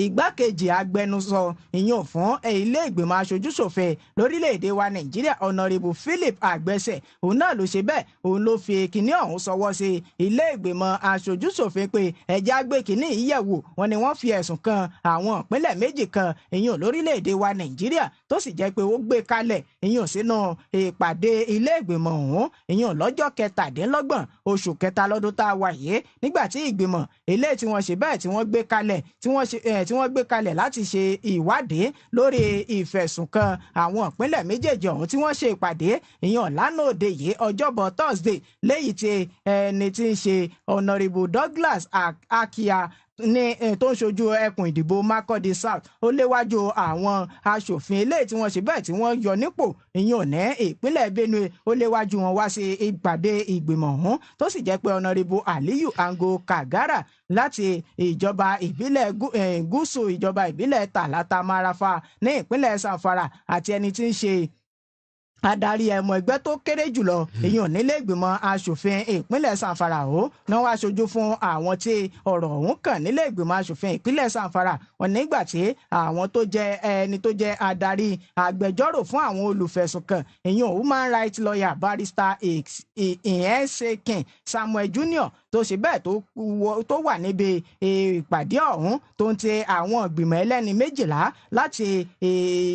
igbákejì agbẹnusọ ìyún fún ilé ìgbìmọ̀ aṣojúṣòfin lórílẹ̀‐èdè wa Nàìjíríà, Honourable Philip Àgbẹ̀sẹ̀, òun náà ló ṣe bẹ́ẹ̀, òun ló fi kinní ọ̀hún sọwọ́ sí ilé ìgbìmọ̀ aṣojúṣòfin pé ẹ̀jẹ̀ àgbẹ̀ kinní yìí yẹ̀ wò. Wọ́n ní wọ́n fi ẹ̀sùn kan àwọn ìpínlẹ̀ méjì kan ìyún lórílẹ̀‐èdè wa Nàìjíríà, tó sì jẹ́ pé ó gbé kalẹ̀ ìyún sínú ìpàdé ilé ìgbìmọ̀ ọ̀hún ìyún lọ́jọ́ 27 oṣù kẹta lọ́dún tá a wà yìí, nígbà tí ìgbìmọ̀ eléyìí tí wọ́n ṣe bẹ́ẹ̀ tí wọ́n gbé kalẹ̀ tí wọ́n ṣe tí wọ́n gbé kalẹ̀ láti ṣe ìwádìí lórí ìfẹ̀sùnkan àwọn ìpínlẹ̀ méjèèjì ọ̀hún tí wọ́n ṣe ìpàdé ìyẹn lánàá òde yìí, Ọjọ́bọ̀ Thursday, léyìí tí ẹni tí ń ṣe Honourable Douglas Akia ní tó ń ṣojú ẹkùn ìdìbò Makurdi South, ó léwájú àwọn aṣòfin eléyìí tí wọ́n ṣe bẹ́ẹ̀ tí wọ́n yọ nípò ìyẹn ní ìpínlẹ̀ Benue, ó léwájú wọn wá sí ìpàdé ìgbìmọ̀ ọ̀hún, tó sì jẹ́ pé Honourable Aliyu Ango Kagara láti ìjọba ìbílẹ̀ gúúsù, ìjọba ìbílẹ̀ Tàlátà Marafa ní ìpínlẹ̀ Zamfara, àti ẹni tí ń ṣe adarí ẹmọ ẹgbẹ́ tó kéré jùlọ èyàn nílé ìgbìmọ̀ asòfin ìpínlẹ̀ Zamfara, ó náà wá aṣojú fún àwọn tí ọ̀rọ̀ ọ̀hún kàn nílé ìgbìmọ̀ asòfin ìpínlẹ̀ Zamfara. Wọn nígbà tí àwọn tó jẹ́ ẹni tó jẹ́ adarí agbẹjọ́rò fún àwọn olùfẹ̀sùnkàn èyàn, human rights lawyer, Barrister Ìhẹ́nsekin Samuel Junior, tó ṣe bẹ́ẹ̀ tó wà níbi ìpàdé ọ̀hún, tó ń ti àwọn ìgbìmọ̀ ẹlẹ́ni 12 láti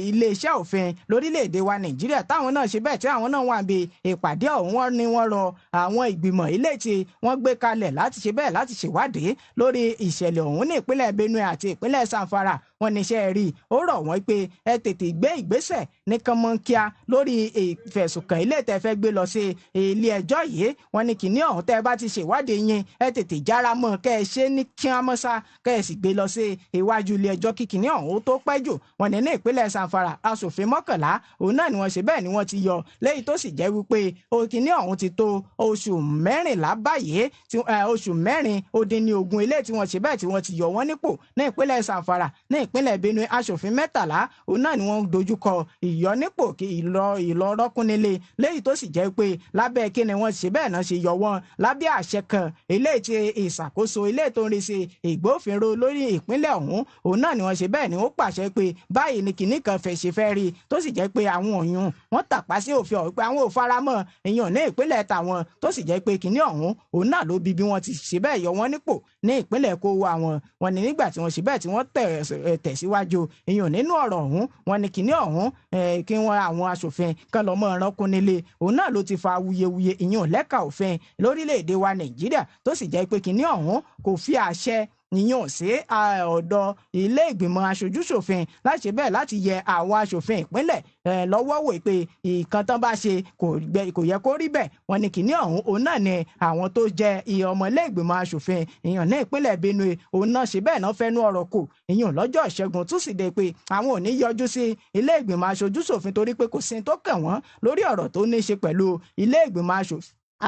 iléeṣẹ́ òfin lórílẹ̀‐èdè wa Nàìjíríà táwọn náà ṣe bẹ́ẹ̀ tí àwọn náà wà níbi ìpàdé ọ̀hún, wọ́n ní wọ́n rọ àwọn ìgbìmọ̀ ilé tí wọ́n gbé kalẹ̀ láti ṣe bẹ́ẹ̀ láti ṣèwádìí lórí ìṣẹ̀lẹ̀ ọ̀hún ní ìpínlẹ̀ Benue àti ìpínlẹ̀ Zamfara. Wọ́n ní iṣẹ́ rí, ó rọ̀ wọ́n pé ẹ tètè gbé ìgbésẹ̀ ní kánmọ́nkíá lórí ìfẹ̀sùnkàn ilé tẹ́ fẹ́ gbé lọ sí ilé ẹjọ́ yìí. Wọ́n ní kìíní ọ̀hún, tẹ́ bá ti ṣèwádìí yín, ẹ tètè jára mọ́, kẹ́ ẹ ṣe ní kíámọ́sá, kẹ́ ẹ sì gbé lọ sí iwájú ilé ẹjọ́ kí kìíní ọ̀hún tó pẹ́ jù. Wọ́n ní ní ìpínlẹ̀ Zamfara, aṣòfin 11 òun náà ni wọ́n ṣe bẹ́ẹ̀ ni wọ́n ti yọ, lẹ́yìn tó sì jẹ́ wípé kìíní ọ̀hún ti tó oṣù 14 báyìí, oṣù 20 ilé tí wọ́n ṣe bẹ́ẹ̀ tí wọ́n ti yọ wọ́n nípò ní ìpínlẹ̀ Zamfara. Ní ìpínlẹ̀ Benue, aṣòfin 13 òun náà ni wọ́n dojúkọ ìyọnípò, ìlọrọ́kúnnílé, léyìí tó sì jẹ́ pé lábẹ́ kí ni wọ́n ṣe bẹ́ẹ̀ náà ṣe yọ wọ́n? Lábẹ́ àṣẹ kan eléyìí tí ìṣàkóso ilé tó ń rí sí ìgbófinró lórí ìpínlẹ̀ ọ̀hún, òun náà ni wọ́n ṣe bẹ́ẹ̀ ni ó pàṣẹ pé báyìí ni kìnnì kan fẹ́ ṣe fẹ́ rí, tó sì jẹ́ pé àwọn òyìn wọ́n tàpá sí òfin ọ̀hún pé àwọn ò faramọ́ èèyàn ní ìpínlẹ̀ tàwọn, tó sì jẹ́ pé kìnnì ọ̀hún, òun náà ló bí bí wọ́n ti ṣe bẹ́ẹ̀ yọ wọ́n nípò ní ìpínlẹ̀ kó wá wọn. Wọn ní nígbà tí wọ́n ṣe bẹ́ẹ̀ tí wọ́n tẹ̀síwájú èèyàn nínú ọ̀rọ̀ ọ̀hún, wọn ní kìnnì ọ̀hún, kí wọ́n àwọn aṣòfin kan lọ́mọ ẹranko nílé, òun náà ló ti fa awuyewuye ìyẹn lẹ́ka òfin lórílẹ̀‐èdè wa Nàìjíríà, tó sì jẹ́ pé kìnnì ọ̀hún kò fi àṣẹ ìyẹn sí ọ̀dọ̀ ilé ìgbìmọ̀ aṣojúṣòfin láti bẹ́ẹ̀ láti yẹ àwọn aṣòfin ìpínlẹ̀ lọ́wọ́ wò pé ìkan tán bá ṣe kò yẹ kó rí bẹ́ẹ̀. Wọ́n ní kìíní ọ̀hún òun náà ni àwọn tó jẹ́ iye ọmọ ilé ìgbìmọ̀ aṣòfin ìyẹn ní ìpínlẹ̀ Benue òun náà ṣe bẹ́ẹ̀ náà fẹ́nu ọ̀rọ̀ kò ìyẹn lọ́jọ́ ìṣẹ́gun túsídẹ̀ẹ́ pé àwọn ò ní yọjú sí ilé ìgbìmọ̀ aṣojúṣòfin torí pé kò sí tó kàn wọ́n lórí ọ̀rọ̀ tó ní í ṣe pẹ̀lú ilé ìgbìmọ̀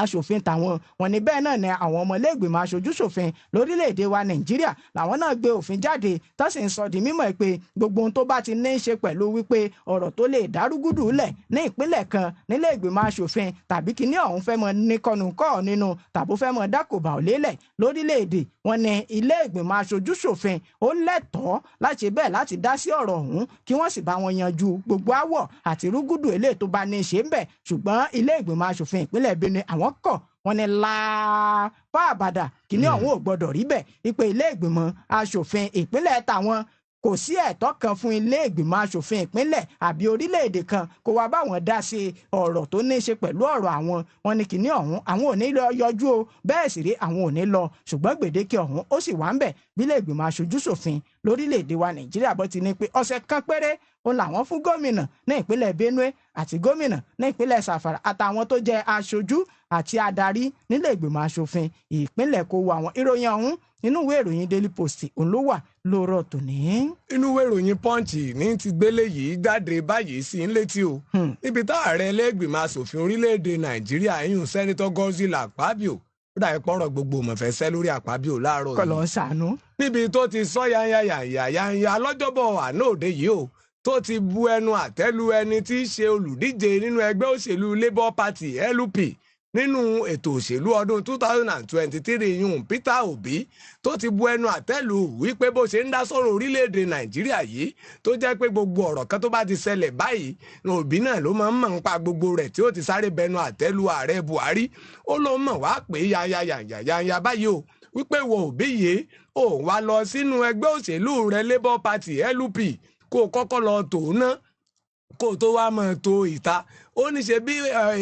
aṣòfin tàwọn. Wọ́n ní bẹ́ẹ̀ náà ni àwọn ọmọ ilé ìgbìmọ̀ aṣojúṣòfin lórílẹ̀‐èdè wa Nàìjíríà làwọn náà gbé òfin jáde tó sì ń sọ di mímọ̀ pé gbogbo ohun tó bá ti ní í ṣe pẹ̀lú wípé ọ̀rọ̀ tó lè dárúgúdù lẹ̀ ní ìpínlẹ̀ kan nílé ìgbìmọ̀ aṣòfin tàbí kíní ọ̀hún fẹ́ mọ níkọnùkọ́ nínú tàbó fẹ́ mọ dákòbà òlélẹ̀ lórílẹ̀‐èdè, wọ́n ní ilé ìgbìmọ̀ aṣojúṣòfin ó lẹ́tọ̀ọ́ láti bẹ́ẹ̀ láti dá sí ọ̀rọ̀ ọ̀hún kí wọ́n sì bá wọn yanjú gbogbo áwọ̀ àti rúgúdù eléyìí tó bá ní í ṣe ń bẹ̀. Ṣùgbọ́n ilé ìgbìmọ̀ aṣòfin ìpínlẹ̀ Benue àwọn kọ̀, wọ́n ní láàpá àbàdà kìíní ọ̀hún ò gbọ́dọ̀ rí bẹ́ẹ̀, wípé ilé ìgbìmọ̀ aṣòfin ìpínlẹ̀ tàwọn kò sí ẹ̀tọ́ kan fún ilé ìgbìmọ̀ aṣòfin ìpínlẹ̀ àbí orílẹ̀-èdè kan kó wá báwọn dá sí ọ̀rọ̀ tó ní í ṣe pẹ̀lú ọ̀rọ̀ àwọn. Wọ́n ní kìíní ọ̀hún àwọn ò ní lọ yọjú o, bẹ́ẹ̀ sì rí àwọn ò ní lọ, ṣùgbọ́n gbèdéke ọ̀hún ó sì wà ń bẹ̀ bí ilé ìgbìmọ̀ aṣojúṣòfin lórílẹ̀-èdè wa Nàìjíríà bó ti ní pé ọ̀sẹ̀ kan péré òun làwọn fún gómìnà ní ìpínlẹ̀ Benue àti gómìnà ní ìpínlẹ̀ Zamfara àtàwọn tó jẹ́ aṣojú àti adarí nílé ìgbìmọ̀ aṣòfin ìpínlẹ̀ kó wọ àwọn. Ìròyìn ọ̀hún inú ìwé ìròyìn Daily Post òun ló wà lóòrọ̀ tòní. Inú ìwé ìròyìn Punch ní ti gbélé yìí jáde báyìí sí ń létí o, níbi tá ààrẹ ilé-ìgbìmọ̀ aṣòfin orílẹ̀-èdè Nàìjíríà ìyún Sẹ́nitọ́ Godswill Akpabio ó dà pọ̀rọ̀ gbogbo mọ̀fẹ́sẹ́ lórí Akpabio láàárọ̀ yìí kọlọ̀ ń ṣàánú. Níbi tó ti sọ yanyayanyanya lọ́jọ́bọ̀ àná òde yìí o, tó ti bu ẹnu àtẹ́lu ẹni tí í ṣe olùdíje nínú ẹgbẹ́ òṣèlú Labour Party LP nínú ètò òṣèlú ọdún 2023 yún Peter Obi, tó ti bu ẹnu àtẹ́lù wípé bó ṣe ń dá sọ̀rọ̀ orílẹ̀-èdè Nàìjíríà yìí tó jẹ́ pé gbogbo ọ̀rọ̀ kan tó bá ti ṣẹlẹ̀ báyìí Obi náà ló máa ń mọ̀ nípa gbogbo rẹ̀ tí ó ti sáré bẹnu àtẹ́lù ààrẹ Buhari. Ó ló mọ̀ wá pé yanyayanyanya báyìí o, wípé wo Obi yìí ó wá lọ sínú ẹgbẹ́ òṣèlú rẹ̀ Labour Party LP kó o kọ́kọ́ lọ tòun ná kó o tó wá mọ̀ tó ìta. Ó ní ṣe bí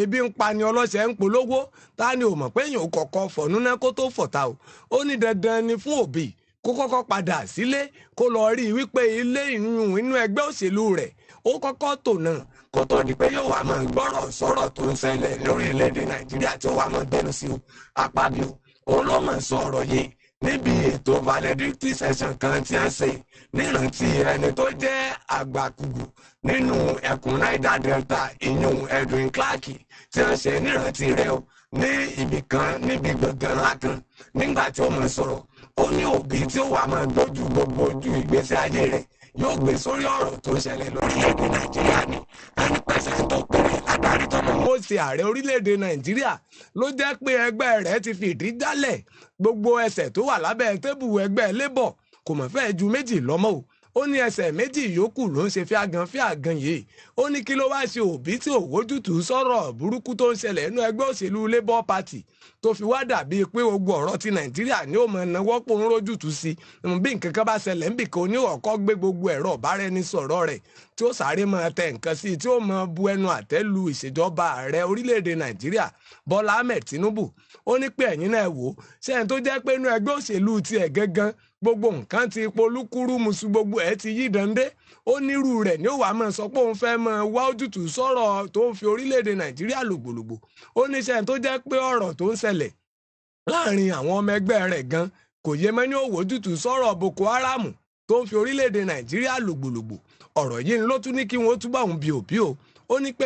ebi ń pa ni ọlọ́ṣẹ́ ń polówó, ta ni ò mọ̀ pé èèyàn kọ̀ọ̀kan fọ̀nú ná kó tó fọ̀ta o. Ó ní dandan ni fún Obi kó kọ́kọ́ padà sílé kó lọ rí i wípé ilé ìyún inú ẹgbẹ́ òṣèlú rẹ̀ ó kọ́kọ́ tò náà kó tó di pé yóò wá máa gbọ́rọ̀ sọ̀rọ̀ tó ń ṣẹlẹ̀ lórílẹ̀‐èdè Nàìjíríà tí ó wá máa gbẹnu sí o. Akpabio òun ló máa sọ ọ̀rọ̀ yìí níbi ètò valedictory session kan tí a ṣe nírántí ẹni tó jẹ́ àgbàkùgù nínú ẹkùn Niger Delta ìyún Edwin Clark tí a ṣe nírántí rẹ̀ o ní ibì kan níbi gbọ̀ngàn ńlá kan. Nígbà tí ó máa sọ̀rọ̀ ó ní Obi tí ó wà máa gbójú gbogbo ojú ìgbésí ayé rẹ̀ yóò gbé sórí ọ̀rọ̀ tó ṣẹlẹ̀ lórílẹ̀‐èdè Nàìjíríà ni ẹni pẹ̀sẹ̀ tó péré adarí tó lọ. Ó ṣe ààrẹ orílẹ̀‐èdè Nàìjíríà ló jẹ́ pé ẹgbẹ́ rẹ̀ ti fi ìdí jálẹ̀ gbogbo ẹsẹ̀ tó wà lábẹ́ tébù ẹgbẹ́ Labour kò mọ̀ fẹ́ ju méjì lọ́mọ́ o. Ó ní ẹsẹ̀ méjì yòókù ló ń ṣe fíagan fíagan yìí. Ó ní kí ló wá ṣe Obi tí ò wójútùú sọ̀rọ̀ burúkú tó ń ṣẹlẹ̀ nínú ẹgbẹ́ òṣèlú Labour Party tó fi wá dàbí pé gbogbo ọ̀rọ̀ ti Nàìjíríà ní ó mọ̀ náwó pò ń rójútùú sí bí nǹkan kan bá ṣẹlẹ̀ ń bìkan ní ọ̀kọ́ gbé gbogbo ẹ̀rọ ọ̀báraẹnisọ̀rọ̀ rẹ̀ tí ó sáré máa tẹ nǹkan sí tí ó máa bu ẹnu àtẹ́ lu ìṣèjọba ààrẹ orílẹ̀-èdè Nàìjíríà Bọ́lá Ahmed Tinubu. Ó ní pé ẹ̀yin náà wò ó ṣé ẹni tó jẹ́ pé inú ẹgbẹ́ òṣèlú tiẹ̀ gangan gbogbo nǹkan ti polúkúrú musu gbogbo ẹ̀ ti yí dande, ó nírú rẹ̀ ní ó wàá máa sọ pé òun fẹ́ máa wá ojútùú sọ̀rọ̀ tó ń fi orílẹ̀-èdè Nàìjíríà lògbòlògbò. Ó ní ṣé ẹni tó jẹ́ pé ọ̀rọ̀ tó ń ṣẹlẹ̀ láàrin àwọn ọmọ ẹgbẹ́ rẹ̀ gan kò yé mọ́ ní ó wójútùú sọ̀rọ̀ Boko Haram tó ń fi orílẹ̀-èdè Nàìjíríà lògbòlògbò. Ọ̀rọ̀ yìí ló tún ní kí wọ́n túbọ̀ òun bí òbí o. Ó ní pé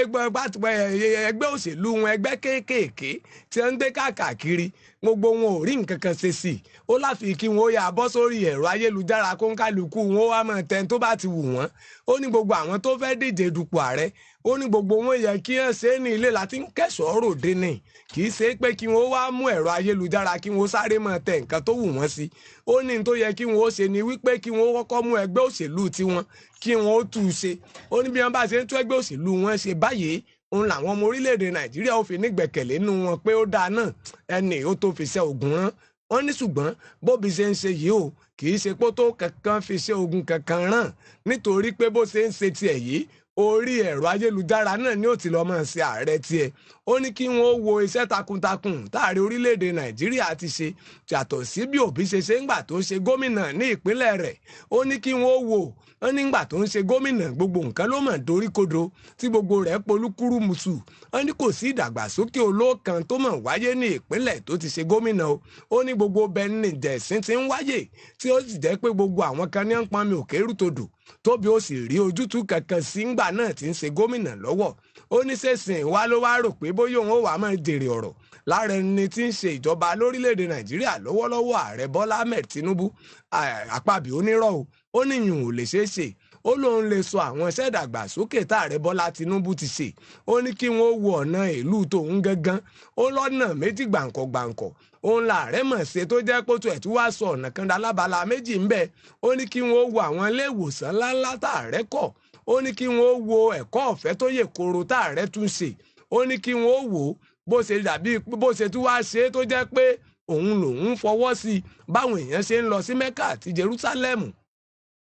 ẹgbẹ́ òṣèlú wọn ẹgbẹ́ kéékèèké tí wọ́n ń gbé káàkiri gbogbo wọn ò rí nǹkan kan ṣe sí i. Ó láfi kí wọn ó yà bọ́ sórí ẹ̀rọ ayélujára kó ń kálukú wọn ó wá máa tẹni tó bá ti wù wọ́n. Ó ní gbogbo àwọn tó fẹ́ díje dupò ààrẹ ó ní gbogbo wọn yẹ kí wọ́n ṣe é ní ilé láti ń kẹ̀sọ́ ròde ní, kì í ṣe pé kí wọ́n wá mú ẹ̀rọ ayélujára kí wọ́n sáré máa tẹ nǹkan tó wù wọ́n sí. Ó ní tó yẹ kí wọ́n ó ṣe ni wípé kí wọ́n kọ́kọ́ mú ẹgbẹ́ òṣèlú tiwọn kí wọ́n ó tú u ṣe. Ó ní bí wọ́n bá ṣe ń tú ẹgbẹ́ òṣèlú wọn ṣe báyìí òun làwọn ọmọ orílẹ̀-èdè Nàìjíríà ó fi nígbẹ̀kẹ̀lé nínú wọn pé ó dáa náà ẹni ó tó fi ṣe ogun rán. Wọ́n ní ṣùgbọ́n bóbi ṣe ń ṣe yìí o kì í ṣe pé tó kankan fi ṣe ogun kankan rán, nítorí pé bó ṣe ń ṣe tiẹ̀ yìí Orí ẹ̀rọ ayélujára náà ni ó ti lọ́ọ́ máa ṣe ààrẹ tiẹ̀. Ó ní kí wọ́n wo iṣẹ́ takuntakun táàrí orílẹ̀-èdè Nàìjíríà ti ṣe, yàtọ̀ sí bí Òbí ṣe ṣe ńgbà tó ṣe gómìnà ní ìpínlẹ̀ rẹ̀. Ó ní kí wọ́n wò ó nígbà tó ń ṣe gómìnà, gbogbo nǹkan ló mọ̀ doríkodò tí gbogbo rẹ̀ polúkúrú musu. Ó ní kò sí ìdàgbàsókè olóòkan tó mọ̀ wáyé ní ìpínlẹ̀ tó ti ṣe gómìnà o. Ó ní gbogbo bẹni jẹ̀sín ti ń wáyé, tí ó sì jẹ́ pé gbogbo àwọn kan ní ń pọnmi òkèrú todò, tóbi ó sì rí ojútùú kankan sí ńgbà náà tí ń ṣe gómìnà lọ́wọ́. Ó ní sẹ́sìn wa ló wá rò pé bóyá òun ó wàá máa jèrè ọ̀rọ̀ lára ẹni tí ń ṣe ìjọba lórílẹ̀‐èdè Nàìjíríà lọ́wọ́lọ́wọ́, ààrẹ Bọ́lá Ahmed Tinubu. Àpabì onírọ̀ o, ó ní yùn ò lè ṣeé ṣe. Ó lóun lè sọ àwọn iṣẹ́ ìdàgbàsókè táàrẹ Bọ́lá Tinubu ti ṣe. Ó ní kí wọ́n wo ọ̀nà ìlú tòun gangan. Ó lọ́nà méjì gbàǹkọ̀gbàǹkọ̀ òun làárẹ̀ mọ̀ ṣe, tó jẹ́ pé tó ẹ̀ tí wàá sọ ọ̀nà kan dálábala méjì ń bẹ. Ó ní kí wọ́n wo àwọn ilé ìwòsàn ńláńlá táàrẹ kọ́. Ó ní kí wọ́n wo ẹ̀kọ́ ọ̀fẹ́ tó yè koro táàrẹ tún ṣe. Ó ní kí wọ́n wò bó ṣe dàbí bó ṣe tún wá ṣe, tó jẹ́ pé òun lòun fọwọ́ sí báwọn èèyàn ṣe ń lọ sí Mẹ́kà àti Jerúsálẹ́mù,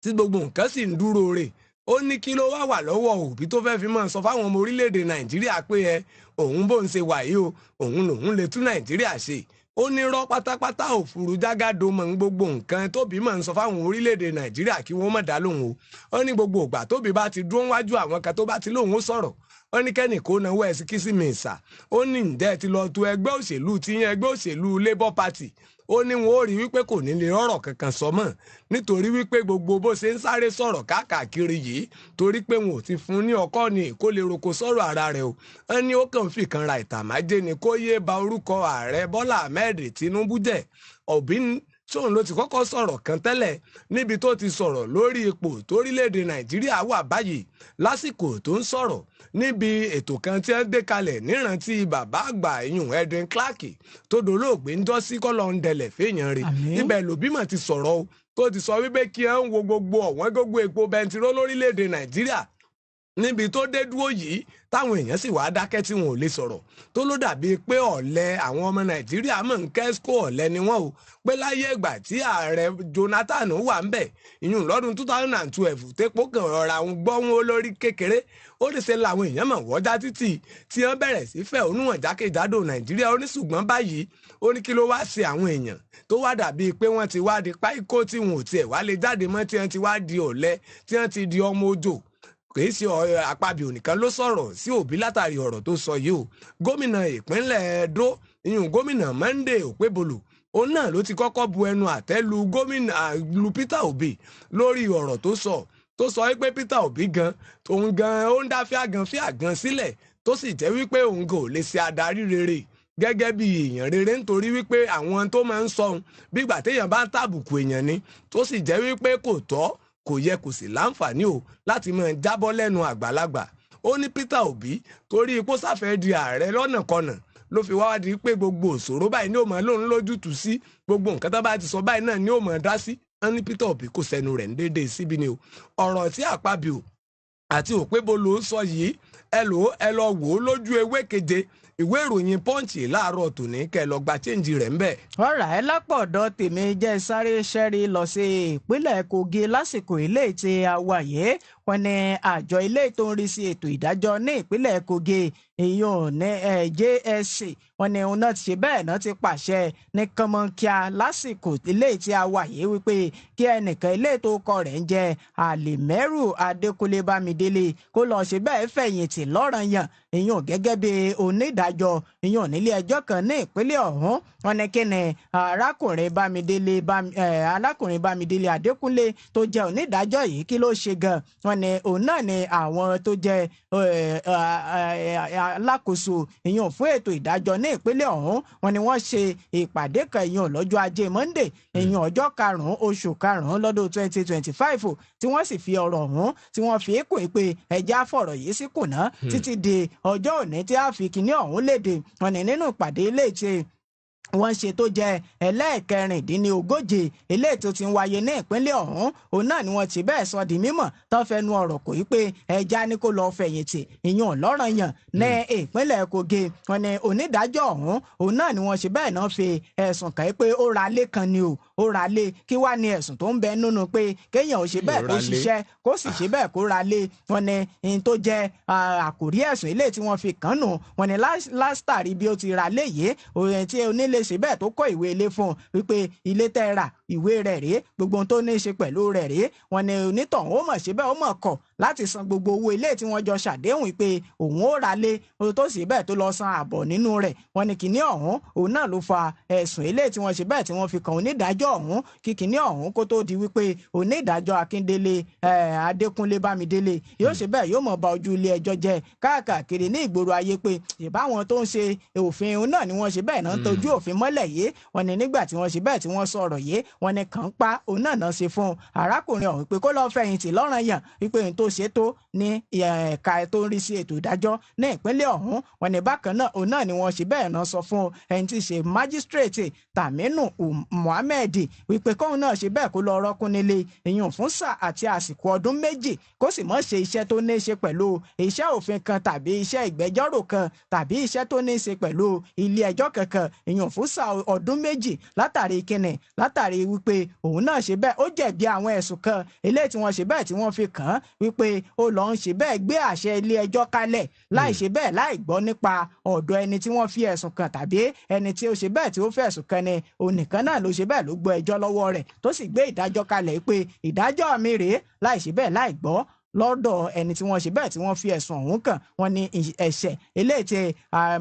tí gbogbo nǹkan sì ń dúró rè. Ó ní kí ló wá wà lọ́wọ́ Òbí tó fẹ́ fi máa sọ fáwọn ọmọ orílẹ̀-èdè Nàìjíríà pé ẹ òun bó ń ṣe wà yìí o, òun lòun lè tún Nàìjíríà ṣe? Ó ní rọ́ pátápátá, òfurufú jágàdo mọ̀ ń gbogbo nǹkan tóbi máa ń sọ fáwọn orílẹ̀-èdè Nàìjíríà kí wọ́n má dá lóhùn o. Ó ní gbogbo ìgbà tóbi bá ti dúró wájú àwọn kan tó bá ti lóhùn ó sọ̀rọ̀, ó ní kẹ́nì kó náwó ẹ̀ sí kí mi ìsà. Ó ní ǹjẹ́ ti lọ tu ẹgbẹ́ òṣèlú tí yẹn, ẹgbẹ́ òṣèlú Labour Party? Ó ní wọn ó rí wípé kò ní lè rọ̀rọ̀ kankan sọ mọ́, nítorí wípé gbogbo bó ṣe ń sáré sọ̀rọ̀ káàkiri yìí, torí pé wọn ò ti fún ní ọkọ́ ni kó lè roko sọ̀rọ̀ ara rẹ̀ o. Ó ní ó kàn fi kan ra ìtàmájé ni, kó yéé ba orúkọ ààrẹ Bọ́lá Ahmed Tinubu jẹ́. Òbí sóun ló ti kọ́kọ́ sọ̀rọ̀ kan tẹ́lẹ̀ níbi tó ti sọ̀rọ̀ lórí ipò torílẹ̀-èdè Nàìjíríà wà báyìí, lásìkò tó ń sọ̀rọ̀ níbi ètò kan tí wọ́n gbé kalẹ̀ nírántí bàbá àgbà ìyún Edwin Clark tó dolóògbé ń jọ́sí, kọ́lọ́ ń dẹlẹ̀ fẹ́yàn rẹ̀. Ibẹ̀ lòbí mà ti sọ̀rọ̀ o, tó ti sọ wípé kí ẹ ń wo gbogbo ọ̀wọ́n gógó epo bẹntiró lórílẹ̀-èdè Nàìjíríà níbi tó dé dúró yìí, táwọn èèyàn sì wá dákẹ́ tí wọn ò lè sọ̀rọ̀, tó ló dàbí pé ọ̀lẹ àwọn ọmọ Nàìjíríà mọ̀ ń kẹ́síkò, ọ̀lẹ ni wọ́n o, pé láyé ìgbà tí ààrẹ Jonathan wà ń bẹ̀, ìyún lọ́dún 2012, tépo kan ọ̀rọ̀ àwọn gbọ́ wọn lórí kékeré, ó lè ṣe làwọn èèyàn mọ̀ wọ́jà títì tí wọ́n bẹ̀rẹ̀ sí fẹ̀hónú hàn jákèjádò Nàìjíríà. Ó ní ṣùgbọ́n báyìí, ó ní kí ló wá ṣe àwọn èèyàn tó wá dàbí pé wọ́n ti wá di páíkó, tí wọn ò tiẹ̀ wá lè jáde mọ́, tí wọ́n ti wá di ọ̀lẹ, tí wọ́n ti di ọmọ ojo? Kì í ṣe Àpabio nìkan ló sọ̀rọ̀ sí Òbí látàrí ọ̀rọ̀ tó sọ yìí o. Gómìnà ìpínlẹ̀ Ẹdó, ìyún gómìnà Monday Okpebholo, òun náà ló ti kọ́kọ́ bu ẹnu àtẹ́ lu gómìnà, lu Peter Obi lórí ọ̀rọ̀ tó sọ, tó sọ wípé Peter Obi gan òun gan ó ń dá fíàgàn fíàgàn sílẹ̀, tó sì jẹ́ wípé òun kò lè ṣe adarí rere gẹ́gẹ́ bí èèyàn rere, nítorí wípé àwọn tó máa ń sọ òun bígbà téèyàn bá ń tàbùkù èèyàn ni, tó sì jẹ́ wípé kò tọ́, kò yẹ, kò sì láǹfààní o láti máa jábọ́ lẹ́nu àgbàlagbà. Ó ní Peter Obi torí ipò sáfẹ́ di ààrẹ lọ́nàkọnà ló fi wá di pé gbogbo òṣòro báyìí ní ó máa lóun lójútùú sí, gbogbo nǹkan tó bá ti sọ báyìí náà ní ó máa dá sí. Wọ́n ní Peter Obi kò sẹ́nu rẹ̀ ń déédéé síbi ni o. Ọ̀rọ̀ tí Àpabio àti Okpebholo sọ yìí, ẹ lò ó, ẹ lọ wò ó lójú ewé keje ìwé ìròyìn Punch láàárọ̀ tòní, kẹ́ ẹ lọ gba change rẹ̀ ńbẹ̀. Ọ̀rà ẹ lápọ̀dọ̀ tèmi jẹ́ sáré ṣẹ́rí lọ sí ìpínlẹ̀ Kogi lásìkò ilé tí a wà yìí. Wọ́n ní àjọ ilé tó ń rí sí ètò ìdájọ́ ní ìpínlẹ̀ Kogi, ìyún ní JSC, wọ́n ní òun náà ti ṣe bẹ́ẹ̀ náà ti pàṣẹ ní kánmọ́nkíá lásìkò ilé tí a wà yìí wípé kí ẹnìkan ilé tó kọ rẹ̀ ń jẹ́ Àlìmẹ́rù Adékúnlé Bámidélé kó lọ́ọ́ ṣe bẹ́ẹ̀ fẹ̀yìntì lọ́ranyàn, ìyún gẹ́gẹ́ bí onídàájọ́, ìyún nílé ẹjọ́ kan ní ìpínlẹ̀ ọ̀hún. Wọ́n ní kí ni arákùnrin Bámidélé Adékúnlé tó jẹ́ onídàájọ́ yìí, kí ló ṣe gan? Wọ́n ní òun náà ni àwọn tó jẹ́ alákòóso ìyún fún ètò ìdájọ́ ní ìpínlẹ̀ ọ̀hún, wọ́n ní wọ́n ṣe ìpàdé kan, ìyún lọ́jọ́ ajé Monday, ìyún ọjọ́ 5 oṣù 5 lọ́dún 2025, tí wọ́n sì fi ọ̀rọ̀ ọ̀hún tí wọ́n fi kùn pé ẹja fọ̀rọ̀ yìí sí kùnà títí di ọjọ́ òní tí a fi kíní ọ̀hún léde. Wọ́n ní nínú ìpàdé ilé ìṣe Wọ́n ṣe tó jẹ́ 36 eléyìí tó ti ń wáyé ní ìpínlẹ̀ ọ̀hún, òun náà ni wọ́n ti bẹ́ẹ̀ sọ di mímọ̀ tó fẹnu ọ̀rọ̀ kò yí pé ẹja ní kó lọ́ọ́ fẹ̀yìntì ìyún lọ́ranyàn ní ìpínlẹ̀ Kogi. Wọ́n ní onídàájọ́ ọ̀hún, òun náà ni wọ́n ṣe bẹ́ẹ̀ náà fi ẹ̀sùn kàn pé ó ra lé kan ni o, ó ra lé. Kí wá ní ẹ̀sùn tó ń bẹ nínú pé kéèyàn ò ṣe bẹ́ẹ̀ kó ṣiṣẹ́ kó sì ṣe bẹ́ẹ̀ kó ra lé? Wọ́n ní in tó jẹ́ àkòrí ẹ̀sùn eléyìí tí wọ́n fi kàn nù, wọ́n ní látàrí bí ó ti ra lé yìí, òun tí onílé ṣe bẹ́ẹ̀ tó kọ́ ìwé ilé fún un wípé ilé tẹ́ rà, ìwé rẹ̀ rèé, gbogbo ohun tó ní í ṣe pẹ̀lú rẹ̀ rèé. Wọ́n ní onítọ̀hún ó mọ̀ ṣe bẹ́ẹ̀, ó mọ̀ kọ̀ láti san gbogbo owó ilé tí wọ́n jọ ṣàdéhùn pé òun ó ra lé, ohun tó sì bẹ́ẹ̀ tó lọ san àbọ̀ nínú rẹ̀. Wọ́n ní kinní ọ̀hún, òun náà ló fa ẹ̀sùn ilé tí wọ́n ṣe bẹ́ẹ̀ tí wọ́n fi kàn onídàájọ́ ọ̀hún, kí kinní ọ̀hún kó tó di wípé onídàájọ́ Akíndélé Adékúnlé Bámidélé yóò ṣe bẹ́ẹ̀ yóò mọ̀ ba ojú ilé ẹjọ́ jẹ́ káàkiri ní ìgboro ayé pé ìbáwọn tó ń ṣe òfin náà ni wọ́n ṣe bẹ́ẹ̀ náà ń tọ́jú òfin mọ́lẹ̀ yìí. Wọ́n ní nígbà tí wọ́n ṣe bẹ́ẹ̀ tí wọ́n sọ̀rọ̀ yìí, wọ́n ní kàn ń pa òun náà náà ṣe fún arákùnrin ọ̀hún pé kó lọ́ọ́ fẹ̀yìntì lọ́ranyàn, wípé ohun tó ṣe tó ní ẹ̀ka tó ń rí sí ètò ìdájọ́ ní ìpínlẹ̀ ọ̀hún. Wọ́n ní bákan náà, òun náà ni wọ́n ṣe bẹ́ẹ̀ náà sọ fún ẹni tí í ṣe májísírèètì Tàmínú Muhammed wípé kóun náà ṣe bẹ́ẹ̀ kó lọ rọ́kún nílé ìyún fún sáà àti àsìkò ọdún 2, kó sì mọ́ ṣe iṣẹ́ tó ní í ṣe pẹ̀lú iṣẹ́ òfin kan tàbí iṣẹ́ ìgbẹ́jọ́rò kan tàbí iṣẹ́ tó ní í ṣe pẹ̀lú ilé ẹjọ́ kankan, ìyún fún sáà ọdún 2, látàrí kíni? Látàrí wípé òun náà ṣe bẹ́ẹ̀ ó jẹ̀bi àwọn ẹ̀sùn kan eléyìí tí wọ́n ṣe bẹ́ẹ̀ tí wọ́n fi kàn án wípé ó lọ ń ṣe bẹ́ẹ̀ gbé àṣẹ ilé ẹjọ́ kalẹ̀ láì ṣe bẹ́ẹ̀ láì gbọ́ nípa ọ̀dọ̀ ẹni tí wọ́n fi ẹ̀sùn kàn tàbí ẹni tí ó ṣe bẹ́ẹ̀ tí ó fẹ̀sùn kàn ni òun nìkan náà ló ṣe bẹ́ẹ̀ ló gbọ́ ẹjọ́ lọ́wọ́ rẹ̀ tó sì gbé ìdájọ́ kalẹ̀ pé ìdájọ́ mi rèé, láì ṣe bẹ́ẹ̀ láì gbọ́ lọ́dọ̀ ẹni tí wọ́n ṣe bẹ́ẹ̀ tí wọ́n fi ẹ̀sùn ọ̀hún kàn. Wọ́n ní ẹ̀ṣẹ̀ eléyìí tí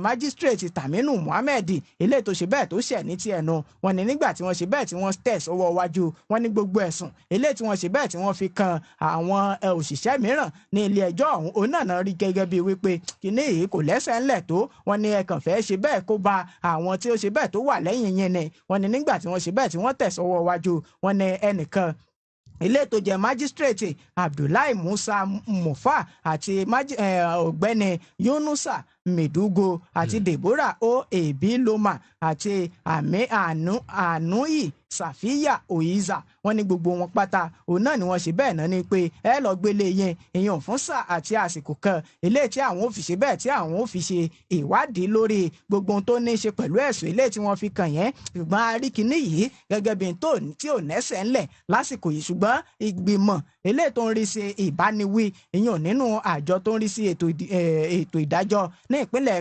májísírèètì Tàmínú Muhammed eléyìí tó ṣe bẹ́ẹ̀ tó ṣẹ̀ ní ti ẹnu. Wọ́n ní nígbà tí wọ́n ṣe bẹ́ẹ̀ tí wọ́n tẹ̀ sọ́wọ́ wájú, wọ́n ní gbogbo ẹ̀sùn eléyìí tí wọ́n ṣe bẹ́ẹ̀ tí wọ́n fi kan àwọn òṣìṣẹ́ mìíràn ní ilé ẹjọ́ ọ̀hún, òun náà rí gẹ́gẹ́ bíi wípé kíní yìí kò lẹ́sẹ̀ ńlẹ̀ tó. Wọ́n ní ẹ kàn fẹ́ ṣe bẹ́ẹ̀ kó ba àwọn tí ó ṣe bẹ́ẹ̀ tó wà lẹ́yìn yẹn ni. Wọ́n ní nígbà tí wọ́n ṣe bẹ́ẹ̀ tí wọ́n tẹ̀ sọ́wọ́ wájú, wọ́n ní ẹnìkan ilé tó jẹ́ májísírèètì Abdullahi Musa Mufa àti ọ̀gbẹ́ni Yunusa Medugo àti Deborah O Ebiloma àti Anuyi Safiya Oiza, wọ́n ní gbogbo wọn pátá òun náà ni wọ́n ṣe bẹ́ẹ̀ náà ni pé ẹ lọ gbélé yẹn ìyẹn fún sáà àti àsìkò kan eléyìí tí àwọn ò fi ṣe bẹ́ẹ̀ tí àwọn ò fi ṣe ìwádìí lórí gbogbo ohun tó ní í ṣe pẹ̀lú ẹ̀sùn eléyìí tí wọ́n fi kàn yẹn. Ṣùgbọ́n a rí kinní yìí gẹ́gẹ́ bí tí ò nẹ́sẹ̀ ńlẹ̀ lásìkò yìí, ṣùgbọ́n ìgbìmọ̀ eléyìí tó ń rí sí ìbániwí ìyẹn nínú àjọ tó ń rí sí ètò ìdájọ́ ní ìpínlẹ̀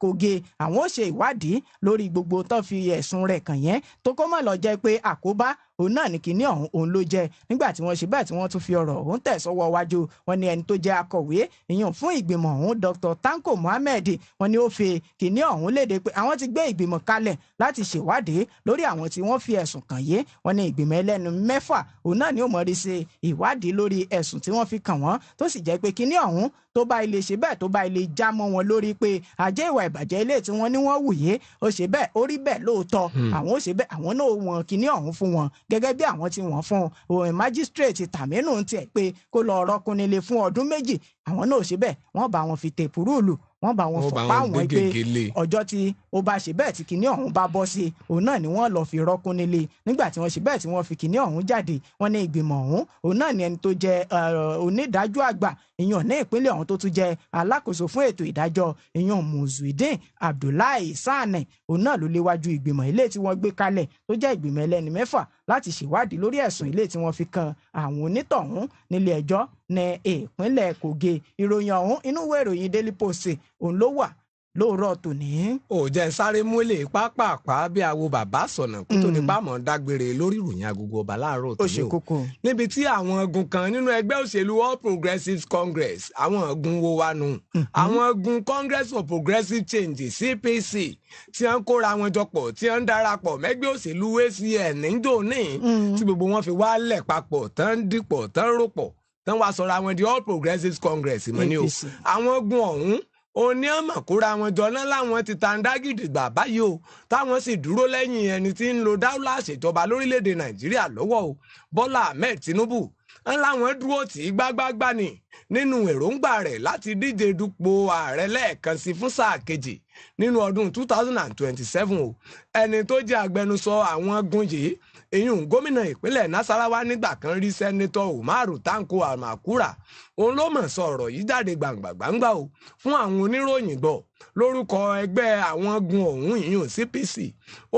Kogi, àwọn ó ṣe ìwádìí lórí gbogbo tó fi ẹ̀sùn rẹ̀ kàn yẹn tó kó má lọ jẹ́ pé àkóbá òun náà ní kinní ọ̀hún òun ló jẹ́. Nígbà tí wọ́n ṣe bẹ́ẹ̀ tí wọ́n tún fi ọ̀rọ̀ ọ̀hún tẹ̀ sọ́wọ́ wájú, wọ́n ní ẹni tó jẹ́ akọ̀wé ìyẹn fún ìgbìmọ̀ ọ̀hún Dr. Tanko Muhammed, wọ́n ní ó fi kinní ọ̀hún léde pé àwọn ti gbé ìgbìmọ̀ kalẹ̀ láti ṣèwádìí lórí àwọn tí wọ́n fi ẹ̀sùn kàn yé. Wọ́n ní ìgbìmọ̀ ẹlẹ́nu 6 òun náà ni ó mọ̀rí ṣe ìwádìí lórí ẹ̀sùn tí wọ́n fi kàn wọ́n, tó sì jẹ́ pé kinní ọ̀hún tó bá ilé ṣe bẹ́ẹ̀ tó bá ilé já mọ́ wọn lórí pé àjẹ́ ìwà ìbàjẹ́ ilé tí wọ́n ní wọ́n wù yé ó ṣe bẹ́ẹ̀ ó rí bẹ́ẹ̀ lóòótọ́, àwọn ó ṣe bẹ́ẹ̀ àwọn náà wọ̀n kinní ọ̀hún fún wọn gẹ́gẹ́ bí àwọn tí wọ́n fún òun májísírèètì Tàmínú ń tiẹ̀ pé kó lọ rọ́kùn nílé fún ọdún 2, àwọn náà ṣe bẹ́ẹ̀ wọ́n bá wọn fi tèpù rúùlù, wọ́n bá wọn fọ̀pá wọn pé ọjọ́ tí ó bá ṣe bẹ́ẹ̀ tí kinní ọ̀hún bá bọ́ sí òun náà ni wọ́n lọ fi rọ́kún nílé. Nígbà tí wọ́n ṣe bẹ́ẹ̀ tí wọ́n fi kinní ọ̀hún jáde, wọ́n ní ìgbìmọ̀ ọ̀hún òun náà ni ẹni tó jẹ́ onídàájọ́ àgbà ìyàn ní ìpínlẹ̀ ọ̀hún tó tún jẹ́ alákòóso fún ètò ìdájọ́ ìyàn Muzuideen Abdullahi Sani, òun náà ló léwájú ìgbìmọ̀ ilé tí wọ́n gbé kalẹ̀ tó jẹ́ ìgbìmọ̀ ẹlẹ́ni 6 láti ṣèwádìí lórí ẹ̀sùn ilé tí wọ́n fi kan àwọn onítọ̀hún nílé ẹjọ́ ní ìpínlẹ̀ Kogi. Ìròyìn ọ̀hún inú ìwé ìròyìn Daily Post òun ló wà lóòrọ̀ tòní. Ó jẹ́ sáré múlẹ̀ pápápá bí awo bàbá sọ̀nà kó tó ní pàmò dágbére lórí ìròyìn agogo ọba láàárọ̀ tòní o. Níbi tí àwọn ogun kan nínú ẹgbẹ́ òṣèlú All Progressives Congress, àwọn ogun wo wa nù, àwọn ogun Congress for Progressive Change CPC tí wọ́n kóra wọn jọpọ̀ tí wọ́n ń darapọ̀ mẹ́gbẹ́ òṣèlú ACN níjó ní tí gbogbo wọn fi wálẹ̀ papọ̀ tán dìpọ̀ tán ròpọ̀ tán wá sọra wọn di All Progressives Congress mọ́ ni o. Àwọn ogun ọ̀hún òní ọmọ kóra wọn jọ náà láwọn ti tàǹdágìdì gbà báyìí o, táwọn sì dúró lẹ́yìn ẹni tí ń lo dáúlà ṣèjọba lórílẹ̀‐èdè Nàìjíríà lọ́wọ́ o, Bọ́lá Ahmed Tinubu. Ń láwọn dúró tì í gbágbágbá ni nínú èròǹgbà rẹ̀ láti díje dupò ààrẹ lẹ́ẹ̀kan sí fún sáà kejì nínú ọdún 2027 o. Ẹni tó jẹ́ agbẹnusọ àwọn gun yìí, èyún gómìnà ìpínlẹ̀ Nasarawa nígbà kan rí, Senator Umaru Tanko Almakura, òun ló mọ̀ sọ ọ̀rọ̀ yìí jáde gbàǹgbàǹgbà o fún àwọn oníròyìn gbọ́ lórúkọ ẹgbẹ́ àwọn gun ọ̀hún, ìyún CPC.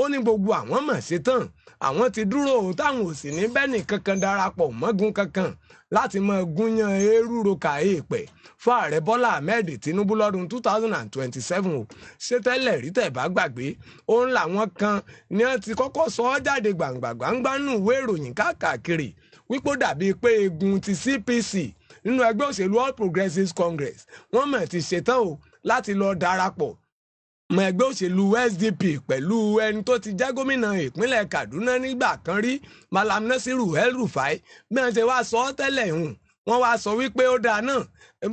Ó ní gbogbo àwọn mọ̀ ṣetán, àwọn ti dúró o, táwọn ò sì ní bẹ́ẹ̀nì kankan darapọ̀ mọ́gun kankan láti mọ gúnyán eérú roka èèpẹ̀ fún ààrẹ Bọ́lá Ahmed Tinubu lọ́dún 2027 o. Ṣé tẹ́lẹ̀ rí, tẹ̀ bá gbàgbé, òun làwọn kan ní wọ́n ti kọ́kọ́ sọ ọ́ jáde gbàǹgbàǹgbà nù ìwé ìròyìn káàkiri wípé ó dàbíi pé egun ti CPC nínú ẹgbẹ́ òṣèlú All Progressives Congress, wọ́n mọ̀ ti ṣetán o láti lọ darapọ̀ mọ ẹgbẹ́ òṣèlú SDP pẹ̀lú ẹni tó ti jẹ́ gómìnà ìpínlẹ̀ Kaduna nígbà kan rí, Malam Nasiru El-Rufai. Bí wọ́n ṣe wá sọ ọ́ tẹ́lẹ̀ hùn, wọ́n wá sọ wípé ó dáa náà,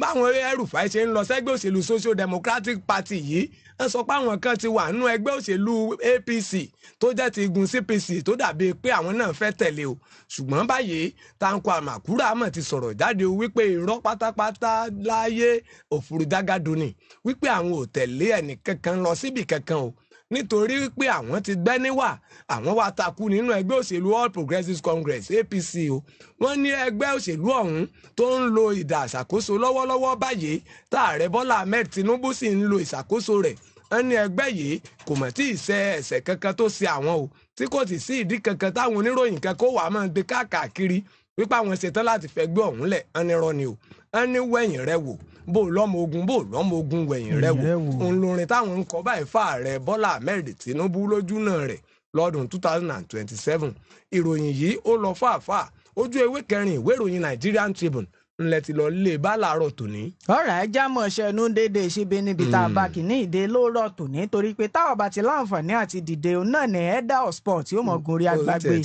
báwọn El-Rufai ṣe ń lọ sẹ́gbẹ́ òṣèlú Social Democratic Party yìí, wọ́n sọ pé àwọn kan ti wà nínú ẹgbẹ́ òṣèlú APC tó jẹ́ ti igun CPC tó dàbí pé àwọn náà fẹ́ tẹ̀lé o. Ṣùgbọ́n báyìí, Tanko Almakura mọ̀ ti sọ̀rọ̀ jáde wípé irọ́ pátápátá láyé òfurufú ni, wípé àwọn ò tẹ̀lé ẹnì kankan lọ síbì kankan o, nítorí wípé àwọn ti gbẹ́ níwà, àwọn wá takú nínú ẹgbẹ́ òṣèlú All Progressives Congress, APC o. Wọ́n ní ẹgbẹ́ òṣèlú ọ̀hún tó ń lo ìdà ìṣàkóso lọ́wọ́lọ́wọ́ báyìí, tá ààrẹ Bọ́lá Ahmed Tinubu sì ń lo ìṣàkóso rẹ̀, wọ́n ní ẹgbẹ́ yìí kò mọ̀ tí ì ṣe ẹ̀ṣẹ̀ kankan tó ṣe àwọn o, tí kò sì sí ìdí kankan táwọn oníròyìn kan kó wàá máa gbé káàkiri wípé àwọn ṣetán láti fẹ́ gbé ọ̀hún lẹ̀. Wọ́n ní irọ́ ni o. Wọ́n ní wẹ̀yìn rẹ wò, bó lọ́mọ ogun, bó lọ́mọ ogun, wẹ̀yìn rẹ wò, òun lórin táwọn ń kọ báyìí fà ààrẹ Bọ́lá Ahmed Tinubu lójú náà rẹ̀ lọ́dún 2027. Ìròyìn yìí ó lọ fàáfàá, ojú ewé kẹrin ìwé ìròyìn Nigerian Tribune ńlẹ̀ ti lọ lé bá làárọ̀ tòní. Ọ̀rọ̀ ajá mọ̀ ṣẹnu déédéé síbi níbi tá a bá kìíní ìdè lóòrọ̀ tòní, torí pé táwọn bá ti láǹfààní àti dìde, òun náà ní Elder of Sport yóò mọ̀ gorí agbágbé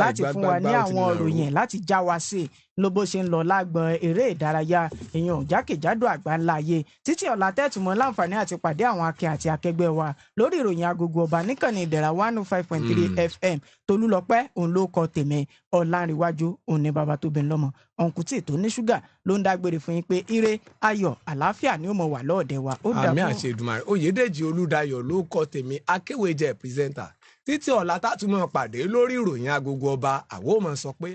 láti fún wa ní àwọn ìròyìn láti já wa sí ló bó ṣe ń lọ lágbọn eré ìdárayá èèyàn jákèjádò àgbáńlá ayé. Títí ọ̀la tẹ́tùmọ̀ láǹfààní àti pàdé àwọn akin àti akẹgbẹ́ wa lórí ìròyìn agogo ọba níkànnì Ìdẹ̀ra 105.3 FM. Tolúlọpẹ́ òun ló kọ tèmi, Ọ̀làǹrẹ̀wájú òun ní bàbá tó bẹ̀ ń lọ́mọ, ọ̀nkùtì tó ní ṣúgà ló ń dágbére fún yín pé ire, ayọ̀, àlàáfíà ni ó mọ̀ wà lọ́ọ̀dẹ̀ wa. Ó dà. Àmì àṣẹ Èdùmàrè. Oyèdèjì Olúdayọ̀ ló kọ tèmi, akéwèjẹ pírẹsẹńtà. Títí ọ̀la tátùmọ̀ pàdé lórí ìròyìn agogo ọba, àwọn ò mọ̀ sọ pé.